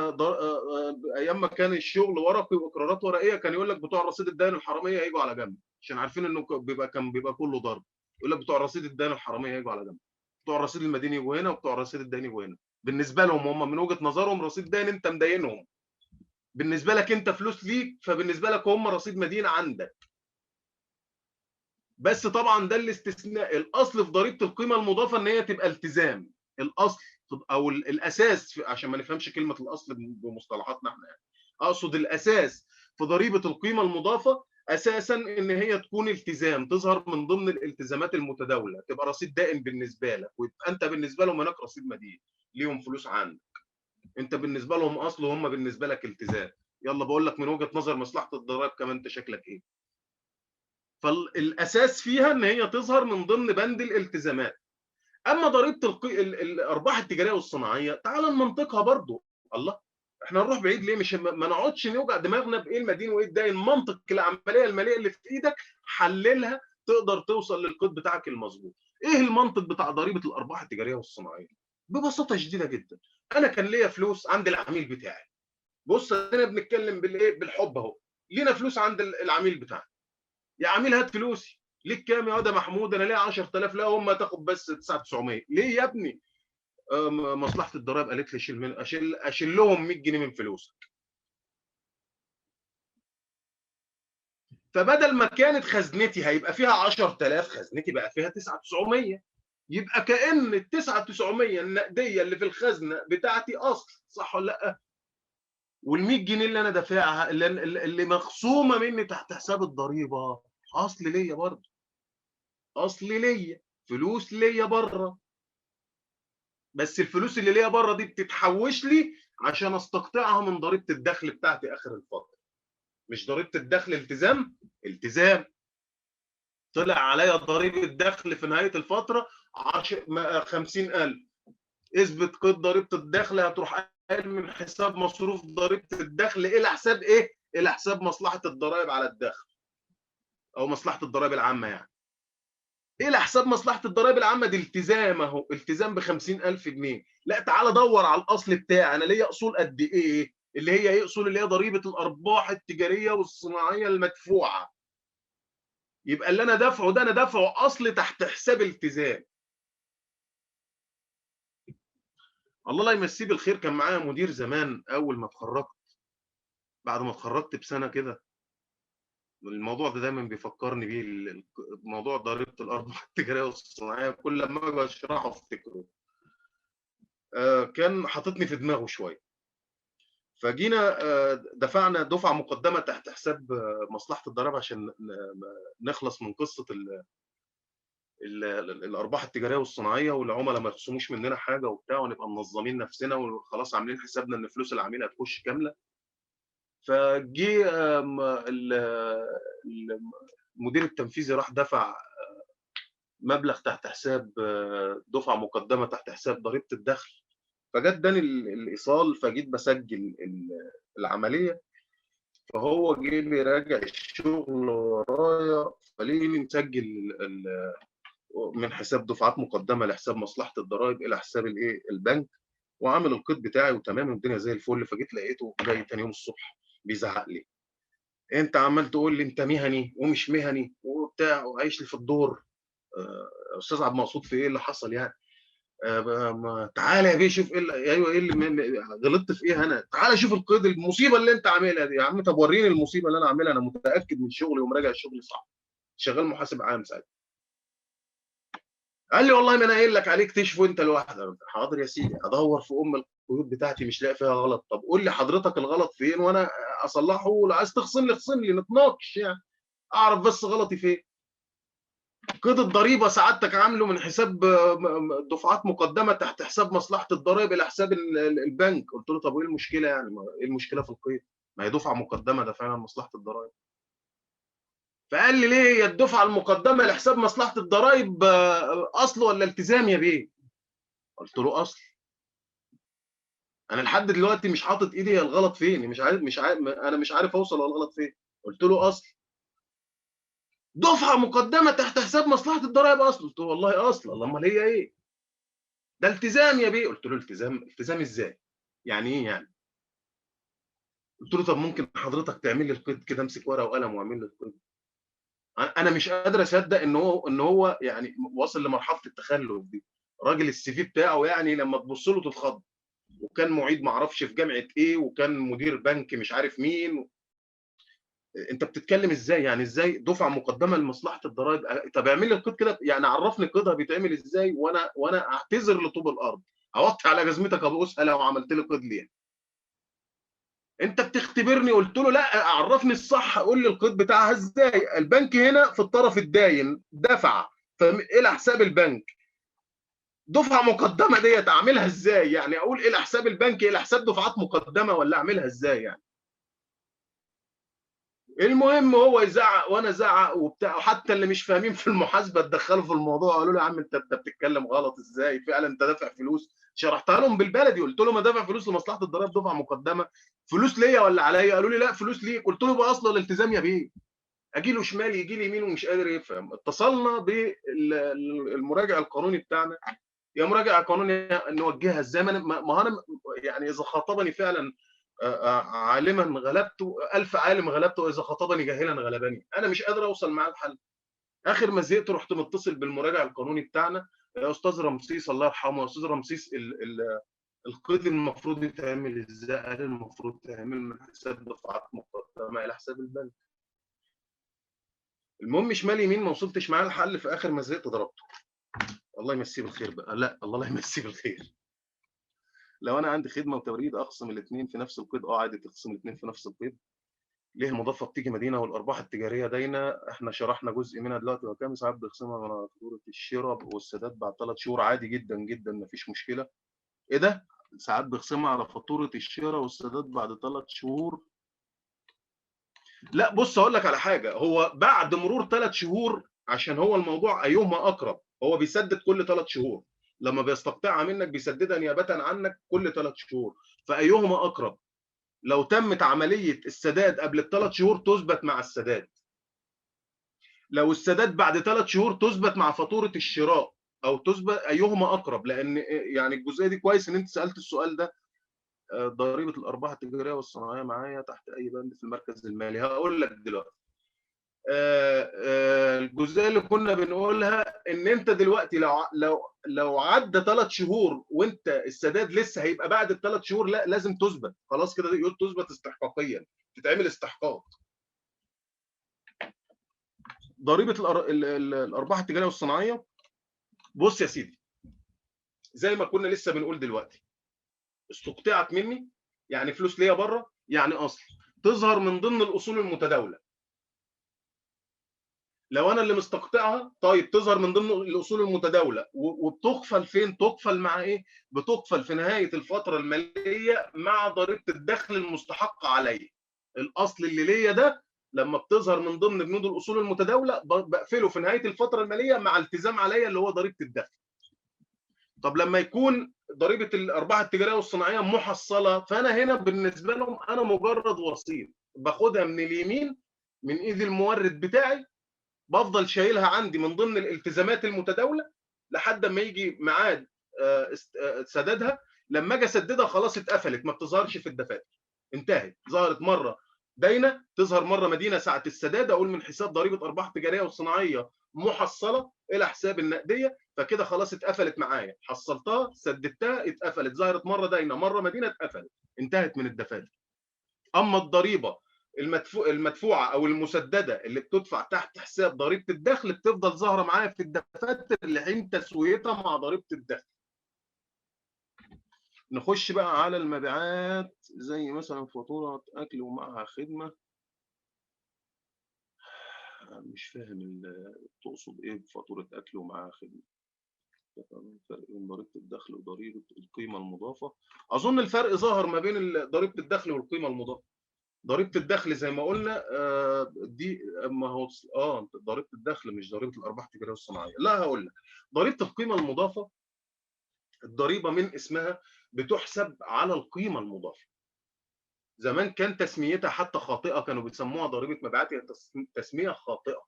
ايام ما كان الشغل ورقي واقرارات ورقية، كان يقول لك بتوع الرصيد الدائن الحرامية هيجوا على جنب، عشان عارفين انه بيبقى كان بيبقى كله ضرب. يقول لك بتوع الرصيد الدائن الحرامية هيجوا على جنب، بتوع الرصيد المديني يجوا هنا، وبتوع الرصيد الدائني يجوا هنا. بالنسبة لهم هم من وجهه نظرهم رصيد دائن انت مدينهم، بالنسبة لك انت فلوس ليك، فبالنسبه لك هم رصيد مدين عندك. بس طبعا ده الاستثناء. الاصل في ضريبة القيمة المضافة ان هي تبقى التزام، الاصل او الاساس، عشان ما نفهمش كلمة الاصل بمصطلحاتنا احنا يعني، اقصد الاساس في ضريبة القيمة المضافة اساسا ان هي تكون التزام، تظهر من ضمن الالتزامات المتداولة، تبقى رصيد دائم بالنسبة لك، ويبقى انت بالنسبة لهم هناك رصيد مدين، ليهم فلوس عندك، انت بالنسبة لهم اصل وهم بالنسبة لك التزام. يلا بقول لك من وجهه نظر مصلحة الضرائب كمان انت شكلك ايه. فالاساس فيها ان هي تظهر من ضمن بند الالتزامات. اما ضريبة الارباح التجارية والصناعيه تعال نمنطقها برضو. الله، احنا نروح بعيد ليه؟ مش ما نقعدش نوجع دماغنا بايه المدين وايه الداين. منطق العملية المالية اللي في ايدك حللها، تقدر توصل للقيد بتاعك المظبوط. ايه المنطق بتاع ضريبة الارباح التجارية والصناعيه؟ ببساطة شديدة جدا، انا كان ليا فلوس عند العميل بتاعي. بص انا بنتكلم بالايه؟ بالحب اهو. لينا فلوس عند العميل بتاعنا. يا عميل هات فلوسي. ليك كام يا واد يا محمود؟ انا ليا 10000. لا هم تاخد بس 9900. ليه يا ابني؟ مصلحة الضرائب قالت لي شيل من اشيل لهم 100 جنيه من فلوسك. فبدل ما كانت خزنتي هيبقى فيها 10000، خزنتي بقى فيها 9900. يبقى كأن ال 9900 النقدية اللي في الخزنة بتاعتي اصل، صح ولا لا؟ وال 100 جنيه اللي انا دافعها اللي مخصومه مني تحت حساب الضريبة اصل ليا برضه، اصل ليا، فلوس ليا بره. بس الفلوس اللي ليا بره دي بتتحوش لي عشان استقطعها من ضريبة الدخل بتاعتي اخر الفترة. مش ضريبة الدخل التزام؟ التزام. طلع عليا ضريبة دخل في نهاية الفترة 50000. اثبت قيد ضريبة الدخل، هتروح قايل من حساب مصروف ضريبة الدخل الى حساب ايه؟ الى حساب مصلحة الضرائب على الدخل، او مصلحة الضرائب العامة يعني. الى حساب مصلحة الضرائب العامة دي التزام اهو، التزام ب 50000 جنيه. لا تعالى دور على الاصل بتاعي، انا ليا اصول قد ايه؟ اللي هي ايه اصول؟ اللي هي ضريبة الارباح التجارية والصناعيه المدفوعه. يبقى اللي انا دافعه ده انا دافعه اصل تحت حساب التزام. الله لا يمسيه بالخير، كان معايا مدير زمان اول ما اتخرجت، بعد ما اتخرجت بسنة كده. الموضوع ده دايما بيفكرني بيه، موضوع ضريبة الارباح التجارية والصناعيه، كل لما اجي اشرحه افتكره. كان حاططني في دماغه شوية. فجينا دفعنا دفعه مقدمه تحت حساب مصلحة الضرائب عشان نخلص من قصة الارباح التجارية والصناعيه، والعملاء ما يخصموش مننا حاجة وبتاع، ونبقى منظمين نفسنا وخلاص عاملين حسابنا ان فلوس العميل هتخش كاملة. فجي المدير التنفيذي راح دفع مبلغ تحت حساب دفعه مقدمه تحت حساب ضريبة الدخل. فجت اداني الايصال، فجيت بسجل العملية، فهو جه بيراجع الشغل ورايا، فلقيني مسجل من حساب دفعات مقدمه لحساب مصلحة الضرائب الى حساب الايه البنك، وعامل القيد بتاعي وتمام والدنيا زي الفل. فجيت لقيته جاي تاني يوم الصبح بيزعق لي، انت عمال تقول لي انت مهني ومش مهني وبتاع وعايش لي في الدور. استاذ عبد المقصود في ايه اللي حصل يعني؟ تعالى يا بيه شوف ايه اللي، ايوه ايه اللي غلطت في ايه انا؟ تعالى شوف القيد، المصيبة اللي انت عاملها دي. يا عم طب وريني المصيبة اللي انا عاملها، انا متاكد من شغلي ومراجع شغلي صح، شغال محاسب عام ساعتها. قال لي والله ما انا قايل لك عليك اكتشفه انت لوحدك. حاضر يا سيدي، ادور في ام القيود بتاعتي مش لاقي فيها غلط. طب قول لي حضرتك الغلط فين وانا اصلحه، ولو عايز تخصم لي اخصم لي، نتناقش يعني، اعرف بس غلطي فين. قيد الضريبة سعادتك عامله من حساب دفعات مقدمه تحت حساب مصلحة الضرائب الى حساب البنك. قلت له طب وايه المشكلة يعني؟ ايه المشكلة في القيد؟ ما هي دفعه مقدمه ده فعلا مصلحة الضرائب. فقال لي ليه هي الدفعة المقدمة لحساب مصلحة الضرائب اصل ولا التزام يا بيه؟ قلت له اصل. انا لحد دلوقتي مش حاطط ايدي هي الغلط فين، مش عارف انا مش عارف اوصل الغلط فين. قلت له اصل. دفعه مقدمه تحت حساب مصلحة الضرائب اصل. قلت له والله اصل. اللهم هي ايه؟ ده التزام يا بيه. قلت له التزام؟ التزام ازاي؟ يعني ايه يعني؟ قلت له طب ممكن حضرتك تعمل لي القيد كده، امسك ورقة وقلم واعمل لي القيد. انا مش قادر اصدق ان هو يعني واصل لمرحلة التخلف دي. راجل السي في بتاعه يعني لما تبص له تتخض. وكان معيد معرفش في جامعه ايه، وكان مدير بنك مش عارف مين. انت بتتكلم ازاي؟ يعني ازاي دفعه مقدمه لمصلحة الضرائب؟ طب اعمل لي القيد كده، يعني عرفني قيدها بيتعمل ازاي، وانا اعتذر لطوب الارض، اوطي على جزمتك ابوسها لو عملت لي قيد ليها. انت بتختبرني؟ قلت له لا، عرفني الصح، قول لي القيد بتاعها ازاي. البنك هنا في الطرف الداين دفع الى حساب البنك، دفعه مقدمه ديت اعملها ازاي؟ يعني اقول الى حساب البنك الى حساب دفعات مقدمه، ولا اعملها ازاي يعني؟ المهم هو يزعق وانا ازعق وبتاع، وحتى اللي مش فاهمين في المحاسبة اتدخلوا في الموضوع، قالوا له يا عم انت بتتكلم غلط، ازاي فعلا انت دافع فلوس؟ شرحتها لهم بالبلدي، قلت لهم انا دافع فلوس لمصلحة الضرائب دفعه مقدمه، فلوس ليا ولا عليا؟ قالوا لي لا فلوس ليك. قلت له بقى اصلا الالتزام يا بيه، اجي له شمال يجي لي يمين ومش قادر يفهم. اتصلنا بالمراجع القانوني بتاعنا، يا مراجع قانوني نوجهها ازاي؟ ما انا يعني اذا خاطبني فعلا عالما غلبته، ألف عالم غلبته، إذا خاطبني جاهلا غلبني. أنا مش قادر أوصل معاه الحل. آخر ما زهقت رحت متصل بالمراجع القانوني بتاعنا، يا أستاذ رمسيس الله يرحمه، يا أستاذ رمسيس القيد المفروض يتعمل إزاي؟ قال المفروض تعمل من حساب دفعات مقدمة إلى حساب البنك. المهم شمال يمين ما وصلتش معاه الحل، في آخر ما زهقت ضربته. الله يمسيه بالخير بقى، لا الله لا يمسيه بالخير. لو انا عندي خدمة وتوريد اخصم الاثنين في نفس القيد؟ عادي تخصم الاثنين في نفس القيد. ليه المضافة بتيجي مدينة والارباح التجارية داينه؟ احنا شرحنا جزء منها دلوقتي. وكام ساعات بيخصمها من فاتورة الشراء والسداد بعد 3 شهور؟ عادي جدا جدا، مفيش مشكلة. ايه ده؟ ساعات بيخصمها على فاتورة الشراء والسداد بعد 3 شهور؟ لا بص اقول لك على حاجة، هو بعد مرور 3 شهور، عشان هو الموضوع ايهما اقرب، هو بيسدد كل 3 شهور، لما بيستقطعها منك بيسددها نيابة عنك كل 3 شهور، فأيهما أقرب؟ لو تمت عملية السداد قبل ال3 شهور تثبت مع السداد، لو السداد بعد 3 شهور تثبت مع فاتورة الشراء، أو تثبت، أيهما أقرب؟ لأن يعني الجزئية دي كويس إن أنت سألت السؤال ده. ضريبة الأرباح التجارية والصناعية معايا تحت أي بند في المركز المالي؟ هقول لك دلوقتي. الجزئية اللي كنا بنقولها ان انت دلوقتي لو عدى 3 شهور وانت السداد لسه هيبقى بعد ال3 شهور، لا لازم تثبت، خلاص كده يقول تثبت استحقاقيا، تتعمل استحقاق. ضريبة الارباح التجارية والصناعيه، بص يا سيدي زي ما كنا لسه بنقول دلوقتي، استقطعت مني يعني فلوس ليا بره، يعني اصل تظهر من ضمن الاصول المتداولة. لو انا اللي مستقطعها طيب تظهر من ضمن الاصول المتداولة، وبتقفل فين؟ تقفل مع ايه؟ بتقفل في نهاية الفترة المالية مع ضريبة الدخل المستحقه عليا. الاصل اللي ليا ده لما بتظهر من ضمن بنود الاصول المتداولة بقفله في نهاية الفترة المالية مع التزام عليا اللي هو ضريبة الدخل. طب لما يكون ضريبة الارباح التجارية والصناعيه محصله، فانا هنا بالنسبة لهم انا مجرد وسيط، باخدها من اليمين من ايد المورد بتاعي، بفضل شايلها عندي من ضمن الالتزامات المتداولة لحد ما يجي ميعاد سدادها. لما اجي اسددها خلاص اتقفلت، ما بتظهرش في الدفاتر، انتهت. ظهرت مرة داينه، تظهر مرة مدينة ساعة السداد، اقول من حساب ضريبة ارباح تجارية وصناعيه محصله الى حساب النقدية، فكده خلاص اتقفلت معايا، حصلتها سددتها اتقفلت. ظهرت مرة داينه مرة مدينة اتقفلت، انتهت من الدفاتر. اما الضريبة المدفوعه او المسدده اللي بتدفع تحت حساب ضريبة الدخل بتفضل ظاهره معايا في الدفاتر لحين تسويتها مع ضريبة الدخل. نخش بقى على المبيعات، زي مثلا فاتورة اكل ومعها خدمة. مش فاهم تقصد ايه بفاتوره اكل ومعها خدمة؟ الفرق بين ضريبة الدخل وضريبه القيمة المضافة، اظن الفرق ظاهر ما بين ضريبة الدخل والقيمة المضافة. ضريبة الدخل زي ما قلنا دي ما هو ضريبة الدخل مش ضريبة الارباح التجارية والصناعيه. لا هقول لك، ضريبة القيمة المضافة الضريبة من اسمها بتحسب على القيمة المضافة. زمان كان تسميتها حتى خاطئه، كانوا بيسموها ضريبة مبيعات، هي تسميه خاطئه.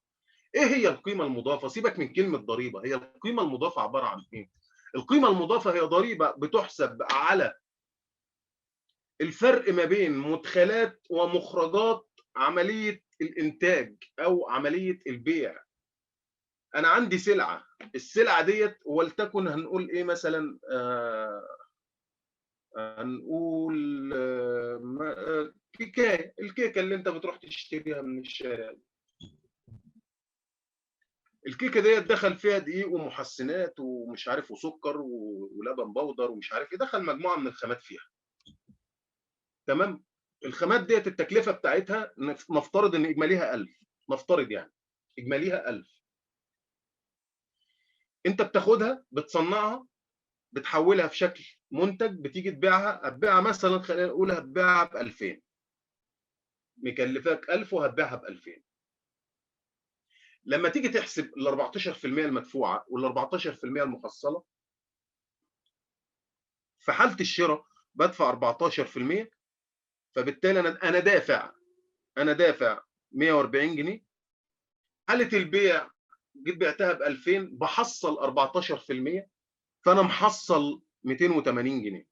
ايه هي القيمة المضافة؟ سيبك من كلمة ضريبة، هي القيمة المضافة عبارة عن ايه؟ القيمة المضافة هي ضريبة بتحسب على الفرق ما بين مدخلات ومخرجات عملية الإنتاج أو عملية البيع. أنا عندي سلعة، السلعة ديت ولتكن هنقول إيه مثلا، هنقول كيكايه، الكيكه اللي انت بتروح تشتريها من الشارع. الكيكه ديت دخل فيها دقيق ومحسنات ومش عارف وسكر ولبن بودر ومش عارف ايه، دخل مجموعة من الخامات فيها. تمام؟ الخامات ديت التكلفة بتاعتها نفترض ان اجماليها 1000، نفترض يعني اجماليها 1000. انت بتاخدها بتصنعها بتحولها في شكل منتج، بتيجي تبيعها، هتبيعها مثلا خلينا نقول هتبيعها ب 2000، مكلفاك 1000 وهتبيعها ب 2000. لما تيجي تحسب ال 14% المدفوعه وال 14% المحصلة، في حاله الشراء بدفع 14%، فبالتالي انا دافع 140 جنيه. حاله البيع جيت بعتها ب 2000 بحصل 14%، فانا محصل 280 جنيه.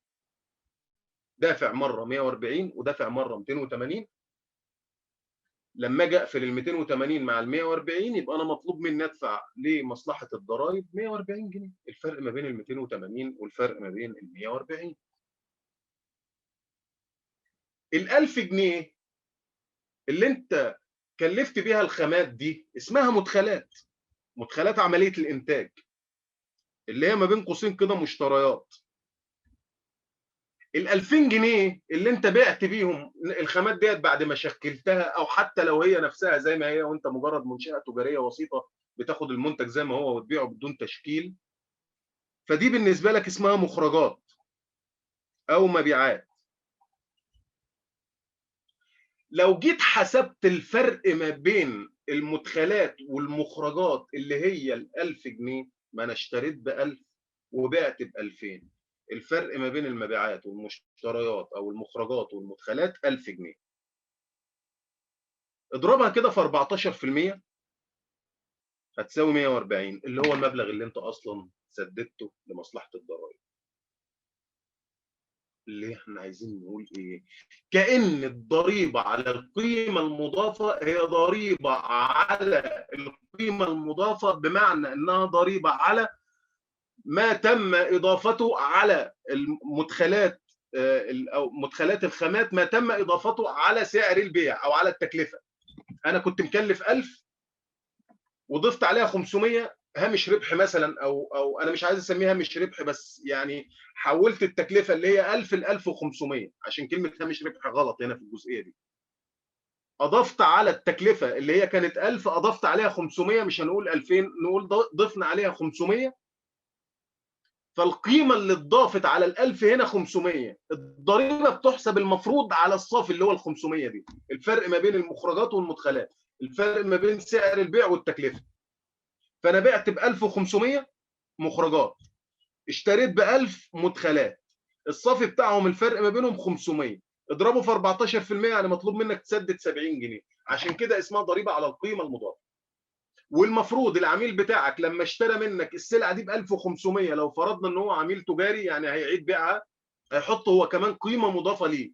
دافع مرة 140 ودافع مرة 280. لما اجي اقفل ال 280 مع ال 140 يبقى انا مطلوب مني ادفع لمصلحة الضرائب 140 جنيه، الفرق ما بين ال 280 والفرق ما بين ال 140. ال 1000 جنيه اللي انت كلفت بيها الخامات دي اسمها مدخلات، مدخلات عملية الانتاج اللي هي ما بين قوسين كده مشتريات. ال 2000 جنيه اللي انت بعت بيهم الخامات ديت بعد ما شكلتها، او حتى لو هي نفسها زي ما هي وانت مجرد منشأة تجارية وسيطة بتاخد المنتج زي ما هو وتبيعه بدون تشكيل، فدي بالنسبة لك اسمها مخرجات او مبيعات. لو جيت حسبت الفرق ما بين المدخلات والمخرجات اللي هي ال 1000 جنيه، ما انا اشتريت ب 1000 وبعت ب 2000، الفرق ما بين المبيعات والمشتريات او المخرجات والمدخلات 1000 جنيه. اضربها كده في 14% هتساوي 140، اللي هو المبلغ اللي انت اصلا سددته لمصلحة الضرائب. اللي احنا عايزين نقول ايه؟ كأن الضريبة على القيمة المضافة هي ضريبة على القيمة المضافة، بمعنى انها ضريبة على ما تم اضافته على المدخلات او مدخلات الخامات، ما تم اضافته على سعر البيع او على التكلفة. انا كنت مكلف 1000 وضفت عليها 500 هامش ربح مثلا، او انا مش عايز اسميها هامش ربح، بس يعني حولت التكلفة اللي هي 1000 ل 1500، عشان كلمة هامش ربح غلط هنا في الجزئية دي. اضفت على التكلفة اللي هي كانت 1000 اضفت عليها 500، مش هنقول 2000، نقول ضفنا عليها 500، فالقيمه اللي اتضافت على ال 1000 هنا 500. الضريبة بتحسب المفروض على الصافي اللي هو ال 500 دي، الفرق ما بين المخرجات والمدخلات، الفرق ما بين سعر البيع والتكلفه. فانا بعت ب 1500 مخرجات، اشتريت ب 1000 مدخلات، الصافي بتاعهم الفرق ما بينهم 500، اضربه في 14% يعني مطلوب منك تسدد 70 جنيه. عشان كده اسمها ضريبة على القيمة المضافة. والمفروض العميل بتاعك لما اشترى منك السلعة دي ب 1500، لو فرضنا ان هو عميل تجاري يعني هيعيد بيعها، هيحط هو كمان قيمة مضافة ليه،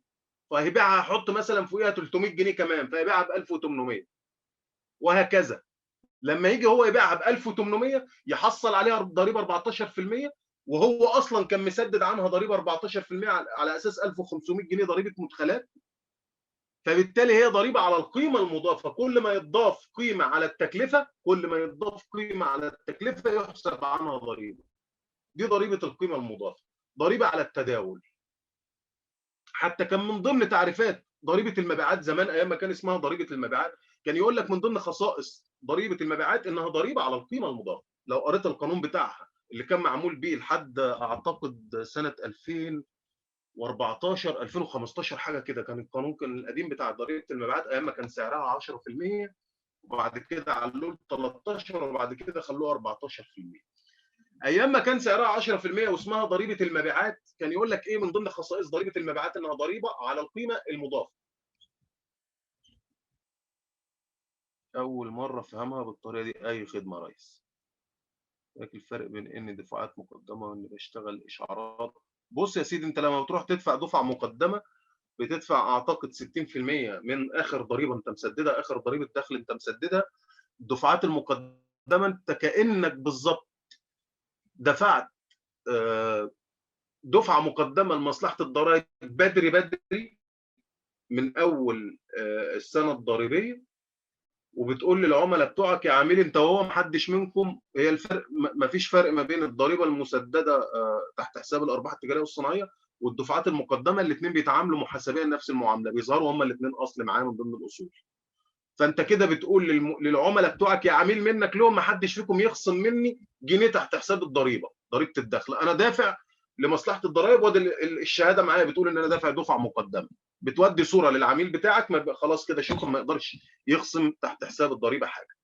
فهيبيعها هيحط مثلا فوقيها 300 جنيه كمان، فهيبيعها ب 1800 وهكذا. لما يجي هو يبيعها ب 1800 يحصل عليها ضريبة 14%، وهو اصلا كان مسدد عنها ضريبة 14% على اساس 1500 جنيه ضريبة مدخلات. فبالتالي هي ضريبة على القيمة المضافة، كل ما يتضاف قيمة على التكلفة، كل ما يتضاف قيمة على التكلفة يحسب عنها ضريبة. دي ضريبة القيمة المضافة، ضريبة على التداول. حتى كان من ضمن تعريفات ضريبة المبيعات زمان، ايام ما كان اسمها ضريبة المبيعات، كان يقول لك من ضمن خصائص ضريبة المبيعات انها ضريبة على القيمة المضافة. لو قريت القانون بتاعها اللي كان معمول بيه لحد اعتقد سنة 2014 2015 حاجة كده، كان القانون كان القديم بتاع ضريبة المبيعات ايام ما كان سعرها 10%، وبعد كده علوه 13، وبعد كده خلوه 14%. ايام ما كان سعرها 10% واسمها ضريبة المبيعات، كان يقول لك ايه من ضمن خصائص ضريبة المبيعات؟ انها ضريبة على القيمة المضافة. اول مرة افهمها بالطريقة دي. اي خدمة يا ريس. لكن الفرق بين ان دفعات مقدمه وان بشتغل اشعارات. بص يا سيدي، انت لما بتروح تدفع دفعه مقدمه بتدفع اعتقد 60% من اخر ضريبة انت مسددها، اخر ضريبة دخل انت مسددها. الدفعات المقدمة انت كانك بالظبط دفعت دفعه مقدمه لمصلحة الضرائب بدري بدري من اول السنة الضريبية، وبتقول للعملاء بتوعك يا عميل انت وهو محدش منكم، هي الفرق ما فيش فرق ما بين الضريبة المسدده تحت حساب الارباح التجارية والصناعيه والدفعات المقدمة، الاثنين بيتعاملوا محاسبيا نفس المعاملة، بيظهروا هما الاثنين اصل معايا من ضمن الاصول. فانت كده بتقول للعملاء بتوعك يا عميل منك لهم ما حدش فيكم يخصم مني جنيه تحت حساب الضريبة، ضريبة الدخل، انا دافع لمصلحة الضرائب وادي الشهادة معايا بتقول ان انا دافع دفعه مقدمه. بتودي صوره للعميل بتاعك، ما خلاص كده شكرا، ما يقدرش يخصم تحت حساب الضريبة حاجة.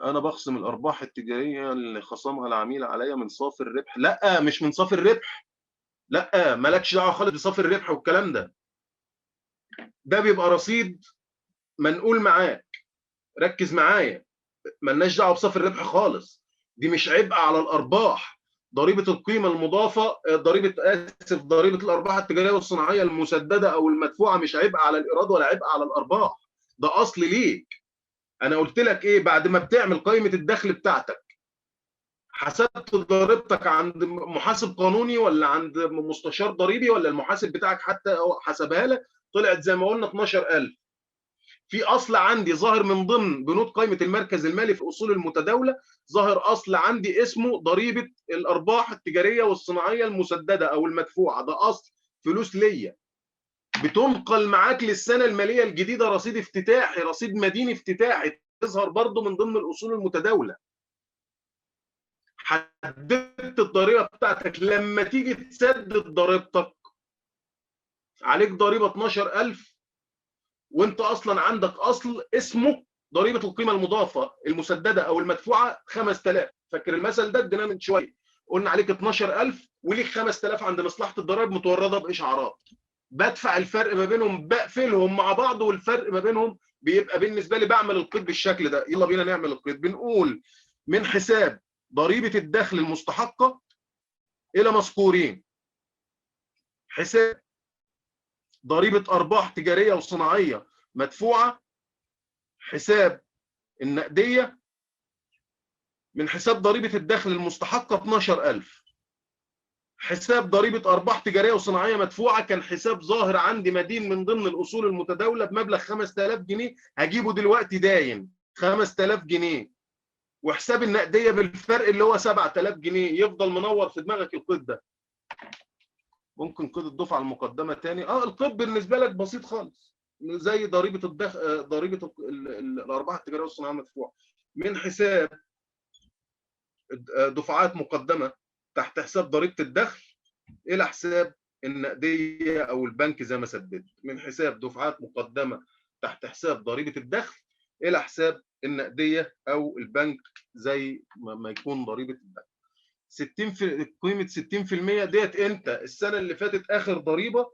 انا بخصم الارباح التجارية اللي خصمها العميل عليا من صافي الربح. لا مش من صافي الربح، لا مالكش دعوه خالص بصافي الربح والكلام ده. ده بيبقى رصيد منقول معاك، ركز معايا، مالناش دعوه بصافي الربح خالص، دي مش عبء على الارباح. ضريبة القيمة المضافة، ضريبة اسف، ضريبة الارباح التجارية والصناعيه المسدده او المدفوعه مش عبء على الايراد ولا عبء على الارباح، ده اصل ليك. انا قلت لك ايه؟ بعد ما بتعمل قائمة الدخل بتاعتك، حسبت ضريبتك عند محاسب قانوني ولا عند مستشار ضريبي ولا المحاسب بتاعك حتى حسبها لك، طلعت زي ما قلنا 12000. في اصل عندي ظاهر من ضمن بنود قائمة المركز المالي في الاصول المتداولة، ظاهر اصل عندي اسمه ضريبة الارباح التجارية والصناعيه المسدده او المدفوعه، ده اصل فلوس ليا بتنقل معاك للسنة المالية الجديدة، رصيد افتتاحي، رصيد مديني افتتاحي، تظهر برضو من ضمن الاصول المتداولة. حددت الضريبة بتاعتك، لما تيجي تسدد ضريبتك عليك ضريبة 12000، وانت اصلا عندك اصل اسمه ضريبة القيمة المضافة المسدده او المدفوعه 5000. فاكر المثل ده اديناه من شوية، قلنا عليك 12000 وليك 5000 عند مصلحة الضرائب متورده باشعارات. بدفع الفرق ما بينهم، بقفلهم مع بعض، والفرق ما بينهم بيبقى بالنسبة لي بعمل القيد بالشكل ده. يلا بينا نعمل القيد. بنقول من حساب ضريبة الدخل المستحقه الى مذكورين، حساب ضريبة ارباح تجارية وصناعيه مدفوعة، حساب النقدية، من حساب ضريبة الدخل المستحقه 12000، حساب ضريبة ارباح تجارية وصناعيه مدفوعة كان حساب ظاهر عندي مدين من ضمن الاصول المتداولة بمبلغ 5000 جنيه، هجيبه دلوقتي داين 5000 جنيه، وحساب النقدية بالفرق اللي هو 7000 جنيه. يفضل منور في دماغك القيد ده. ممكن قيد الدفعة المقدمة تاني. القيد بالنسبة لك بسيط خالص، زي ضريبة الدخل، ضريبة الارباح التجارية والصناعيه المدفوعه، من حساب دفعات مقدمه تحت حساب ضريبة الدخل الى حساب النقدية او البنك زي ما سددت، من حساب دفعات مقدمه تحت حساب ضريبة الدخل الى حساب النقدية او البنك زي ما يكون ضريبة الدخل. 60 في قيمة 60% ديت، انت السنة اللي فاتت اخر ضريبة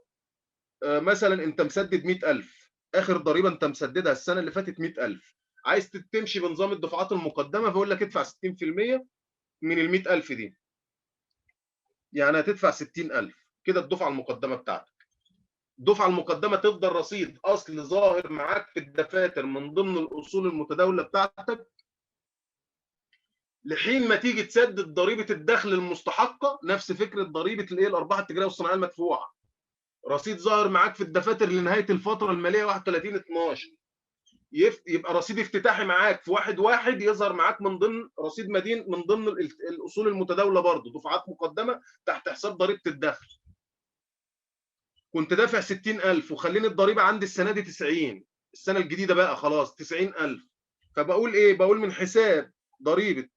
مثلا انت مسدد 100000، اخر ضريبة انت مسددها السنة اللي فاتت 100000، عايز تمشي بنظام الدفعات المقدمة، فيقول لك ادفع 60% من ال 100000 دي، يعني هتدفع 60000 كده الدفعة المقدمة بتاعتك. الدفعة المقدمة تفضل رصيد اصل ظاهر معاك في الدفاتر من ضمن الاصول المتداولة بتاعتك لحين ما تيجي تسدد ضريبة الدخل المستحقه، نفس فكرة ضريبة الايه الارباح التجارية والصناعيه المدفوعه. رصيد ظاهر معاك في الدفاتر لنهاية الفترة المالية 31/12، يبقى رصيد افتتاحي معاك في 1/1 يظهر معاك من ضمن رصيد مدين من ضمن الاصول المتداولة برضه، دفعات مقدمه تحت حساب ضريبة الدخل. كنت دافع 60000 وخليني الضريبة عندي السنة دي 90، السنة الجديدة بقى خلاص 90000، فبقول ايه؟ بقول من حساب ضريبة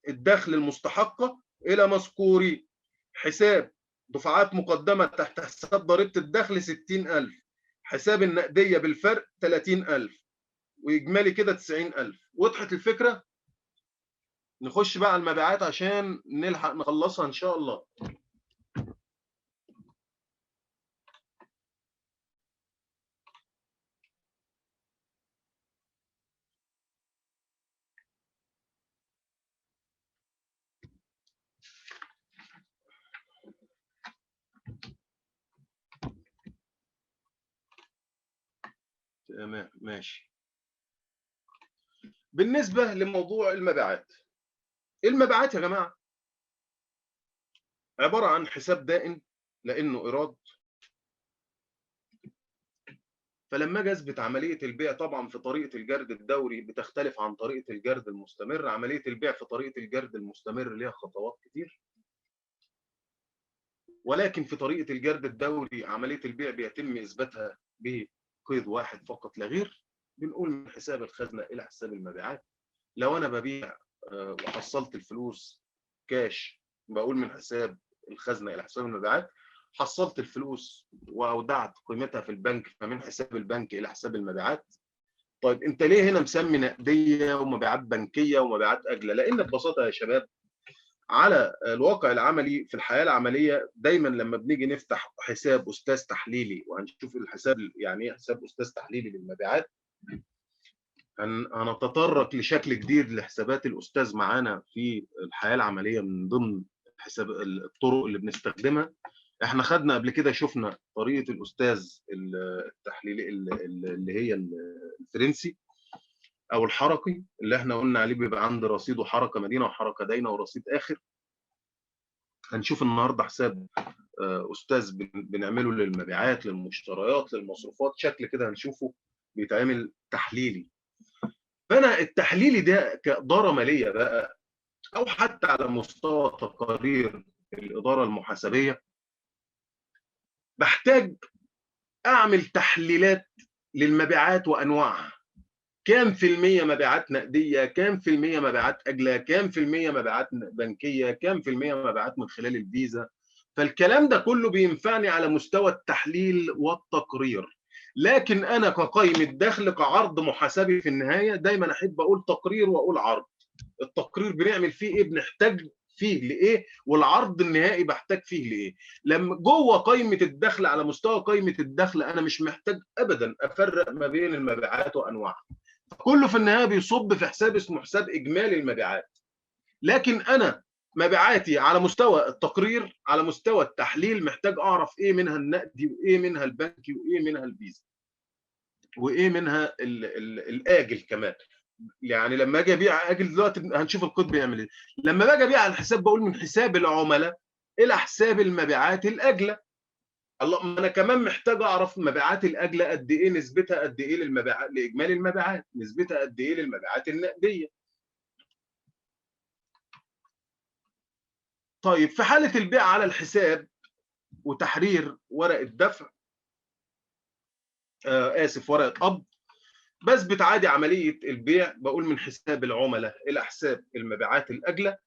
الدخل المستحقه الى مذكوري، حساب دفعات مقدمه تحت حساب ضريبة الدخل 60000، حساب النقدية بالفرق 30000، واجمالي كده 90000. وضحت الفكرة؟ نخش بقى على المبيعات عشان نلحق نخلصها ان شاء الله. تمام ماشي. بالنسبة لموضوع المبيعات، المبيعات يا جماعة عبارة عن حساب دائن لانه ايراد. فلما اجي اثبت عملية البيع، طبعا في طريقه الجرد الدوري بتختلف عن طريقه الجرد المستمر. عملية البيع في طريقه الجرد المستمر ليها خطوات كتير، ولكن في طريقه الجرد الدوري عملية البيع بيتم اثباتها بقيد واحد فقط لا غير. بنقول من حساب الخزنة الى حساب المبيعات. لو انا ببيع وحصلت الفلوس كاش، بقول من حساب الخزنة الى حساب المبيعات. حصلت الفلوس واودعت قيمتها في البنك، فمن حساب البنك الى حساب المبيعات. طيب انت ليه هنا مسمي نقدية ومبيعات بنكيه ومبيعات اجله؟ لان ببساطة يا شباب على الواقع العملي في الحياة العملية دايما لما بنيجي نفتح حساب استاذ تحليلي، وهنشوف الحساب يعني ايه حساب استاذ تحليلي للمبيعات، هنتطرق لشكل جديد لحسابات الاستاذ معانا في الحياة العملية من ضمن حساب الطرق اللي بنستخدمها. احنا خدنا قبل كده، شفنا طريقه الاستاذ التحليلي اللي هي الفرنسي او الحركي، اللي احنا قلنا عليه بيبقى عند رصيده حركة مدينة وحركه داينه ورصيد اخر. هنشوف النهارده حساب استاذ بنعمله للمبيعات، للمشتريات، للمصروفات، شكل كده هنشوفه بيتعمل تحليلي. فانا التحليلي ده كادارة ماليه بقى، او حتى على مستوى تقارير الادارة المحاسبيه، بحتاج اعمل تحليلات للمبيعات وانواعها. كام في المية مبيعات نقدية، كام في المية مبيعات أجلة، كام في المية مبيعات بنكية، كام في المية مبيعات من خلال الفيزا. فالكلام ده كله بينفعني على مستوى التحليل والتقرير. لكن أنا كقائمة دخل كعرض محاسبي في النهاية دايما أحب أقول تقرير وأقول عرض. التقرير بنعمل فيه إيه، بنحتاج فيه لإيه، والعرض النهائي بحتاج فيه لإيه. لما جوه قائمة الدخل، على مستوى قائمة الدخل، أنا مش محتاج أبدا أفرق ما بين المبيعات وأنواعها. كله في النهاية بيصب في حساب اسمه حساب اجمالي المبيعات. لكن انا مبيعاتي على مستوى التقرير، على مستوى التحليل، محتاج اعرف ايه منها النقدي، وايه منها البنكي، وايه منها الفيزا، وايه منها ال ال الاجل كمان. يعني لما اجي ابيع اجل دلوقتي هنشوف القيد بيعمل ايه. لما باجي ابيع على الحساب بقول من حساب العملاء الى حساب المبيعات الاجلة. الله، ما انا كمان محتاج اعرف مبيعات الاجلة قد ايه، نسبتها قد ايه للمبيعات، لاجمالي المبيعات، نسبتها قد ايه للمبيعات النقدية. طيب في حاله البيع على الحساب وتحرير ورقة دفع، اسف ورقة قبض، بثبت عادي عملية البيع، بقول من حساب العملاء الى حساب المبيعات الاجلة.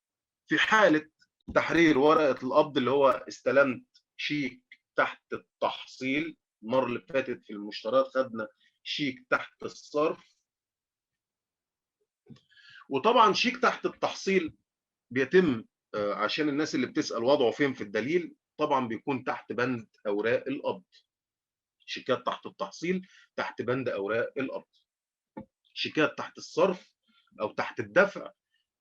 في حاله تحرير ورقة القبض اللي هو استلمت شيك تحت التحصيل، المرة اللي فاتت في المشتريات خدنا شيك تحت الصرف. وطبعا شيك تحت التحصيل بيتم عشان الناس اللي بتسأل وضعه فين في الدليل، طبعا بيكون تحت بند أوراق القبض. شيكات تحت التحصيل تحت بند أوراق القبض. شيكات تحت الصرف أو تحت الدفع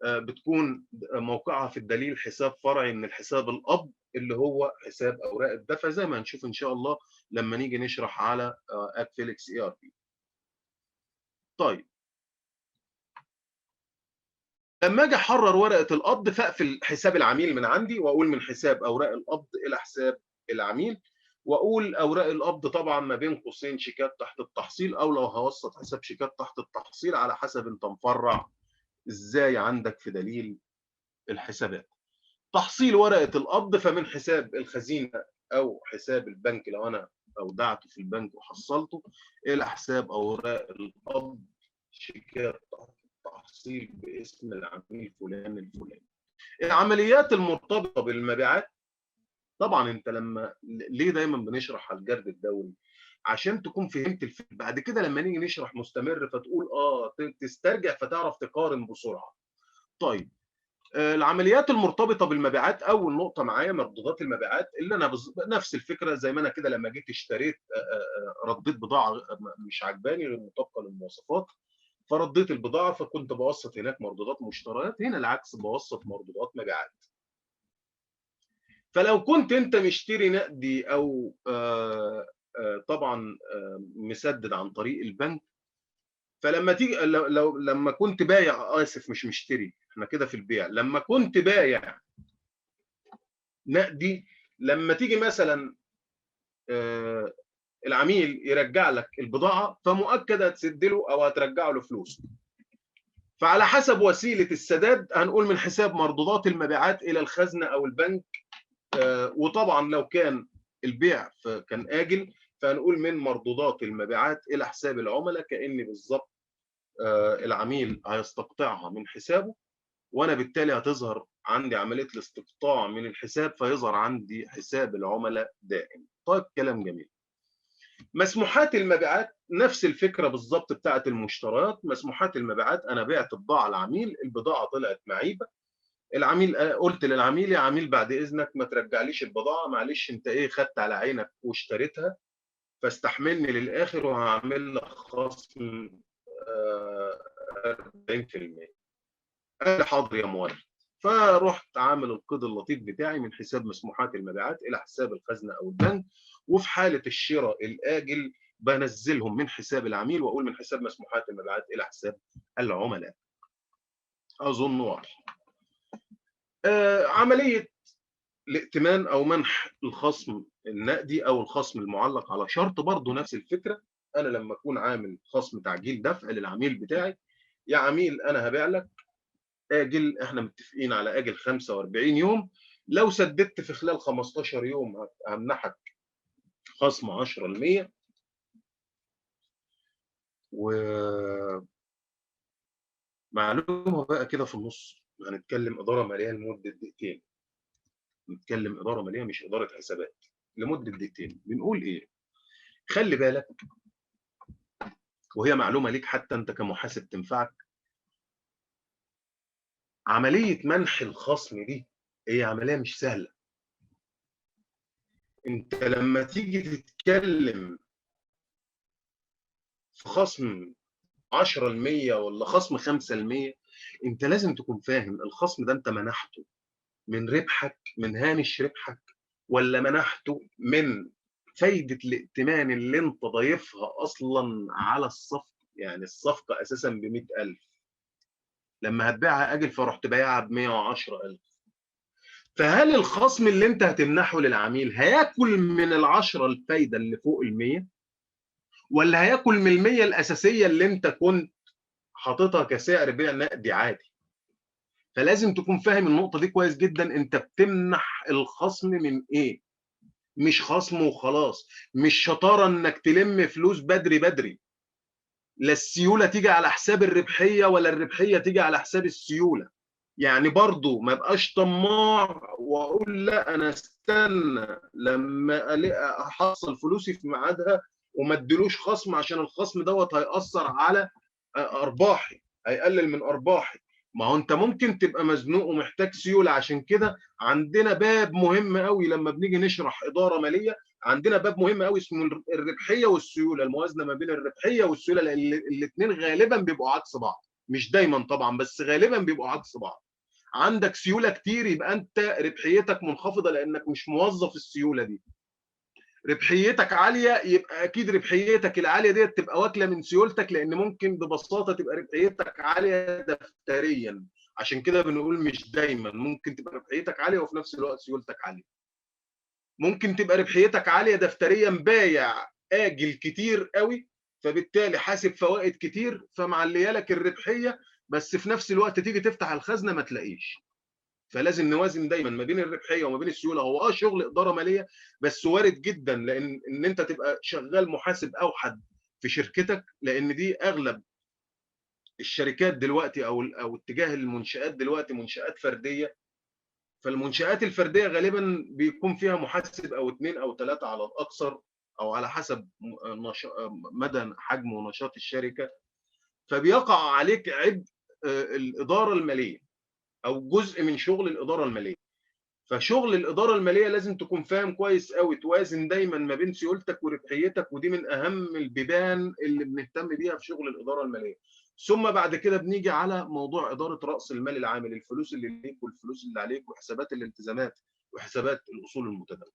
بتكون موقعها في الدليل حساب فرعي من الحساب القبض اللي هو حساب اوراق الدفع، زي ما هنشوف ان شاء الله لما نيجي نشرح على اكفيلكس ERP. طيب لما اجي احرر ورقة القبض فاقفل حساب العميل من عندي، واقول من حساب اوراق القبض الى حساب العميل، واقول اوراق القبض طبعا ما بين قوسين شيكات تحت التحصيل، او لو هوسط حساب شيكات تحت التحصيل على حسب انت مفرع ازاي عندك في دليل الحسابات. تحصيل ورقة القبض فمن حساب الخزينة او حساب البنك لو انا اودعته في البنك وحصلته، الى حساب اوراق القبض شيكات تحصيل باسم العميل فلان الفلاني. العمليات المرتبطة بالمبيعات، طبعا انت لما ليه دايما بنشرح على الجرد الدوري؟ عشان تكون فهمت الفكرة، بعد كده لما نيجي نشرح مستمر فتقول تسترجع فتعرف تقارن بسرعة. طيب العمليات المرتبطة بالمبيعات، اول نقطة معايا مردودات المبيعات، اللي انا نفس الفكرة زي ما انا كده لما جيت اشتريت رديت بضاعة مش عجباني غير مطابقه للمواصفات، فرديت البضاعة، فكنت بوسط هناك مردودات مشتريات، هنا العكس بوسط مردودات مبيعات. فلو كنت انت مشتري نقدي او طبعا مسدد عن طريق البنك، فلما تيجي لو لما كنت بايع، اسف مش مشتري، احنا كده في البيع، لما كنت بايع نقدي، لما تيجي مثلا العميل يرجع لك البضاعة فمؤكد هتسد له او هترجع له فلوس. فعلى حسب وسيلة السداد هنقول من حساب مردودات المبيعات الى الخزنة او البنك، وطبعا لو كان البيع كان آجل فهنقول من مردودات المبيعات الى حساب العملاء، كأن بالظبط العميل هيستقطعها من حسابه، وانا بالتالي هتظهر عندي عملية الاستقطاع من الحساب، فيظهر عندي حساب العملاء دائم. طيب كلام جميل. مسموحات المبيعات نفس الفكرة بالظبط بتاعه المشتريات. مسموحات المبيعات انا بعت بضاعة لعميل، البضاعة طلعت معيبة، العميل قلت للعميل يا عميل بعد اذنك ما ترجعليش البضاعة، معلش انت ايه خدت على عينك واشتريتها، فاستحملني للاخر وهعمل لك خصم 40%. قال حاضر يا مورد. فرحت عامل القيد اللطيف بتاعي من حساب مسموحات المبيعات الى حساب الخزنة او البنك، وفي حاله الشراء الاجل بنزلهم من حساب العميل واقول من حساب مسموحات المبيعات الى حساب العملاء. اظن واضح. عملية الائتمان او منح الخصم النقدي او الخصم المعلق على شرط برضه نفس الفكرة. انا لما اكون عامل خصم تعجيل دفع للعميل بتاعي، يا عميل انا هبيع لك اجل، احنا متفقين على اجل 45 يوم، لو سددت في خلال 15 يوم همنحك خصم 10%. ومعلومه بقى كده في النص، هنتكلم ادارة ماليه لمدة دقيقتين. نتكلم ادارة ماليه مش ادارة حسابات لمدة دقيقتين. بنقول ايه؟ خلي بالك، وهي معلومة ليك حتى انت كمحاسب تنفعك، عملية منح الخصم دي هي عملية مش سهلة. انت لما تيجي تتكلم في خصم 10% ولا خصم 5%، انت لازم تكون فاهم الخصم ده انت منحته من ربحك، من هامش ربحك، ولا منحته من فايدة الائتمان اللي انت ضايفها اصلا على الصفقة. يعني الصفقة اساسا ب100,000، لما هتبيعها اجل فرحت بايعها ب110,000، فهل الخصم اللي انت هتمنحه للعميل هياكل من ال10 الفايدة اللي فوق ال100، ولا هياكل من ال100 الاساسية اللي انت كنت حاططها كسعر بيع نقدي عادي؟ فلازم تكون فاهم النقطة دي كويس جدا، انت بتمنح الخصم من ايه؟ مش خصم وخلاص، مش شطارة انك تلم فلوس بدري بدري، لا السيولة تيجي على حساب الربحية ولا الربحية تيجي على حساب السيولة. يعني برضو ما بقاش طماع واقول لا انا استنى لما احصل فلوسي في ميعادها وما ادلوش خصم، عشان الخصم دوت هيأثر على ارباحي، هيقلل من ارباحي. ما هو انت ممكن تبقى مزنوق ومحتاج سيولة. عشان كده عندنا باب مهم قوي لما بنيجي نشرح ادارة ماليه، عندنا باب مهم قوي اسمه الربحية والسيوله، الموازنة ما بين الربحية والسيوله، لان الاثنين غالبا بيبقوا عكس بعض، مش دايما طبعا بس غالبا بيبقوا عكس بعض. عندك سيولة كتير يبقى انت ربحيتك منخفضة لانك مش موظف السيولة دي. ربحيتك عالية يبقى اكيد ربحيتك العالية دي تبقى واكله من سيولتك، لان ممكن ببساطة تبقى ربحيتك عالية دفتريا. عشان كده بنقول مش دايما، ممكن تبقى ربحيتك عالية وفي نفس الوقت سيولتك عالية. ممكن تبقى ربحيتك عالية دفتريا، بايع اجل كتير قوي فبالتالي حاسب فوائد كتير فمعليه لك الربحية، بس في نفس الوقت تيجي تفتح الخزنة ما تلاقيش. فلازم نوازن دايما ما بين الربحية وما بين السيولة. هو شغل ادارة ماليه بس وارد جدا لان ان انت تبقى شغال محاسب اوحد في شركتك، لان دي اغلب الشركات دلوقتي او اتجاه المنشآت دلوقتي منشآت فردية. فالمنشآت الفردية غالبا بيكون فيها محاسب او اثنين او ثلاثة على الاكثر، او على حسب مدى حجم ونشاط الشركة، فبيقع عليك عبء الادارة المالية او جزء من شغل الادارة المالية. فشغل الادارة المالية لازم تكون فاهم كويس قوي، توازن دايما ما بين سيولتك وربحيتك، ودي من اهم البيبان اللي بنهتم بيها في شغل الادارة المالية. ثم بعد كده بنيجي على موضوع ادارة راس المال العامل، الفلوس اللي ليك والفلوس اللي عليك وحسابات الالتزامات وحسابات الاصول المتداولة.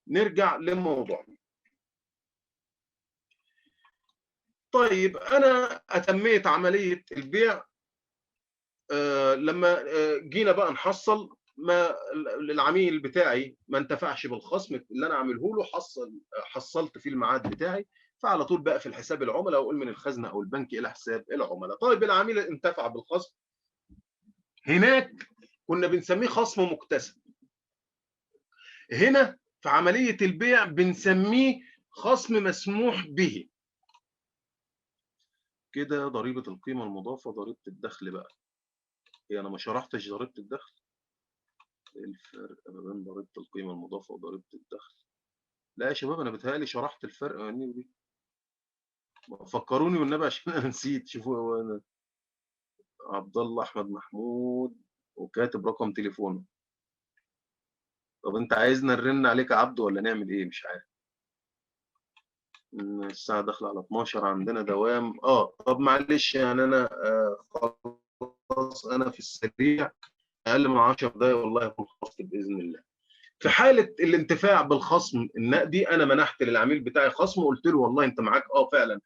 نرجع لموضوعنا. طيب انا اتميت عملية البيع. لما جينا بقى نحصل، ما العميل بتاعي ما انتفعش بالخصم اللي انا عامله له، حصلت فيه الميعاد بتاعي، فعلى طول بقى في الحساب العملاء واقول من الخزنة او البنك الى حساب العملاء. طيب العميل انتفع بالخصم، هناك كنا بنسميه خصم مكتسب، هنا في عملية البيع بنسميه خصم مسموح به. كده ضريبة القيمة المضافة، ضريبة الدخل بقى. هي انا ما شرحتش ضريبة الدخل، ايه الفرق ما بين ضريبة القيمة المضافة وضريبه الدخل؟ لا يا شباب انا بتهيألي شرحت الفرق يعني دي، فكروني والنبي عشان انا نسيت. شوفوا انا عبد الله احمد محمود وكاتب رقم تليفونه. طب انت عايزنا نرن عليك يا عبده ولا نعمل ايه؟ مش عارف. الساعة داخله على 12 عندنا دوام. طب معلش يعني انا خلاص انا في السريع، اقل من 10 دقايق والله اكون خلصت باذن الله. في حاله الانتفاع بالخصم النقدي، انا منحت للعميل بتاعي خصم وقلت له والله انت معاك فعلا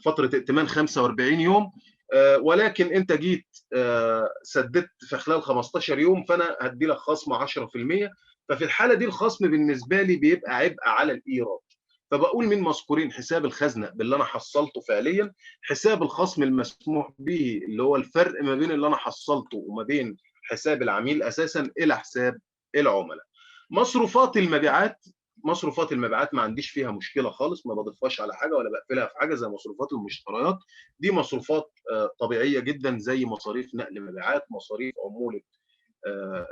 فترة ائتمان 45 يوم، ولكن انت جيت سددت في خلال 15 يوم، فانا هدي لك خصم 10%. ففي الحالة دي الخصم بالنسبة لي بيبقى عبء على الايراد. فبقول من مذكورين حساب الخزنة باللي انا حصلته فعليا، حساب الخصم المسموح به اللي هو الفرق ما بين اللي انا حصلته وما بين حساب العميل اساسا الى حساب العملاء. مصروفات المبيعات، مصروفات المبيعات ما عنديش فيها مشكلة خالص، ما بضيفهاش على حاجة ولا بقفلها في حاجة زي مصروفات المشتريات، دي مصروفات طبيعية جدا زي مصاريف نقل مبيعات، مصاريف عمولة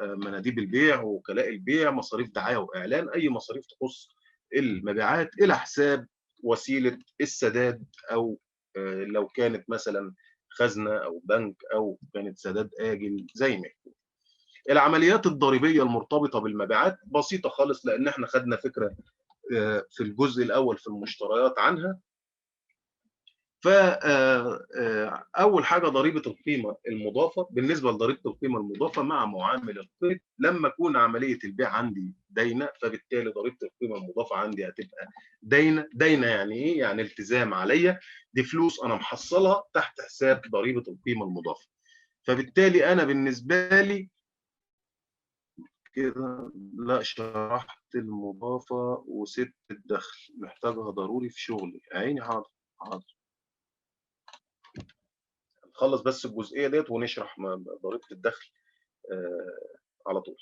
مناديب البيع ووكلاء البيع، مصاريف دعاية واعلان، اي مصاريف تخص المبيعات الى حساب وسيلة السداد، او لو كانت مثلا خزنه او بنك او كانت سداد اجل زي ما يكون. العمليات الضريبية المرتبطة بالمبيعات بسيطة خالص، لان احنا خدنا فكرة في الجزء الاول في المشتريات عنها. فاول حاجة ضريبة القيمة المضافة. بالنسبة لضريبه القيمة المضافة مع معامل القيد، لما اكون عملية البيع عندي داينه، فبالتالي ضريبة القيمة المضافة عندي هتبقى داينه. داينه يعني ايه؟ يعني التزام عليا، دي فلوس انا محصلها تحت حساب ضريبة القيمة المضافة. فبالتالي انا بالنسبة لي كده لا شرحت المضافة وسبت الدخل، محتاجها ضروري في شغلي. عيني حاضر حاضر، نخلص بس الجزئية ديت ونشرح ضريبة الدخل على طول.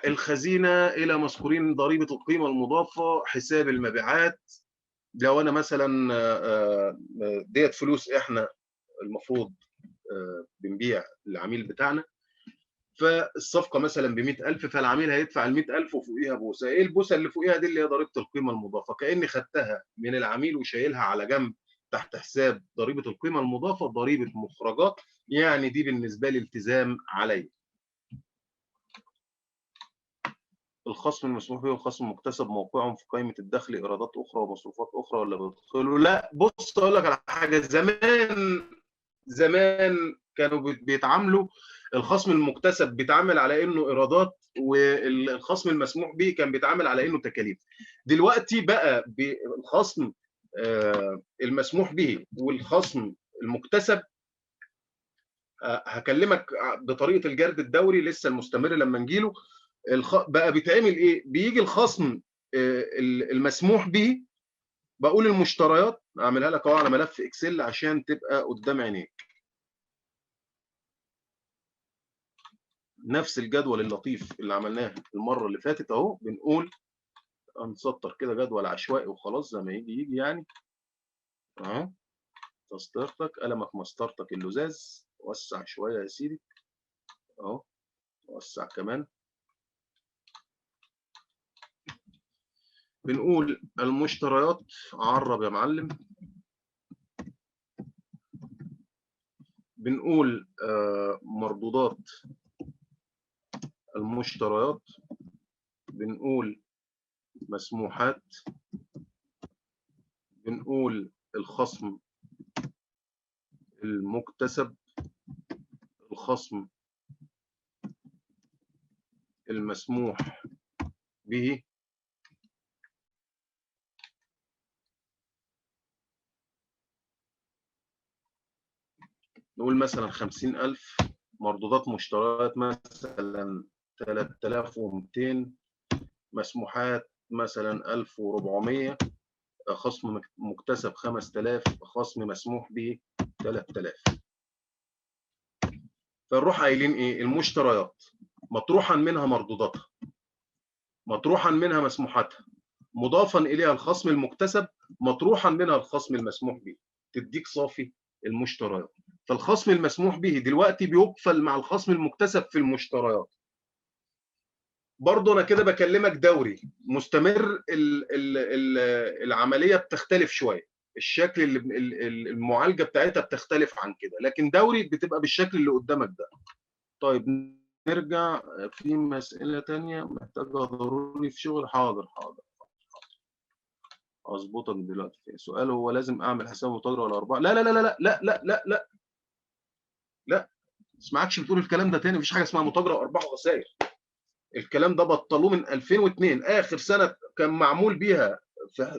الخزينة الى مذكورين ضريبة القيمة المضافة، حساب المبيعات. لو انا مثلا ديت فلوس احنا المفروض بنبيع للعميل بتاعنا، فالصفقه مثلا ب 100,000، فالعميل هيدفع ال 100,000 وفوقيها بوسه. ايه البوسه اللي فوقيها دي؟ اللي هي ضريبة القيمة المضافة، كاني خدتها من العميل وشايلها على جنب تحت حساب ضريبة القيمة المضافة، ضريبة مخرجات، يعني دي بالنسبة لي التزام عليا. الخصم المسموح به والخصم المكتسب موقعهم في قائمة الدخل ايرادات اخرى ومصروفات اخرى ولا بيدخلوا؟ لا بص اقول لك على حاجة، زمان زمان كانوا بيتعاملوا الخصم المكتسب بيتعامل على انه ايرادات، والخصم المسموح به كان بيتعامل على انه تكاليف. دلوقتي بقى الخصم المسموح به والخصم المكتسب، هكلمك بطريقة الجرد الدوري لسه المستمر لما نجيله. بقى بيتعمل ايه؟ بيجي الخصم المسموح به، بقول المشتريات، اعملها لك اهو على ملف اكسل عشان تبقى قدام عينيك، نفس الجدول اللطيف اللي عملناه المرة اللي فاتت اهو. بنقول هنسطر كده جدول عشوائي وخلاص زي ما يجي يجي يعني اهو. تسطيرتك، قلمك، مسطرتك، اللزاز، وسع شوية يا سيدي اهو، وسع كمان. بنقول المشتريات، عرب يا معلم. بنقول مردودات المشتريات، بنقول مسموحات، بنقول الخصم المكتسب، الخصم المسموح به، نقول مثلا 50,000 مردودات مشتريات مثلا 3200، مسموحات مثلا 1400، خصم مكتسب 5000، خصم مسموح به 3000. فنروح قايلين ايه؟ المشتريات مطروحا منها مردوداتها، مطروحا منها مسموحاتها، مضافا اليها الخصم المكتسب، مطروحا منها الخصم المسموح به، تديك صافي المشتريات. فالخصم المسموح به دلوقتي بيقفل مع الخصم المكتسب في المشتريات. برضه انا كده بكلمك دوري مستمر، ال ال ال العملية بتختلف شوية، الشكل اللي المعالجة بتاعتها بتختلف عن كده، لكن دوري بتبقى بالشكل اللي قدامك ده. طيب نرجع في مسالة ثانية محتاجه ضروري في شغل. حاضر حاضر اظبطك دلوقتي. سؤال، هو لازم اعمل حساب متاجره ولا ارباح؟ لا لا لا لا لا لا لا لا لا، ما اسمعكش بتقول الكلام ده تاني. مفيش حاجة اسمها متاجره وارباح وخسائر. الكلام ده بطلوه من 2002، اخر سنة كان معمول بيها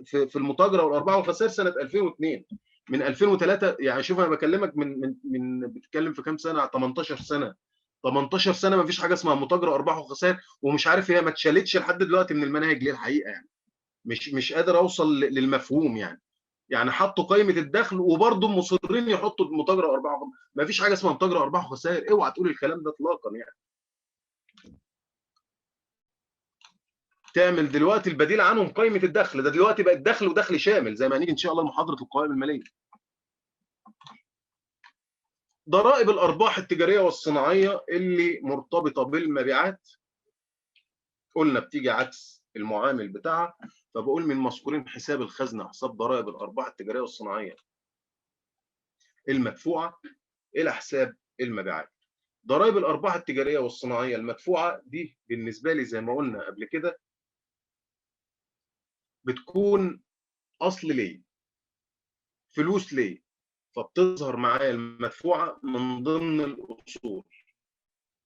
في المتاجره والارباح والخسائر سنة 2002. من 2003 يعني، شوف انا بكلمك من من من بتتكلم في كام سنة؟ 18 سنة. 18 سنة ما فيش حاجة اسمها متاجره وارباح وخسائر، ومش عارف هي ما اتشالتش لحد دلوقتي من المناهج ليه الحقيقة يعني. مش قادر اوصل للمفهوم يعني. يعني حطوا قائمة الدخل وبرضه مصرين يحطوا متاجره وارباح. ما فيش حاجة اسمها متاجره وارباح وخسائر، اوعى تقول الكلام ده اطلاقا يعني. تعمل دلوقتي البديل عنهم قائمة الدخل، ده دلوقتي بقت دخل ودخل شامل زي ما هنيجي ان شاء الله لمحاضره القوائم المالية. ضرائب الارباح التجارية والصناعيه اللي مرتبطة بالمبيعات قلنا بتيجي عكس المعامل بتاعها، فبقول من مذكورين حساب الخزنة حساب ضرائب الارباح التجارية والصناعيه المدفوعه الى حساب المبيعات. ضرائب الارباح التجارية والصناعيه المدفوعه دي بالنسبة لي زي ما قلنا قبل كده بتكون اصل ليه، فلوس ليه، فبتظهر معايا المدفوعه من ضمن الاصول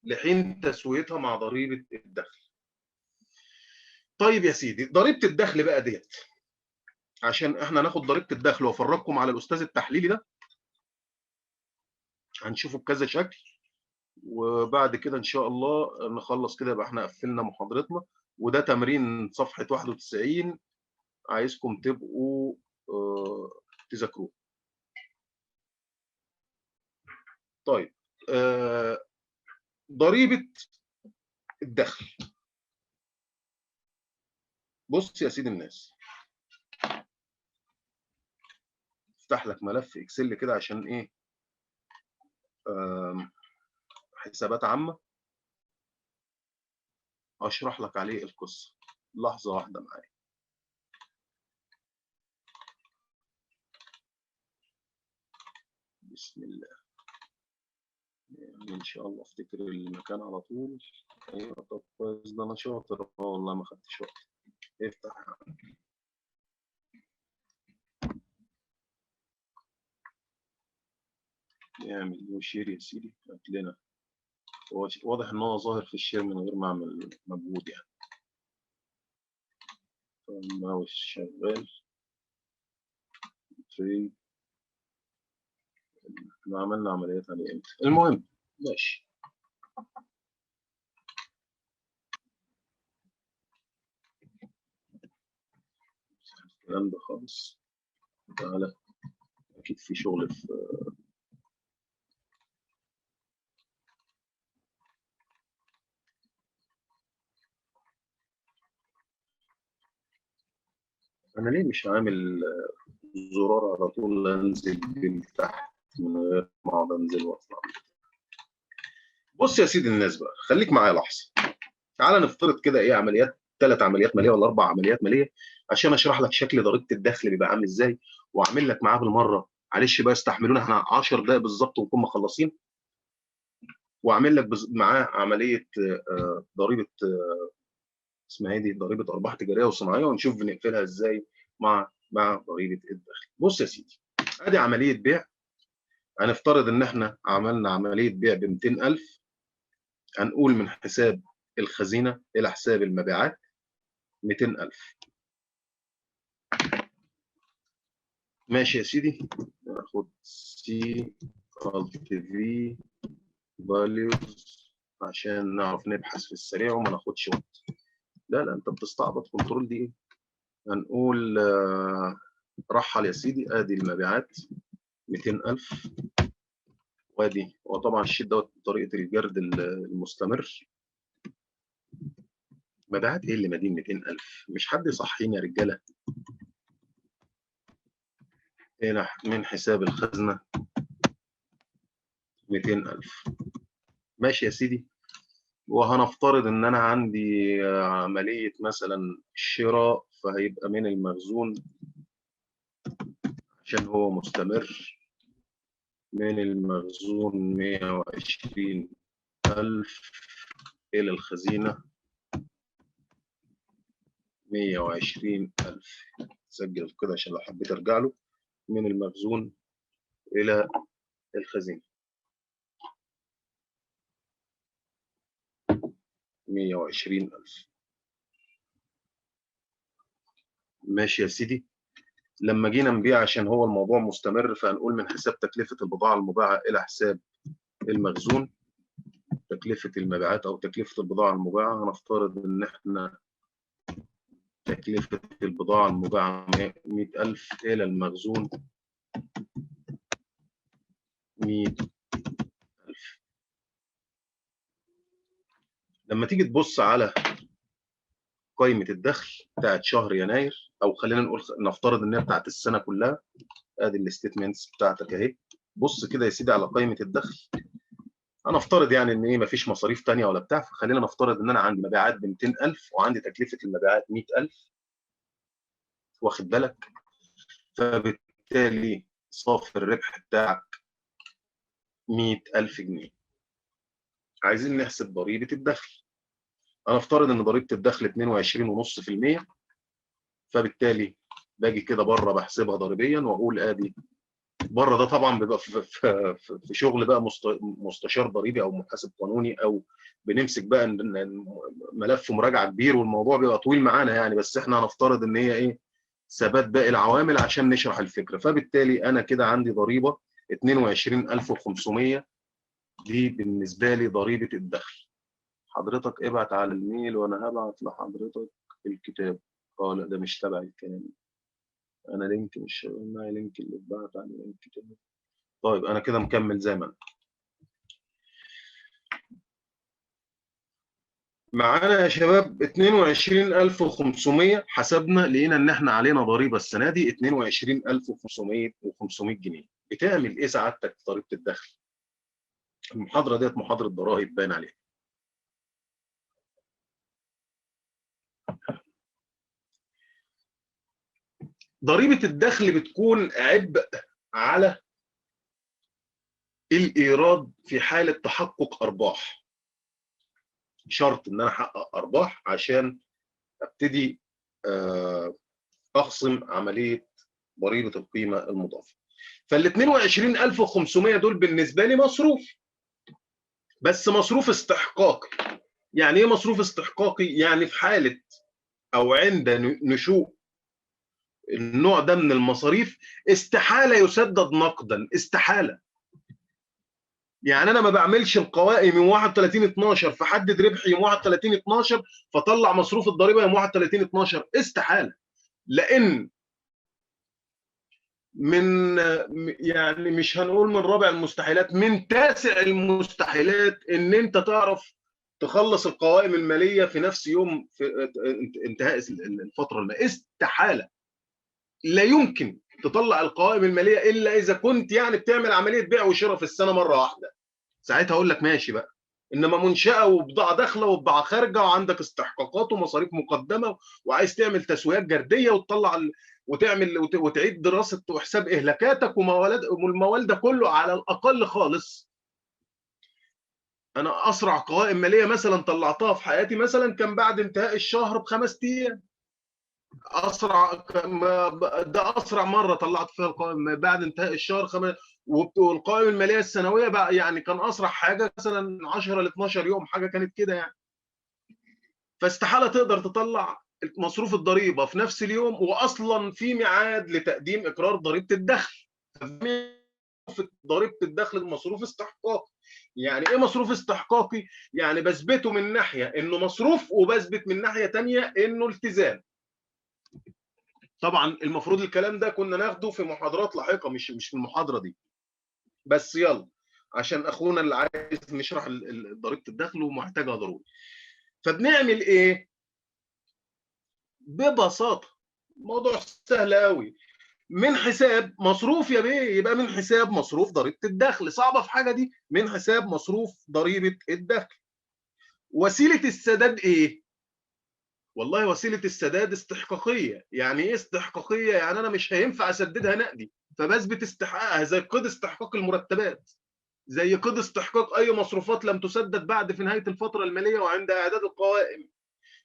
لحين تسويتها مع ضريبة الدخل. طيب يا سيدي، ضريبة الدخل بقى ديت عشان احنا ناخد ضريبة الدخل وافرجكم على الاستاذ التحليلي ده، هنشوفه بكذا شكل، وبعد كده ان شاء الله نخلص كده يبقى احنا قفلنا محاضرتنا. وده تمرين صفحة 91 عايزكم تبقوا تذاكروه. طيب ضريبة الدخل. بص يا سيدي الناس، افتح لك ملف اكسل كده عشان ايه؟ حسابات عامة اشرح لك عليه القصة. لحظة واحدة معايا. بسم الله، يعني ان شاء الله افتكر المكان على طول. ايوه طب كويس، ده انا شاطر والله ما خدتش وقت. افتح نعمل new share يا سيدي. هات لنا، واضح ان هو ظاهر في ال share من غير ما اعمل مجهود يعني. الماوس شغال. تري احنا عملنا عمليات عليه امتى؟ المهم ماشي. الكلام ده خالص. تعالى اكيد في شغل في انا ليه مش عامل زرار على طول انزل بيه تحت من غير ما اقعد انزل واطلع؟ بص يا سيدي الناس بقى، خليك معايا لحظة. تعالى نفترض كده ايه، عمليات، 3 عمليات ماليه ولا 4 عمليات ماليه عشان اشرح لك شكل ضريبة الدخل بيبقى عامل ازاي، واعمل لك معاه بالمرة. معلش بقى استحملونا، احنا 10 دقائق بالظبط ونكون مخلصين. واعمل لك معاه عملية ضريبة اسمها ايه دي، ضريبة ارباح تجارية وصناعيه، ونشوف بنقفلها ازاي مع ضريبة الدخل. بص يا سيدي، ادي عملية بيع. هنفترض ان احنا عملنا عملية بيع ب 200,000، هنقول من حساب الخزينة الى حساب المبيعات 200,000. ماشي يا سيدي، ناخد C Alt V values عشان نعرف نبحث في السريع وما ناخدش وقت. لا لا، انت بتستعبط. control D ايه؟ هنقول رحل يا سيدي، ادي المبيعات 200,000، وادي وطبعا ال sheet دوت بطريقة الجرد المستمر. مبيعات ايه اللي مدين 200,000؟ مش حد يصحيني يا رجاله. هنا من حساب الخزنة 200,000. ماشي يا سيدي. وهنفترض ان انا عندي عملية مثلا شراء، فهيبقى من المخزون عشان هو مستمر، من المخزون 120,000 الى الخزينة 120,000. سجل كده عشان لو حبيت ارجع له. من المخزون الى الخزينة 120,000. ماشي يا سيدي. لما جينا نبيع عشان هو الموضوع مستمر، فهنقول من حساب تكلفة البضاعة المباعة إلى حساب المخزون، تكلفة المبيعات أو تكلفة البضاعة المباعة. هنفترض إن إحنا تكلفة البضاعة المباعة 100,000 إلى المخزون 100,000. لما تيجي تبص على قائمة الدخل بتاعت شهر يناير، أو خلينا نقول نفترض إن هي بتاعت السنة كلها، أدي ال statements بتاعتك أهي. بص كده يا سيدي على قائمة الدخل. هنفترض يعني إن إيه، مفيش مصاريف تانية ولا بتاع، فخلينا نفترض إن أنا عندي مبيعات ب 200,000 وعندي تكلفة المبيعات 100,000، واخد بالك؟ فبالتالي صافي الربح بتاعك 100,000 جنيه. عايزين نحسب ضريبة الدخل. أنا أفترض إن ضريبة الدخل 22.5%، فبالتالي باجي كده بره بحسبها ضريبيا وأقول آدي بره. ده طبعا بيبقى في شغل بقى مستشار ضريبي أو محاسب قانوني، أو بنمسك بقى ملف مراجعة كبير والموضوع بيبقى طويل معانا يعني، بس إحنا هنفترض إن هي إيه، ثبات باقي العوامل عشان نشرح الفكرة. فبالتالي أنا كده عندي ضريبة 22,500، دي بالنسبة لي ضريبة الدخل. حضرتك ابعت على الميل وانا هبعت لحضرتك الكتاب. لا ده مش تبع الكلام، انا link مش معايا link اللي اتبعت على link تاني. طيب انا كده مكمل زي ما انا. معانا يا شباب 22,500، حسبنا لقينا ان احنا علينا ضريبة السنة دي 22,500 جنيه. بتعمل ايه سعادتك في ضريبة الدخل؟ المحاضرة ديت محاضرة ضرائب باين عليها. ضريبة الدخل بتكون عبء على الإيراد في حالة تحقق أرباح. شرط إن أنا أحقق أرباح عشان أبتدي أخصم عملية ضريبة القيمة المضافة. فال 22,500 دول بالنسبة لي مصروف، بس مصروف استحقاقي. يعني إيه مصروف استحقاقي؟ يعني في حالة أو عند نشوء النوع ده من المصاريف استحالة يسدد نقدا، استحالة. يعني أنا ما بعملش القوائم يوم 31/12 فحدد ربحي يوم 31/12 فطلع مصروف الضريبة يوم 31/12، استحالة. لأن من يعني مش هنقول من رابع المستحيلات، من تاسع المستحيلات إن أنت تعرف تخلص القوائم المالية في نفس يوم في انتهاء الفترة المالية، استحالة. لا يمكن تطلع القوائم المالية الا اذا كنت يعني بتعمل عملية بيع وشراء في السنة مرة واحدة، ساعتها اقول لك ماشي بقى. انما منشاه وبضاعه داخله وبضاعه خارجه وعندك استحقاقات ومصاريف مقدمه وعايز تعمل تسويات جرديه وتطلع وتعمل وتعيد دراسة وحساب اهلاكاتك والموال ده كله على الاقل خالص. انا اسرع قوائم ماليه مثلا طلعتها في حياتي مثلا كان بعد انتهاء الشهر ب5 ايام. اسرع، ده اسرع مرة طلعت فيها القوائم بعد انتهاء الشهر والقوائم المالية السنوية بقى يعني كان اسرع حاجة مثلا 10 ل 12 يوم، حاجة كانت كده يعني. فاستحاله تقدر تطلع مصروف الضريبة في نفس اليوم، واصلا في ميعاد لتقديم اقرار ضريبة الدخل. في ضريبة الدخل المصروف استحقاق، يعني ايه مصروف استحقاقي؟ يعني بثبته من ناحية انه مصروف، وبثبت من ناحية ثانية انه التزام. طبعا المفروض الكلام ده كنا ناخده في محاضرات لاحقة، مش في المحاضرة دي، بس يلا عشان اخونا اللي عايز نشرح ضريبة الدخل ومحتاجها ضروري. فبنعمل ايه؟ ببساطة الموضوع سهل قوي. من حساب مصروف يا بيه، يبقى من حساب مصروف ضريبة الدخل. صعبة في حاجة دي؟ من حساب مصروف ضريبة الدخل. وسيلة السداد ايه؟ والله وسيلة السداد استحقاقيه. يعني ايه استحقاقيه؟ يعني انا مش هينفع اسددها نقدي، فبثبت استحقاقها زي قيد استحقاق المرتبات، زي قيد استحقاق اي مصروفات لم تسدد بعد في نهاية الفترة المالية وعند اعداد القوائم.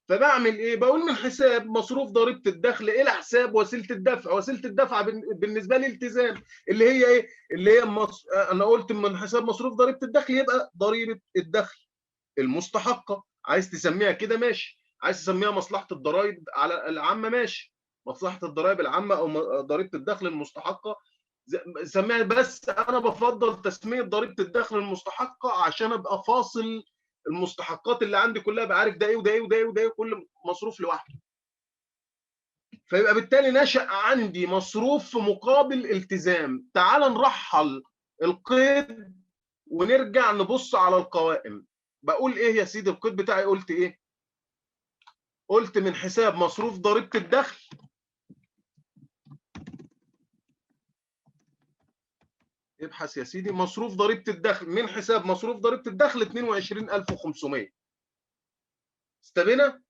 فبعمل ايه؟ بقول من حساب مصروف ضريبة الدخل الى حساب وسيلة الدفع. وسيلة الدفع بالنسبة لي التزام، اللي هي ايه؟ اللي هي انا قلت من حساب مصروف ضريبة الدخل يبقى ضريبة الدخل المستحقه. عايز تسميها كده ماشي، عايز تسميها مصلحة الضرائب على العامة ماشي، مصلحة الضرائب العامة او ضريبة الدخل المستحقه سميها، بس انا بفضل تسميه ضريبة الدخل المستحقه عشان ابقى فاصل المستحقات اللي عندي كلها، ابقى عارف ده ايه وده ايه وده ايه وده ايه، كل مصروف لوحده. فيبقى بالتالي نشأ عندي مصروف في مقابل التزام. تعال نرحل القيد ونرجع نبص على القوائم. بقول ايه يا سيدي؟ القيد بتاعي قلت ايه؟ قلت من حساب مصروف ضريبة الدخل ابحث يا سيدي، مصروف ضريبة الدخل من حساب مصروف ضريبة الدخل 22500. استبينا؟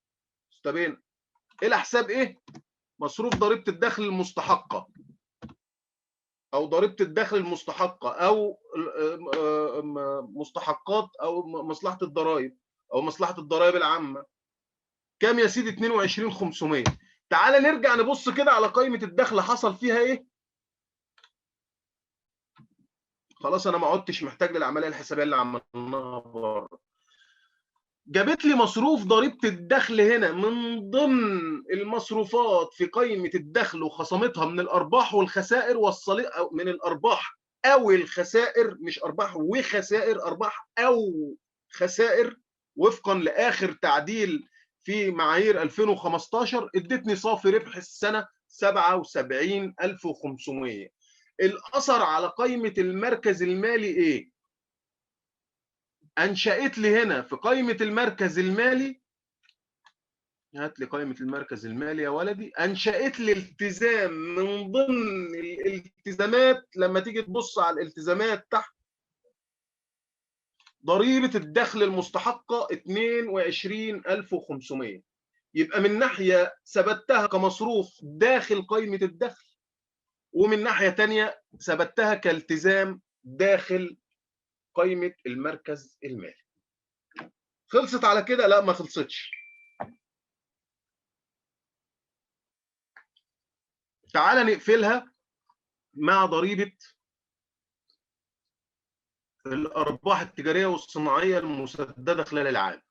استبينا. الى حساب ايه؟ مصروف ضريبة الدخل المستحقة او ضريبة الدخل المستحقة او مستحقات او مصلحة الضرائب او مصلحة الضرائب العامة. كام يا سيدي؟ 22500. تعال نرجع نبص كده على قائمة الدخل حصل فيها ايه؟ خلاص انا ما عدتش محتاج للعملية الحسابيه اللي عملناها بره. جابت لي مصروف ضريبة الدخل هنا من ضمن المصروفات في قائمة الدخل، وخصمتها من الارباح والخسائر، وصلت من الارباح او الخسائر، مش ارباح وخسائر، ارباح او خسائر وفقا لاخر تعديل في معايير 2015. ادتني صافي ربح السنة 77500. الأثر على قائمة المركز المالي إيه؟ أنشأت لي هنا في قائمة المركز المالي، هات لي قائمة المركز المالي يا ولدي، أنشأت لي التزام من ضمن الالتزامات. لما تيجي تبص على الالتزامات تحت، ضريبة الدخل المستحقة 22500. يبقى من ناحية ثبتها كمصروف داخل قائمة الدخل، ومن ناحية تانية ثبتها كالتزام داخل قائمة المركز المالي. خلصت على كده؟ لا ما خلصتش. تعال نقفلها مع ضريبة الأرباح التجارية والصناعية المسددة خلال العام.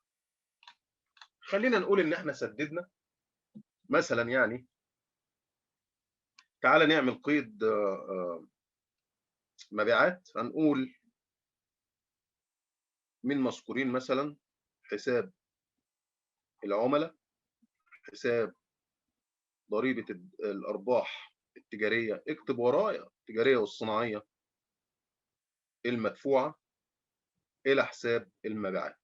خلينا نقول إن احنا سددنا مثلا، يعني تعال نعمل قيد مبيعات، هنقول من مذكورين مثلا حساب العملاء، حساب ضريبة الأرباح التجارية، اكتب ورايا التجارية والصناعية المدفوعة إلى حساب المبيعات.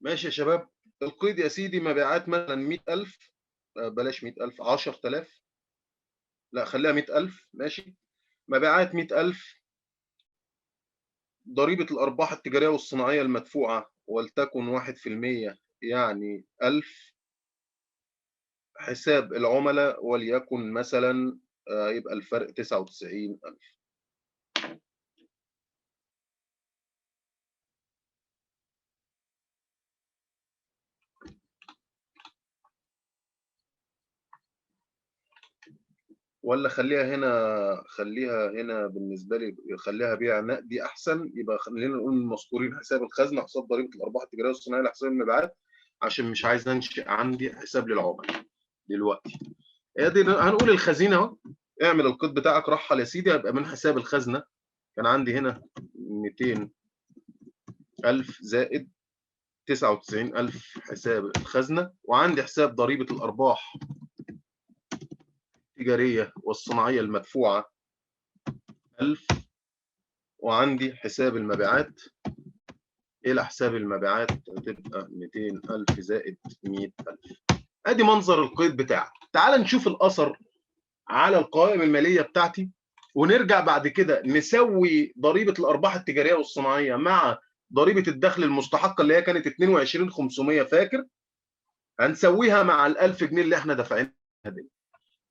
ماشي يا شباب. القيد يا سيدي مبيعات مثلا 100000، بلاش 100000، 10000، لا خليها 100000. ماشي، مبيعات 100000، ضريبة الأرباح التجارية والصناعية المدفوعة ولتكن 1%، يعني 1000، حساب العملاء وليكن مثلا يبقى الفرق 99000. ولا خليها هنا، خليها هنا بالنسبة لي خليها بيع نقدي احسن. يبقى خلينا نقول المذكورين حساب الخزنة، حساب ضريبة الارباح التجارية والصناعيه لحساب المبيعات، عشان مش عايز انشئ عندي حساب للعملاء دلوقتي. ادي هنقول الخزينة اهو، اعمل القيد بتاعك، رحل يا سيدي، هيبقى من حساب الخزنة. كان عندي هنا 200,000 زائد 99,000 حساب الخزنة، وعندي حساب ضريبة الارباح التجارية والصناعيه المدفوعه 1000، وعندي حساب المبيعات الى حساب المبيعات هتبقى 200,000 زائد 100,000. ادي منظر القيد بتاعك. تعال نشوف الاثر على القوائم المالية بتاعتي، ونرجع بعد كده نسوي ضريبة الارباح التجارية والصناعيه مع ضريبة الدخل المستحقه اللي هي كانت 22,500، فاكر؟ هنسويها مع ال 1000 جنيه اللي احنا دافعينها دي.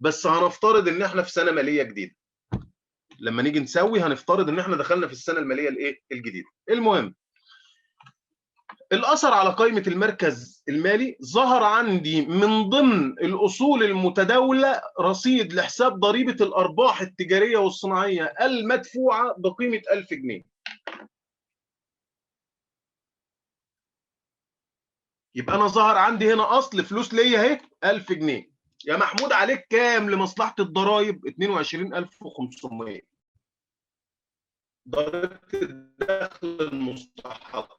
بس هنفترض ان احنا في سنة ماليه جديدة. لما نيجي نسوي هنفترض ان احنا دخلنا في السنة المالية الايه؟ الجديدة. المهم الاثر على قائمة المركز المالي، ظهر عندي من ضمن الاصول المتداولة رصيد لحساب ضريبة الارباح التجارية والصناعيه المدفوعه بقيمة 1000 جنيه. يبقى انا ظهر عندي هنا اصل فلوس ليا اهي 1000 جنيه. يا محمود عليك كام لمصلحة الضرايب؟ 22,500. ضريبة الدخل المستحق.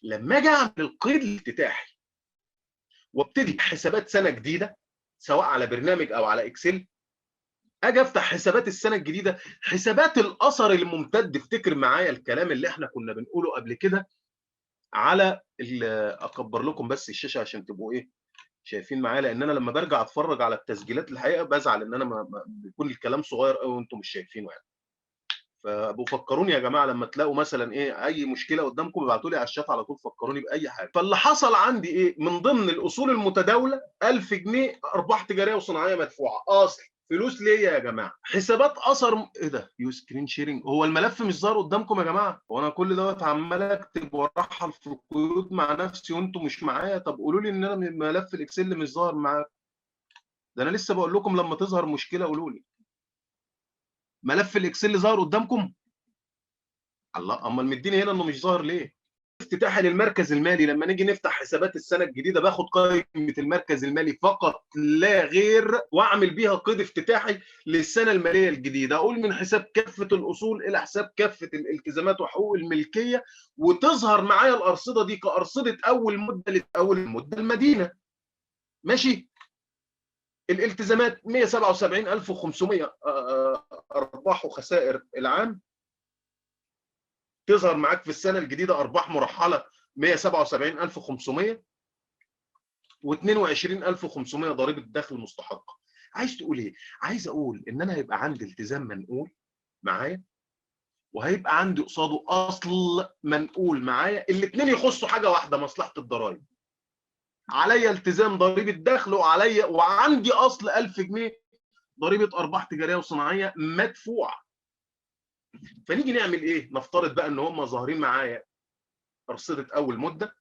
لما اجي اعمل القيد الافتتاحي وابتدي حسابات سنة جديدة سواء على برنامج او على اكسل، اجي افتح حسابات السنة الجديدة، حسابات الاثر الممتد. افتكر معايا الكلام اللي احنا كنا بنقوله قبل كده على اكبر لكم بس الشاشة عشان تبقوا ايه شايفين معايا، لان انا لما برجع اتفرج على التسجيلات الحقيقة بزعل ان انا ما بيكون الكلام صغير قوي وانتم مش شايفينه يعني. ففكروني يا جماعة لما تلاقوا مثلا ايه اي مشكلة قدامكم ابعتوا لي على الشات على طول، فكروني باي حاجة. فاللي حصل عندي ايه؟ من ضمن الاصول المتداولة 1000 جنيه ارباح تجارية وصناعيه مدفوعة، اصل فلوس ليا يا جماعة. حسابات اثر ايه ده؟ you screen sharing. هو الملف مش ظاهر قدامكم يا جماعة؟ هو انا كل دوت عمال اكتب وارحل في القيود مع نفسي وانتم مش معايا؟ طب قولوا لي ان انا ملف ال Excel مش ظاهر معاكم. ده انا لسه بقول لكم لما تظهر مشكلة قولوا لي. ملف ال Excel ظاهر قدامكم؟ الله، امال مديني هنا انه مش ظاهر ليه؟ افتتاحي للمركز المالي، لما نيجي نفتح حسابات السنة الجديدة باخد قائمة المركز المالي فقط لا غير، واعمل بيها قيد افتتاحي للسنة المالية الجديدة. اقول من حساب كافة الاصول الى حساب كافة الالتزامات وحقوق الملكية، وتظهر معايا الارصده دي كارصده اول مده لاول مده المدينة. ماشي؟ الالتزامات 177,500 ارباح وخسائر العام، تظهر معاك في السنة الجديدة ارباح مرحلة 177,500 و22,500 ضريبة دخل مستحقه. عايز تقول ايه؟ عايز اقول ان انا هيبقى عندي التزام منقول معايا، وهيبقى عندي قصاده اصل منقول معايا، الاثنين يخصوا حاجة واحدة، مصلحة الضرايب. عليا التزام ضريبة دخل وعليا وعندي اصل 1000 جنيه ضريبة ارباح تجارية وصناعيه مدفوعة. فنيجي نعمل ايه؟ نفترض بقى ان هم ظاهرين معايا ارصده اول مده،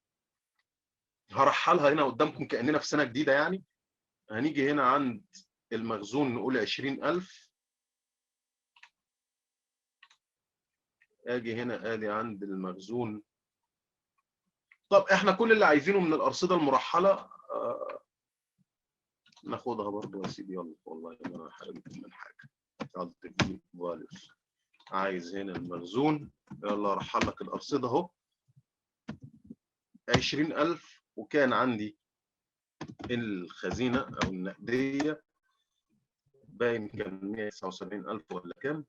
هرحلها هنا قدامكم كاننا في سنة جديدة يعني. هنيجي هنا عند المخزون نقول 20,000، اجي هنا ادي عند المخزون. طب احنا كل اللي عايزينه من الارصده المرحلة ناخدها برضو يا سيدي. يلا والله ما انا حارمكم من حاجة. عايز هنا المخزون، يلا ارحل لك الارصده اهو 20,000، وكان عندي الخزينة او النقدية باين كان 179,000 ولا كام؟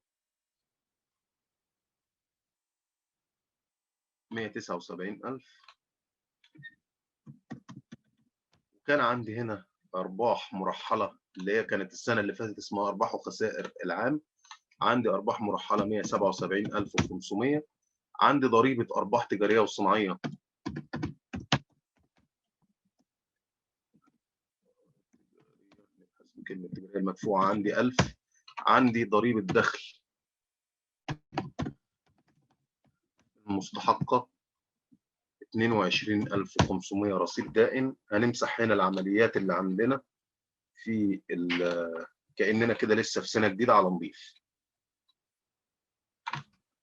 179,000. وكان عندي هنا ارباح مرحلة اللي هي كانت السنة اللي فاتت اسمها ارباح وخسائر العام، عندي ارباح مرحلة 177,500، عندي ضريبة ارباح تجارية وصناعيه كلمة تجارية المدفوعه عندي 1000، عندي ضريبة دخل المستحقه 22,500 رصيد دائن. هنمسح هنا العمليات اللي عندنا في كأننا كده لسه في سنة جديدة على نضيف.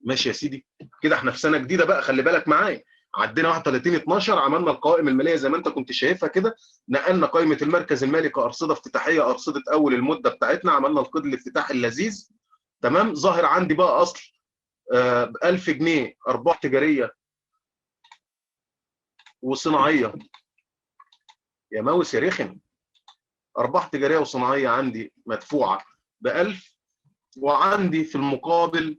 ماشي يا سيدي، كده احنا في سنة جديدة بقى، خلي بالك معايا. عدينا 31/12، عملنا القوائم المالية زي ما انت كنت شايفها كده، نقلنا قائمة المركز المالي كارصده افتتاحيه، ارصده اول المدة بتاعتنا، عملنا القيد الافتتاحي اللذيذ. تمام. ظاهر عندي بقى اصل ب 1000 جنيه ارباح تجارية وصناعيه. يا ماوس يا رخم. ارباح تجارية وصناعيه عندي مدفوعة ب 1000، وعندي في المقابل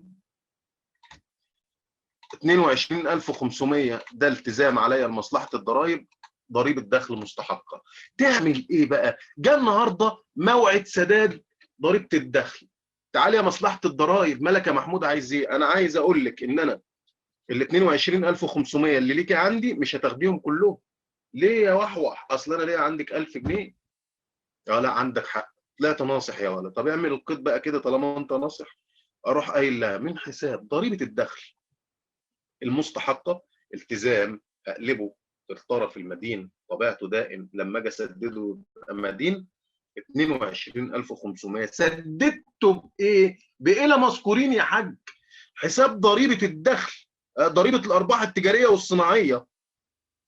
22500 ده التزام عليا لمصلحة الضرائب، ضريبة دخل مستحقه. تعمل ايه بقى؟ جه النهارده موعد سداد ضريبة الدخل. تعالي يا مصلحة الضرائب، مالك يا محمود عايز ايه؟ انا عايز اقول لك ان انا ال 22500 اللي ليكي عندي مش هتاخديهم كلهم. ليه يا وحوح؟ اصل انا ليا عندك 1000 جنيه. لا عندك حق، لا تناصح يا ولد. طب اعمل القيد بقى كده طالما انت ناصح. اروح قايل لها من حساب ضريبة الدخل المستحقه التزام اقلبه للطرف المدين طبيعته دائم، لما اجي اسدده مدين 22500. سددته بايه؟ بإلى مذكورين يا حاج. حساب ضريبة الدخل، ضريبة الارباح التجارية والصناعيه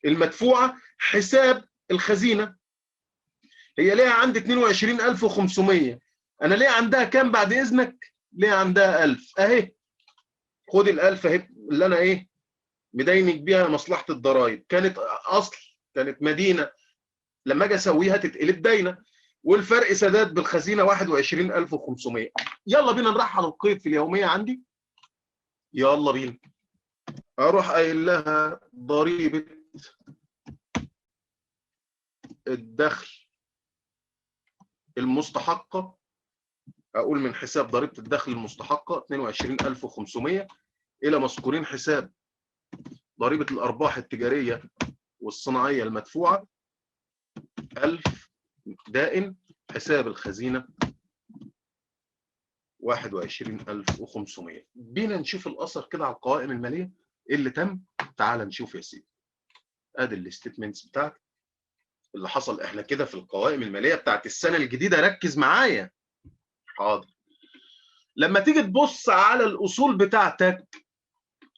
المدفوعه، حساب الخزينة. هي ليها عندي 22500، انا ليه عندها كام بعد اذنك؟ ليه عندها 1000 اهي. خد ال1000 اهي اللي انا ايه مدينك بيها مصلحة الضرايب. كانت اصل، كانت مدينة، لما اجي اسويها تتقلب داينه، والفرق سداد بالخزينه 21500. يلا بينا نرحل القيد في اليومية عندي. يلا بينا. اروح قايل لها ضريبة الدخل المستحقه، اقول من حساب ضريبة الدخل المستحقه 22500 الى مذكورين حساب ضريبة الارباح التجارية والصناعيه المدفوعه 1000 دائن، حساب الخزينة 21500. بينا نشوف الاثر كده على القوائم المالية ايه اللي تم. تعال نشوف يا سيدي. ادي ال statements بتاعتك اللي حصل. احنا كده في القوائم المالية بتاعت السنة الجديدة، ركز معايا. حاضر. لما تيجي تبص على الاصول بتاعتك،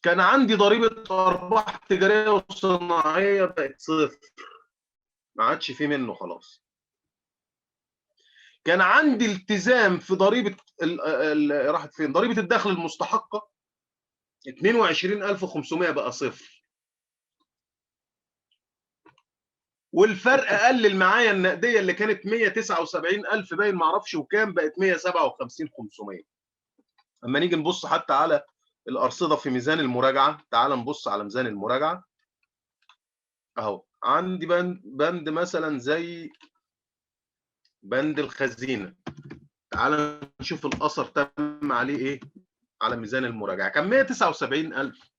كان عندي ضريبة ارباح تجارية وصناعيه بقت صفر، ما عادش فيه منه خلاص. كان عندي التزام في ضريبة راحت فين؟ ضريبة الدخل المستحقه 22500 بقى صفر، والفرق قلل معايا النقدية اللي كانت 179000 باين معرفش وكام، بقت 157500. اما نيجي نبص حتى على الارصده في ميزان المراجعة، تعال نبص على ميزان المراجعة اهو. عندي بند مثلا زي بند الخزينة، تعال نشوف الاثر تم عليه ايه على ميزان المراجعة. كان 179000،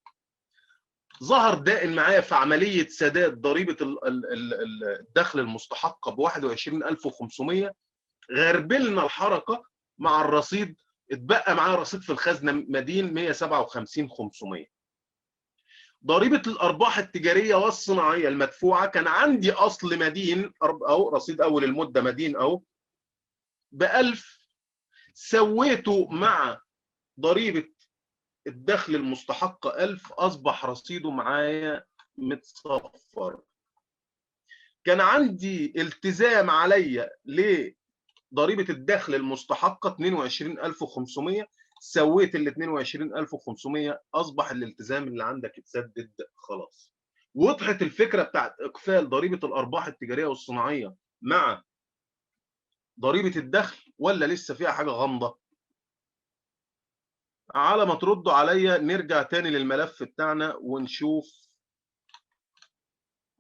ظهر دائن معايا في عملية سداد ضريبة الدخل المستحقه ب 21500. غربلنا الحركة مع الرصيد، اتبقى معايا رصيد في الخزنة مدين 157500. ضريبة الارباح التجارية والصناعيه المدفوعه كان عندي اصل مدين او رصيد اول المدة مدين اهو ب 1000، سويته مع ضريبة الدخل المستحقه 1000، اصبح رصيده معايا متصفر. كان عندي التزام عليا لضريبه الدخل المستحقه 22500، سويت ال 22500، اصبح الالتزام اللي عندك اتسدد خلاص. وضحت الفكرة بتاعت اقفال ضريبة الارباح التجارية والصناعيه مع ضريبة الدخل، ولا لسه فيها حاجة غامضة؟ على ما تردوا عليا نرجع تاني للملف بتاعنا ونشوف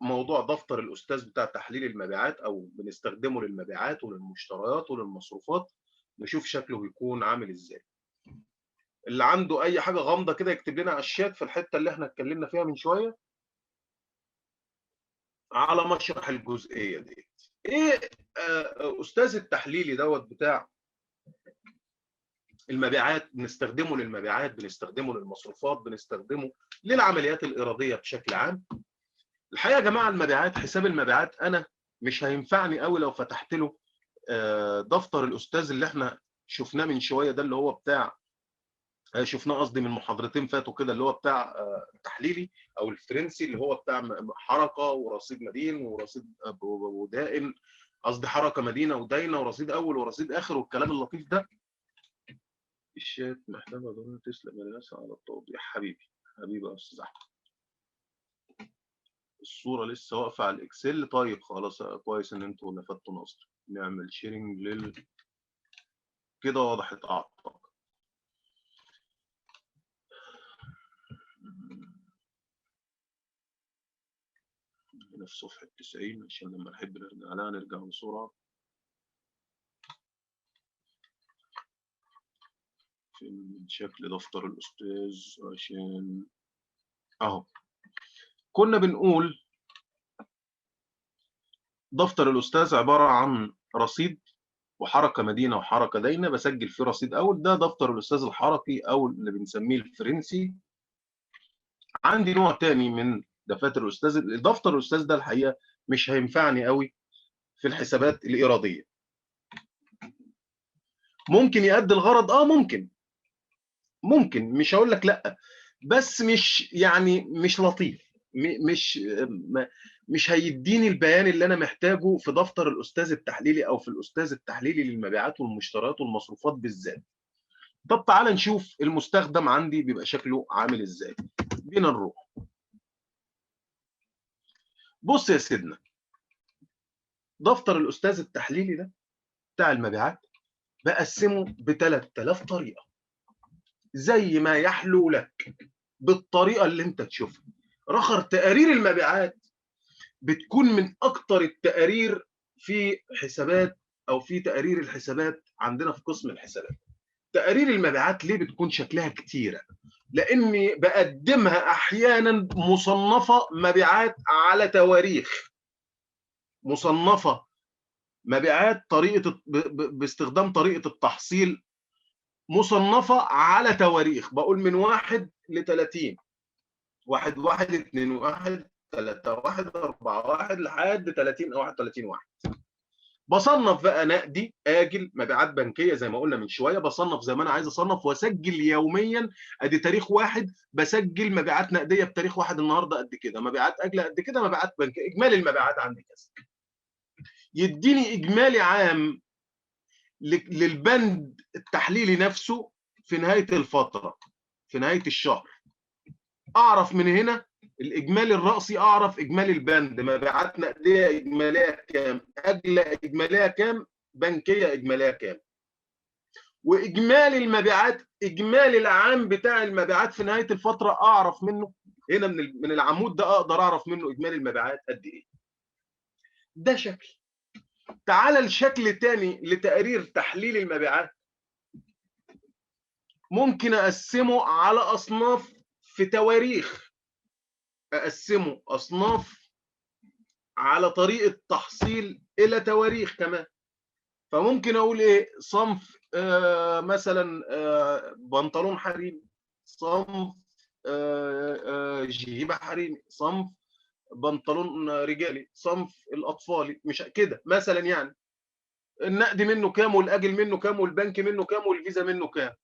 موضوع دفتر الاستاذ بتاع تحليل المبيعات، او بنستخدمه للمبيعات وللمشتريات وللمصروفات، نشوف شكله بيكون عامل ازاي. اللي عنده اي حاجة غامضة كده يكتب لنا على الشات في الحتة اللي احنا اتكلمنا فيها من شوية على مشرح الجزئية دي. ايه استاذ التحليلي دوت بتاع المبيعات؟ بنستخدمه للمبيعات، بنستخدمه للمصروفات، بنستخدمه للعمليات الإيرادية بشكل عام. الحقيقة يا جماعة المبيعات، حساب المبيعات أنا مش هينفعني قوي لو فتحت له دفتر الأستاذ اللي احنا شفناه من شوية ده، اللي هو بتاع شفناه قصدي من محاضرتين فاتوا كده، اللي هو بتاع التحليلي او الفرنسي، اللي هو بتاع حركة ورصيد مدين ورصيد ودائن، قصدي حركة مدينة وداينه ورصيد اول ورصيد اخر والكلام اللطيف ده. الشات محتاجه ضروري. تسلم يا ناس على التوضيح. حبيبي حبيبي يا استاذ احمد. الصورة لسه واقفة على ال Excel. طيب خلاص، كويس ان انتوا لفتوا نظري. نعمل sharing لل كده، وضحت اعتقد. هنا في صفحة 90 عشان لما نحب نرجع لها نرجع بسرعة. في شكل دفتر الأستاذ عشان أهو. كنا بنقول دفتر الأستاذ عبارة عن رصيد وحركة مدينة وحركة داينة، بسجل فيه رصيد أول. ده دفتر الأستاذ الحركي أو اللي بنسميه الفرنسي. عندي نوع تاني من دفاتر الأستاذ. دفتر الأستاذ ده الحقيقة مش هينفعني قوي في الحسابات الإيرادية. ممكن يؤدي الغرض، ممكن، مش هقول لك لا، بس مش يعني مش لطيف، مش هيديني البيان اللي انا محتاجه في دفتر الاستاذ التحليلي او في الاستاذ التحليلي للمبيعات والمشتريات والمصروفات بالذات. طب تعال نشوف المستخدم عندي بيبقى شكله عامل ازاي. بينا نروح. بص يا سيدنا، دفتر الاستاذ التحليلي ده بتاع المبيعات بقسمة ب 3000 طريقه زي ما يحلو لك، بالطريقة اللي انت تشوفها. رخر تقارير المبيعات بتكون من اكتر التقارير في حسابات او في تقارير الحسابات عندنا في قسم الحسابات. تقارير المبيعات ليه بتكون شكلها كتيرة؟ لاني بقدمها احيانا مصنفه مبيعات على تواريخ، مصنفه مبيعات طريقه باستخدام طريقه التحصيل، مصنفه على تواريخ. بقول من 1 ل 30، 1 1 2 1 3 1 4 1 لحد 30 او 31 1. بصنف بقى نقدي، آجل، مبيعات بنكيه زي ما قلنا من شوية. بصنف زي ما انا عايز اصنف واسجل يوميا. ادي تاريخ واحد، بسجل مبيعات نقدية بتاريخ واحد النهارده قد كده، مبيعات اجله قد كده، مبيعات بنكيه، اجمالي المبيعات عندي كذا. يديني اجمالي عام للبند التحليلي نفسه في نهاية الفترة، في نهاية الشهر. اعرف من هنا الاجمالي الرأسي، اعرف اجمالي البند، مبيعات نقدية اجمالية كام، اجله اجمالية كام، بنكيه اجمالية كام، واجمالي المبيعات، اجمالي العام بتاع المبيعات في نهاية الفترة اعرف منه هنا من العمود ده، اقدر اعرف منه اجمالي المبيعات قد ايه. ده شكل. تعال لشكل تاني لتقرير تحليل المبيعات. ممكن اقسمه على اصناف في تواريخ، اقسمه اصناف على طريقه تحصيل الى تواريخ كمان. فممكن اقول ايه، صنف مثلا بنطلون حريمي، صنف جيبه حريمي، صنف بنطلون رجالي، صنف الاطفالي، مش كده مثلا يعني. النقد منه كام، والاجل منه كام، والبنك منه كام، والفيزا منه كام،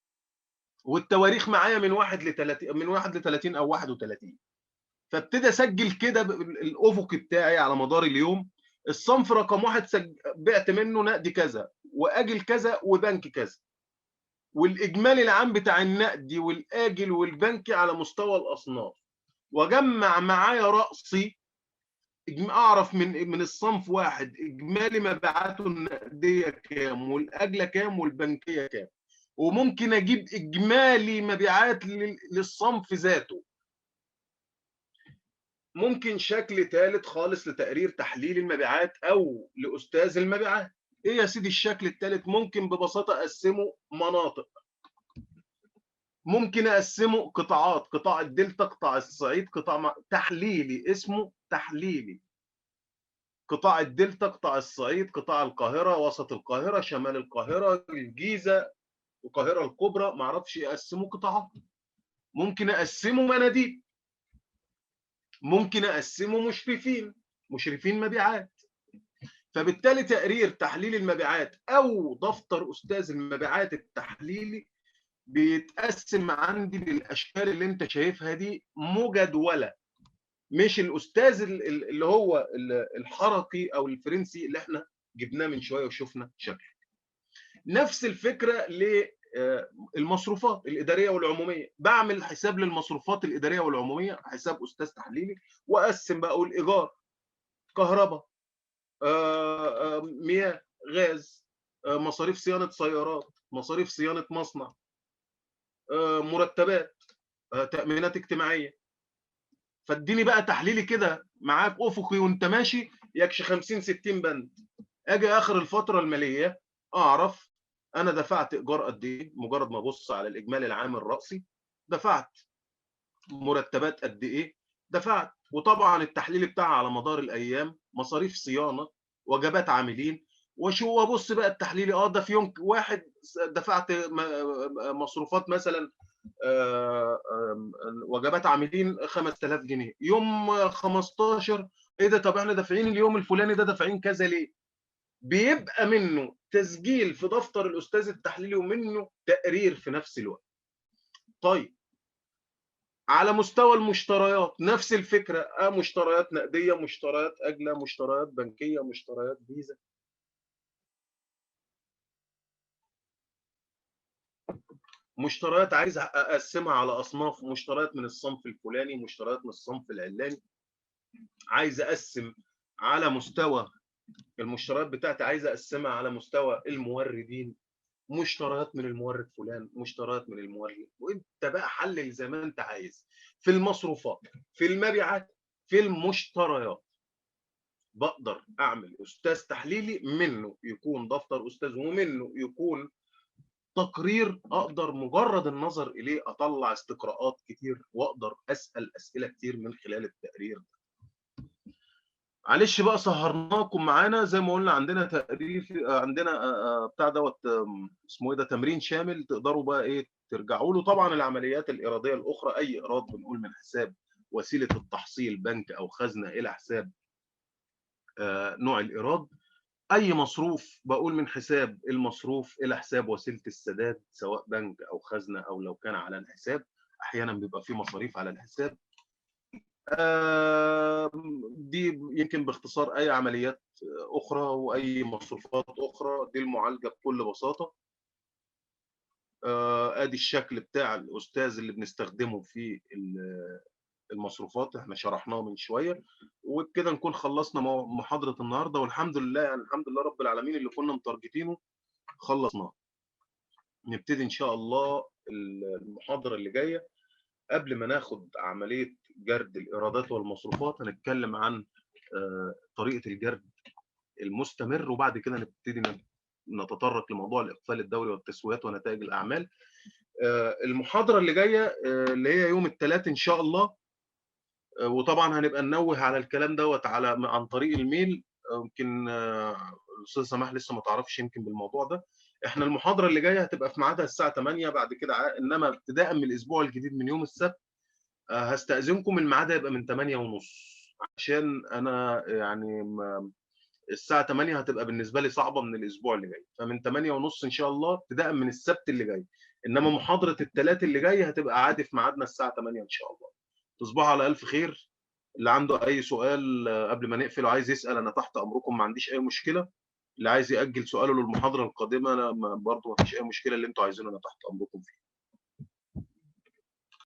والتواريخ معايا من 1 ل 30، من 1 ل 30 او 31. فابتدي اسجل كده الافق بتاعي على مدار اليوم. الصنف رقم 1 بعت منه نقد كذا، واجل كذا، وبنك كذا، والاجمالي العام بتاع النقد والاجل والبنك على مستوى الاصناف. واجمع معايا راسي، اعرف من الصنف واحد اجمالي مبيعاته النقدية كام، والاجله كام، والبنكيه كام. وممكن اجيب اجمالي مبيعات للصنف ذاته. ممكن شكل ثالث خالص لتقرير تحليل المبيعات او لاستاذ المبيعات. ايه يا سيدي الشكل الثالث؟ ممكن ببساطة اقسمه مناطق، ممكن اقسمه قطاعات، قطاع الدلتا، قطاع الصعيد، قطاع تحليلي اسمه تحليلي، قطاع الدلتا، قطاع الصعيد، قطاع القاهرة، وسط القاهرة، شمال القاهرة، الجيزة، القاهرة الكبرى، معرفش اقسمه قطاعات. ممكن اقسمه مناديب، ممكن اقسمه مشرفين، مشرفين مبيعات. فبالتالي تقرير تحليل المبيعات او دفتر استاذ المبيعات التحليلي بيتقسم عندي بالاشكال اللي انت شايفها دي مجدوله، مش الاستاذ اللي هو الحركي او الفرنسي اللي احنا جبناه من شوية وشفنا شكله. نفس الفكرة للمصروفات الادارية والعموميه، بعمل حساب للمصروفات الادارية والعموميه، حساب استاذ تحليلي، واقسم بقى اقول ايجار، كهرباء، مياه، غاز، مصاريف صيانة سيارات، مصاريف صيانة مصنع، مرتبات، تامينات اجتماعية. فاديني بقى تحليلي كده معاك افقي وانت ماشي، يكش 50 60 بند. اجي اخر الفترة المالية اعرف انا دفعت ايجار قد ايه، مجرد ما ابص على الاجمالي العام الراسي، دفعت مرتبات قد ايه، دفعت، وطبعا التحليل بتاعها على مدار الايام، مصاريف صيانة، وجبات عاملين، وشو، وابص بقى التحليلي، ده في يوم واحد دفعت مصروفات مثلا وجبات عاملين 5000 جنيه، يوم 15 ايه ده، طب احنا دافعين اليوم الفلاني ده دافعين كذا ليه؟ بيبقى منه تسجيل في دفتر الاستاذ التحليلي ومنه تقرير في نفس الوقت. طيب على مستوى المشتريات نفس الفكرة، مشتريات نقدية، مشتريات اجله، مشتريات بنكيه، مشتريات فيزا. مشتريات عايز اقسمها على اصناف، مشتريات من الصنف الفلاني، مشتريات من الصنف العلاني. عايز اقسم على مستوى المشتريات بتاعتي، عايز اقسمها على مستوى الموردين، مشتريات من المورد فلان، مشتريات من المورد، وانت بقى حلل زي ما انت عايز في المصروفات، في المبيعات، في المشتريات. بقدر اعمل استاذ تحليلي منه يكون دفتر استاذ ومنه يكون تقرير، اقدر مجرد النظر اليه اطلع استقراءات كتير واقدر اسال اسئلة كتير من خلال التقرير ده. معلش بقى سهرناكم معانا، زي ما قلنا عندنا تقرير، عندنا بتاع دوت اسمه ايه ده، تمرين شامل تقدروا بقى ايه ترجعوا له. طبعا العمليات الاراديه الاخرى، اي ايراد بنقول من حساب وسيلة التحصيل بنك او خزنه الى حساب نوع الايراد. اي مصروف بقول من حساب المصروف الى حساب وسيلة السداد سواء بنك او خزنه او لو كان على الحساب، احيانا بيبقى في مصاريف على الحساب. دي يمكن باختصار اي عمليات اخرى واي مصروفات اخرى، دي المعالجة بكل بساطة. ادي الشكل بتاع الاستاذ اللي بنستخدمه في المصروفات، احنا شرحناه من شوية. وبكده نكون خلصنا محاضرة النهارده، والحمد لله، يعني الحمد لله رب العالمين اللي كنا متارجتينه خلصناه. نبتدي ان شاء الله المحاضرة اللي جاية. قبل ما ناخد عملية جرد الايرادات والمصروفات هنتكلم عن طريقه الجرد المستمر، وبعد كده نبتدي نتطرق لموضوع الاقفال الدوري والتسويات ونتائج الاعمال. المحاضرة اللي جاية اللي هي يوم الثلاث ان شاء الله، وطبعا هنبقى ننوه على الكلام دوت على عن طريق ال mail، يمكن الاستاذ سماح لسه ما تعرفش يمكن بالموضوع ده. احنا المحاضرة اللي جاية هتبقى في ميعادها الساعة 8 بعد كده، انما ابتداء من الاسبوع الجديد من يوم السبت هستأذنكم الميعاد هيبقى من 8:30، عشان انا يعني الساعة 8 هتبقى بالنسبة لي صعبة من الاسبوع اللي جاي، فمن 8:30 ان شاء الله ابتداء من السبت اللي جاي. انما محاضرة الثلاث اللي جاي هتبقى عادي في ميعادنا الساعة 8 ان شاء الله. تصبحوا على الف خير. اللي عنده اي سؤال قبل ما نقفل وعايز يسال انا تحت امركم، ما عنديش اي مشكلة. اللي عايز ياجل سؤاله للمحاضره القادمة انا برضه ما فيش اي مشكلة، اللي انتوا عايزينه انا تحت امركم فيه.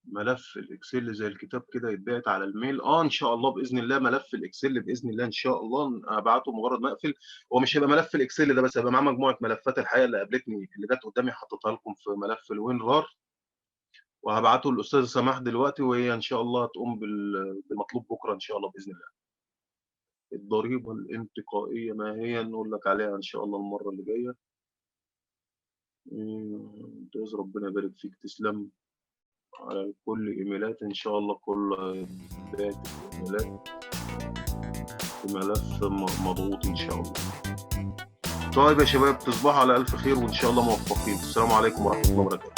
ملف ال Excel زي الكتاب كده يتبعت على ال mail؟ ان شاء الله باذن الله ملف ال Excel باذن الله ان شاء الله ابعته مجرد ما اقفل. هو مش هيبقى ملف ال Excel ده بس، هيبقى معاه مجموعة ملفات الحقيقة اللي قابلتني اللي جت قدامي حطيتها لكم في ملف ال WinRAR، وهبعته للاستاذه سماح دلوقتي، وهي ان شاء الله تقوم بالمطلوب بكره ان شاء الله باذن الله. الضريبة الانتقائيه ما هي نقول لك عليها ان شاء الله المرة اللي جاية. ممتاز، ربنا يبارك فيك، تسلم على كل ايميلات ان شاء الله، كل هيتبعت ايميلات في ملف مضغوط ان شاء الله. طيب يا شباب، تصبحوا على الف خير وان شاء الله موفقين. السلام عليكم ورحمة الله وبركاته.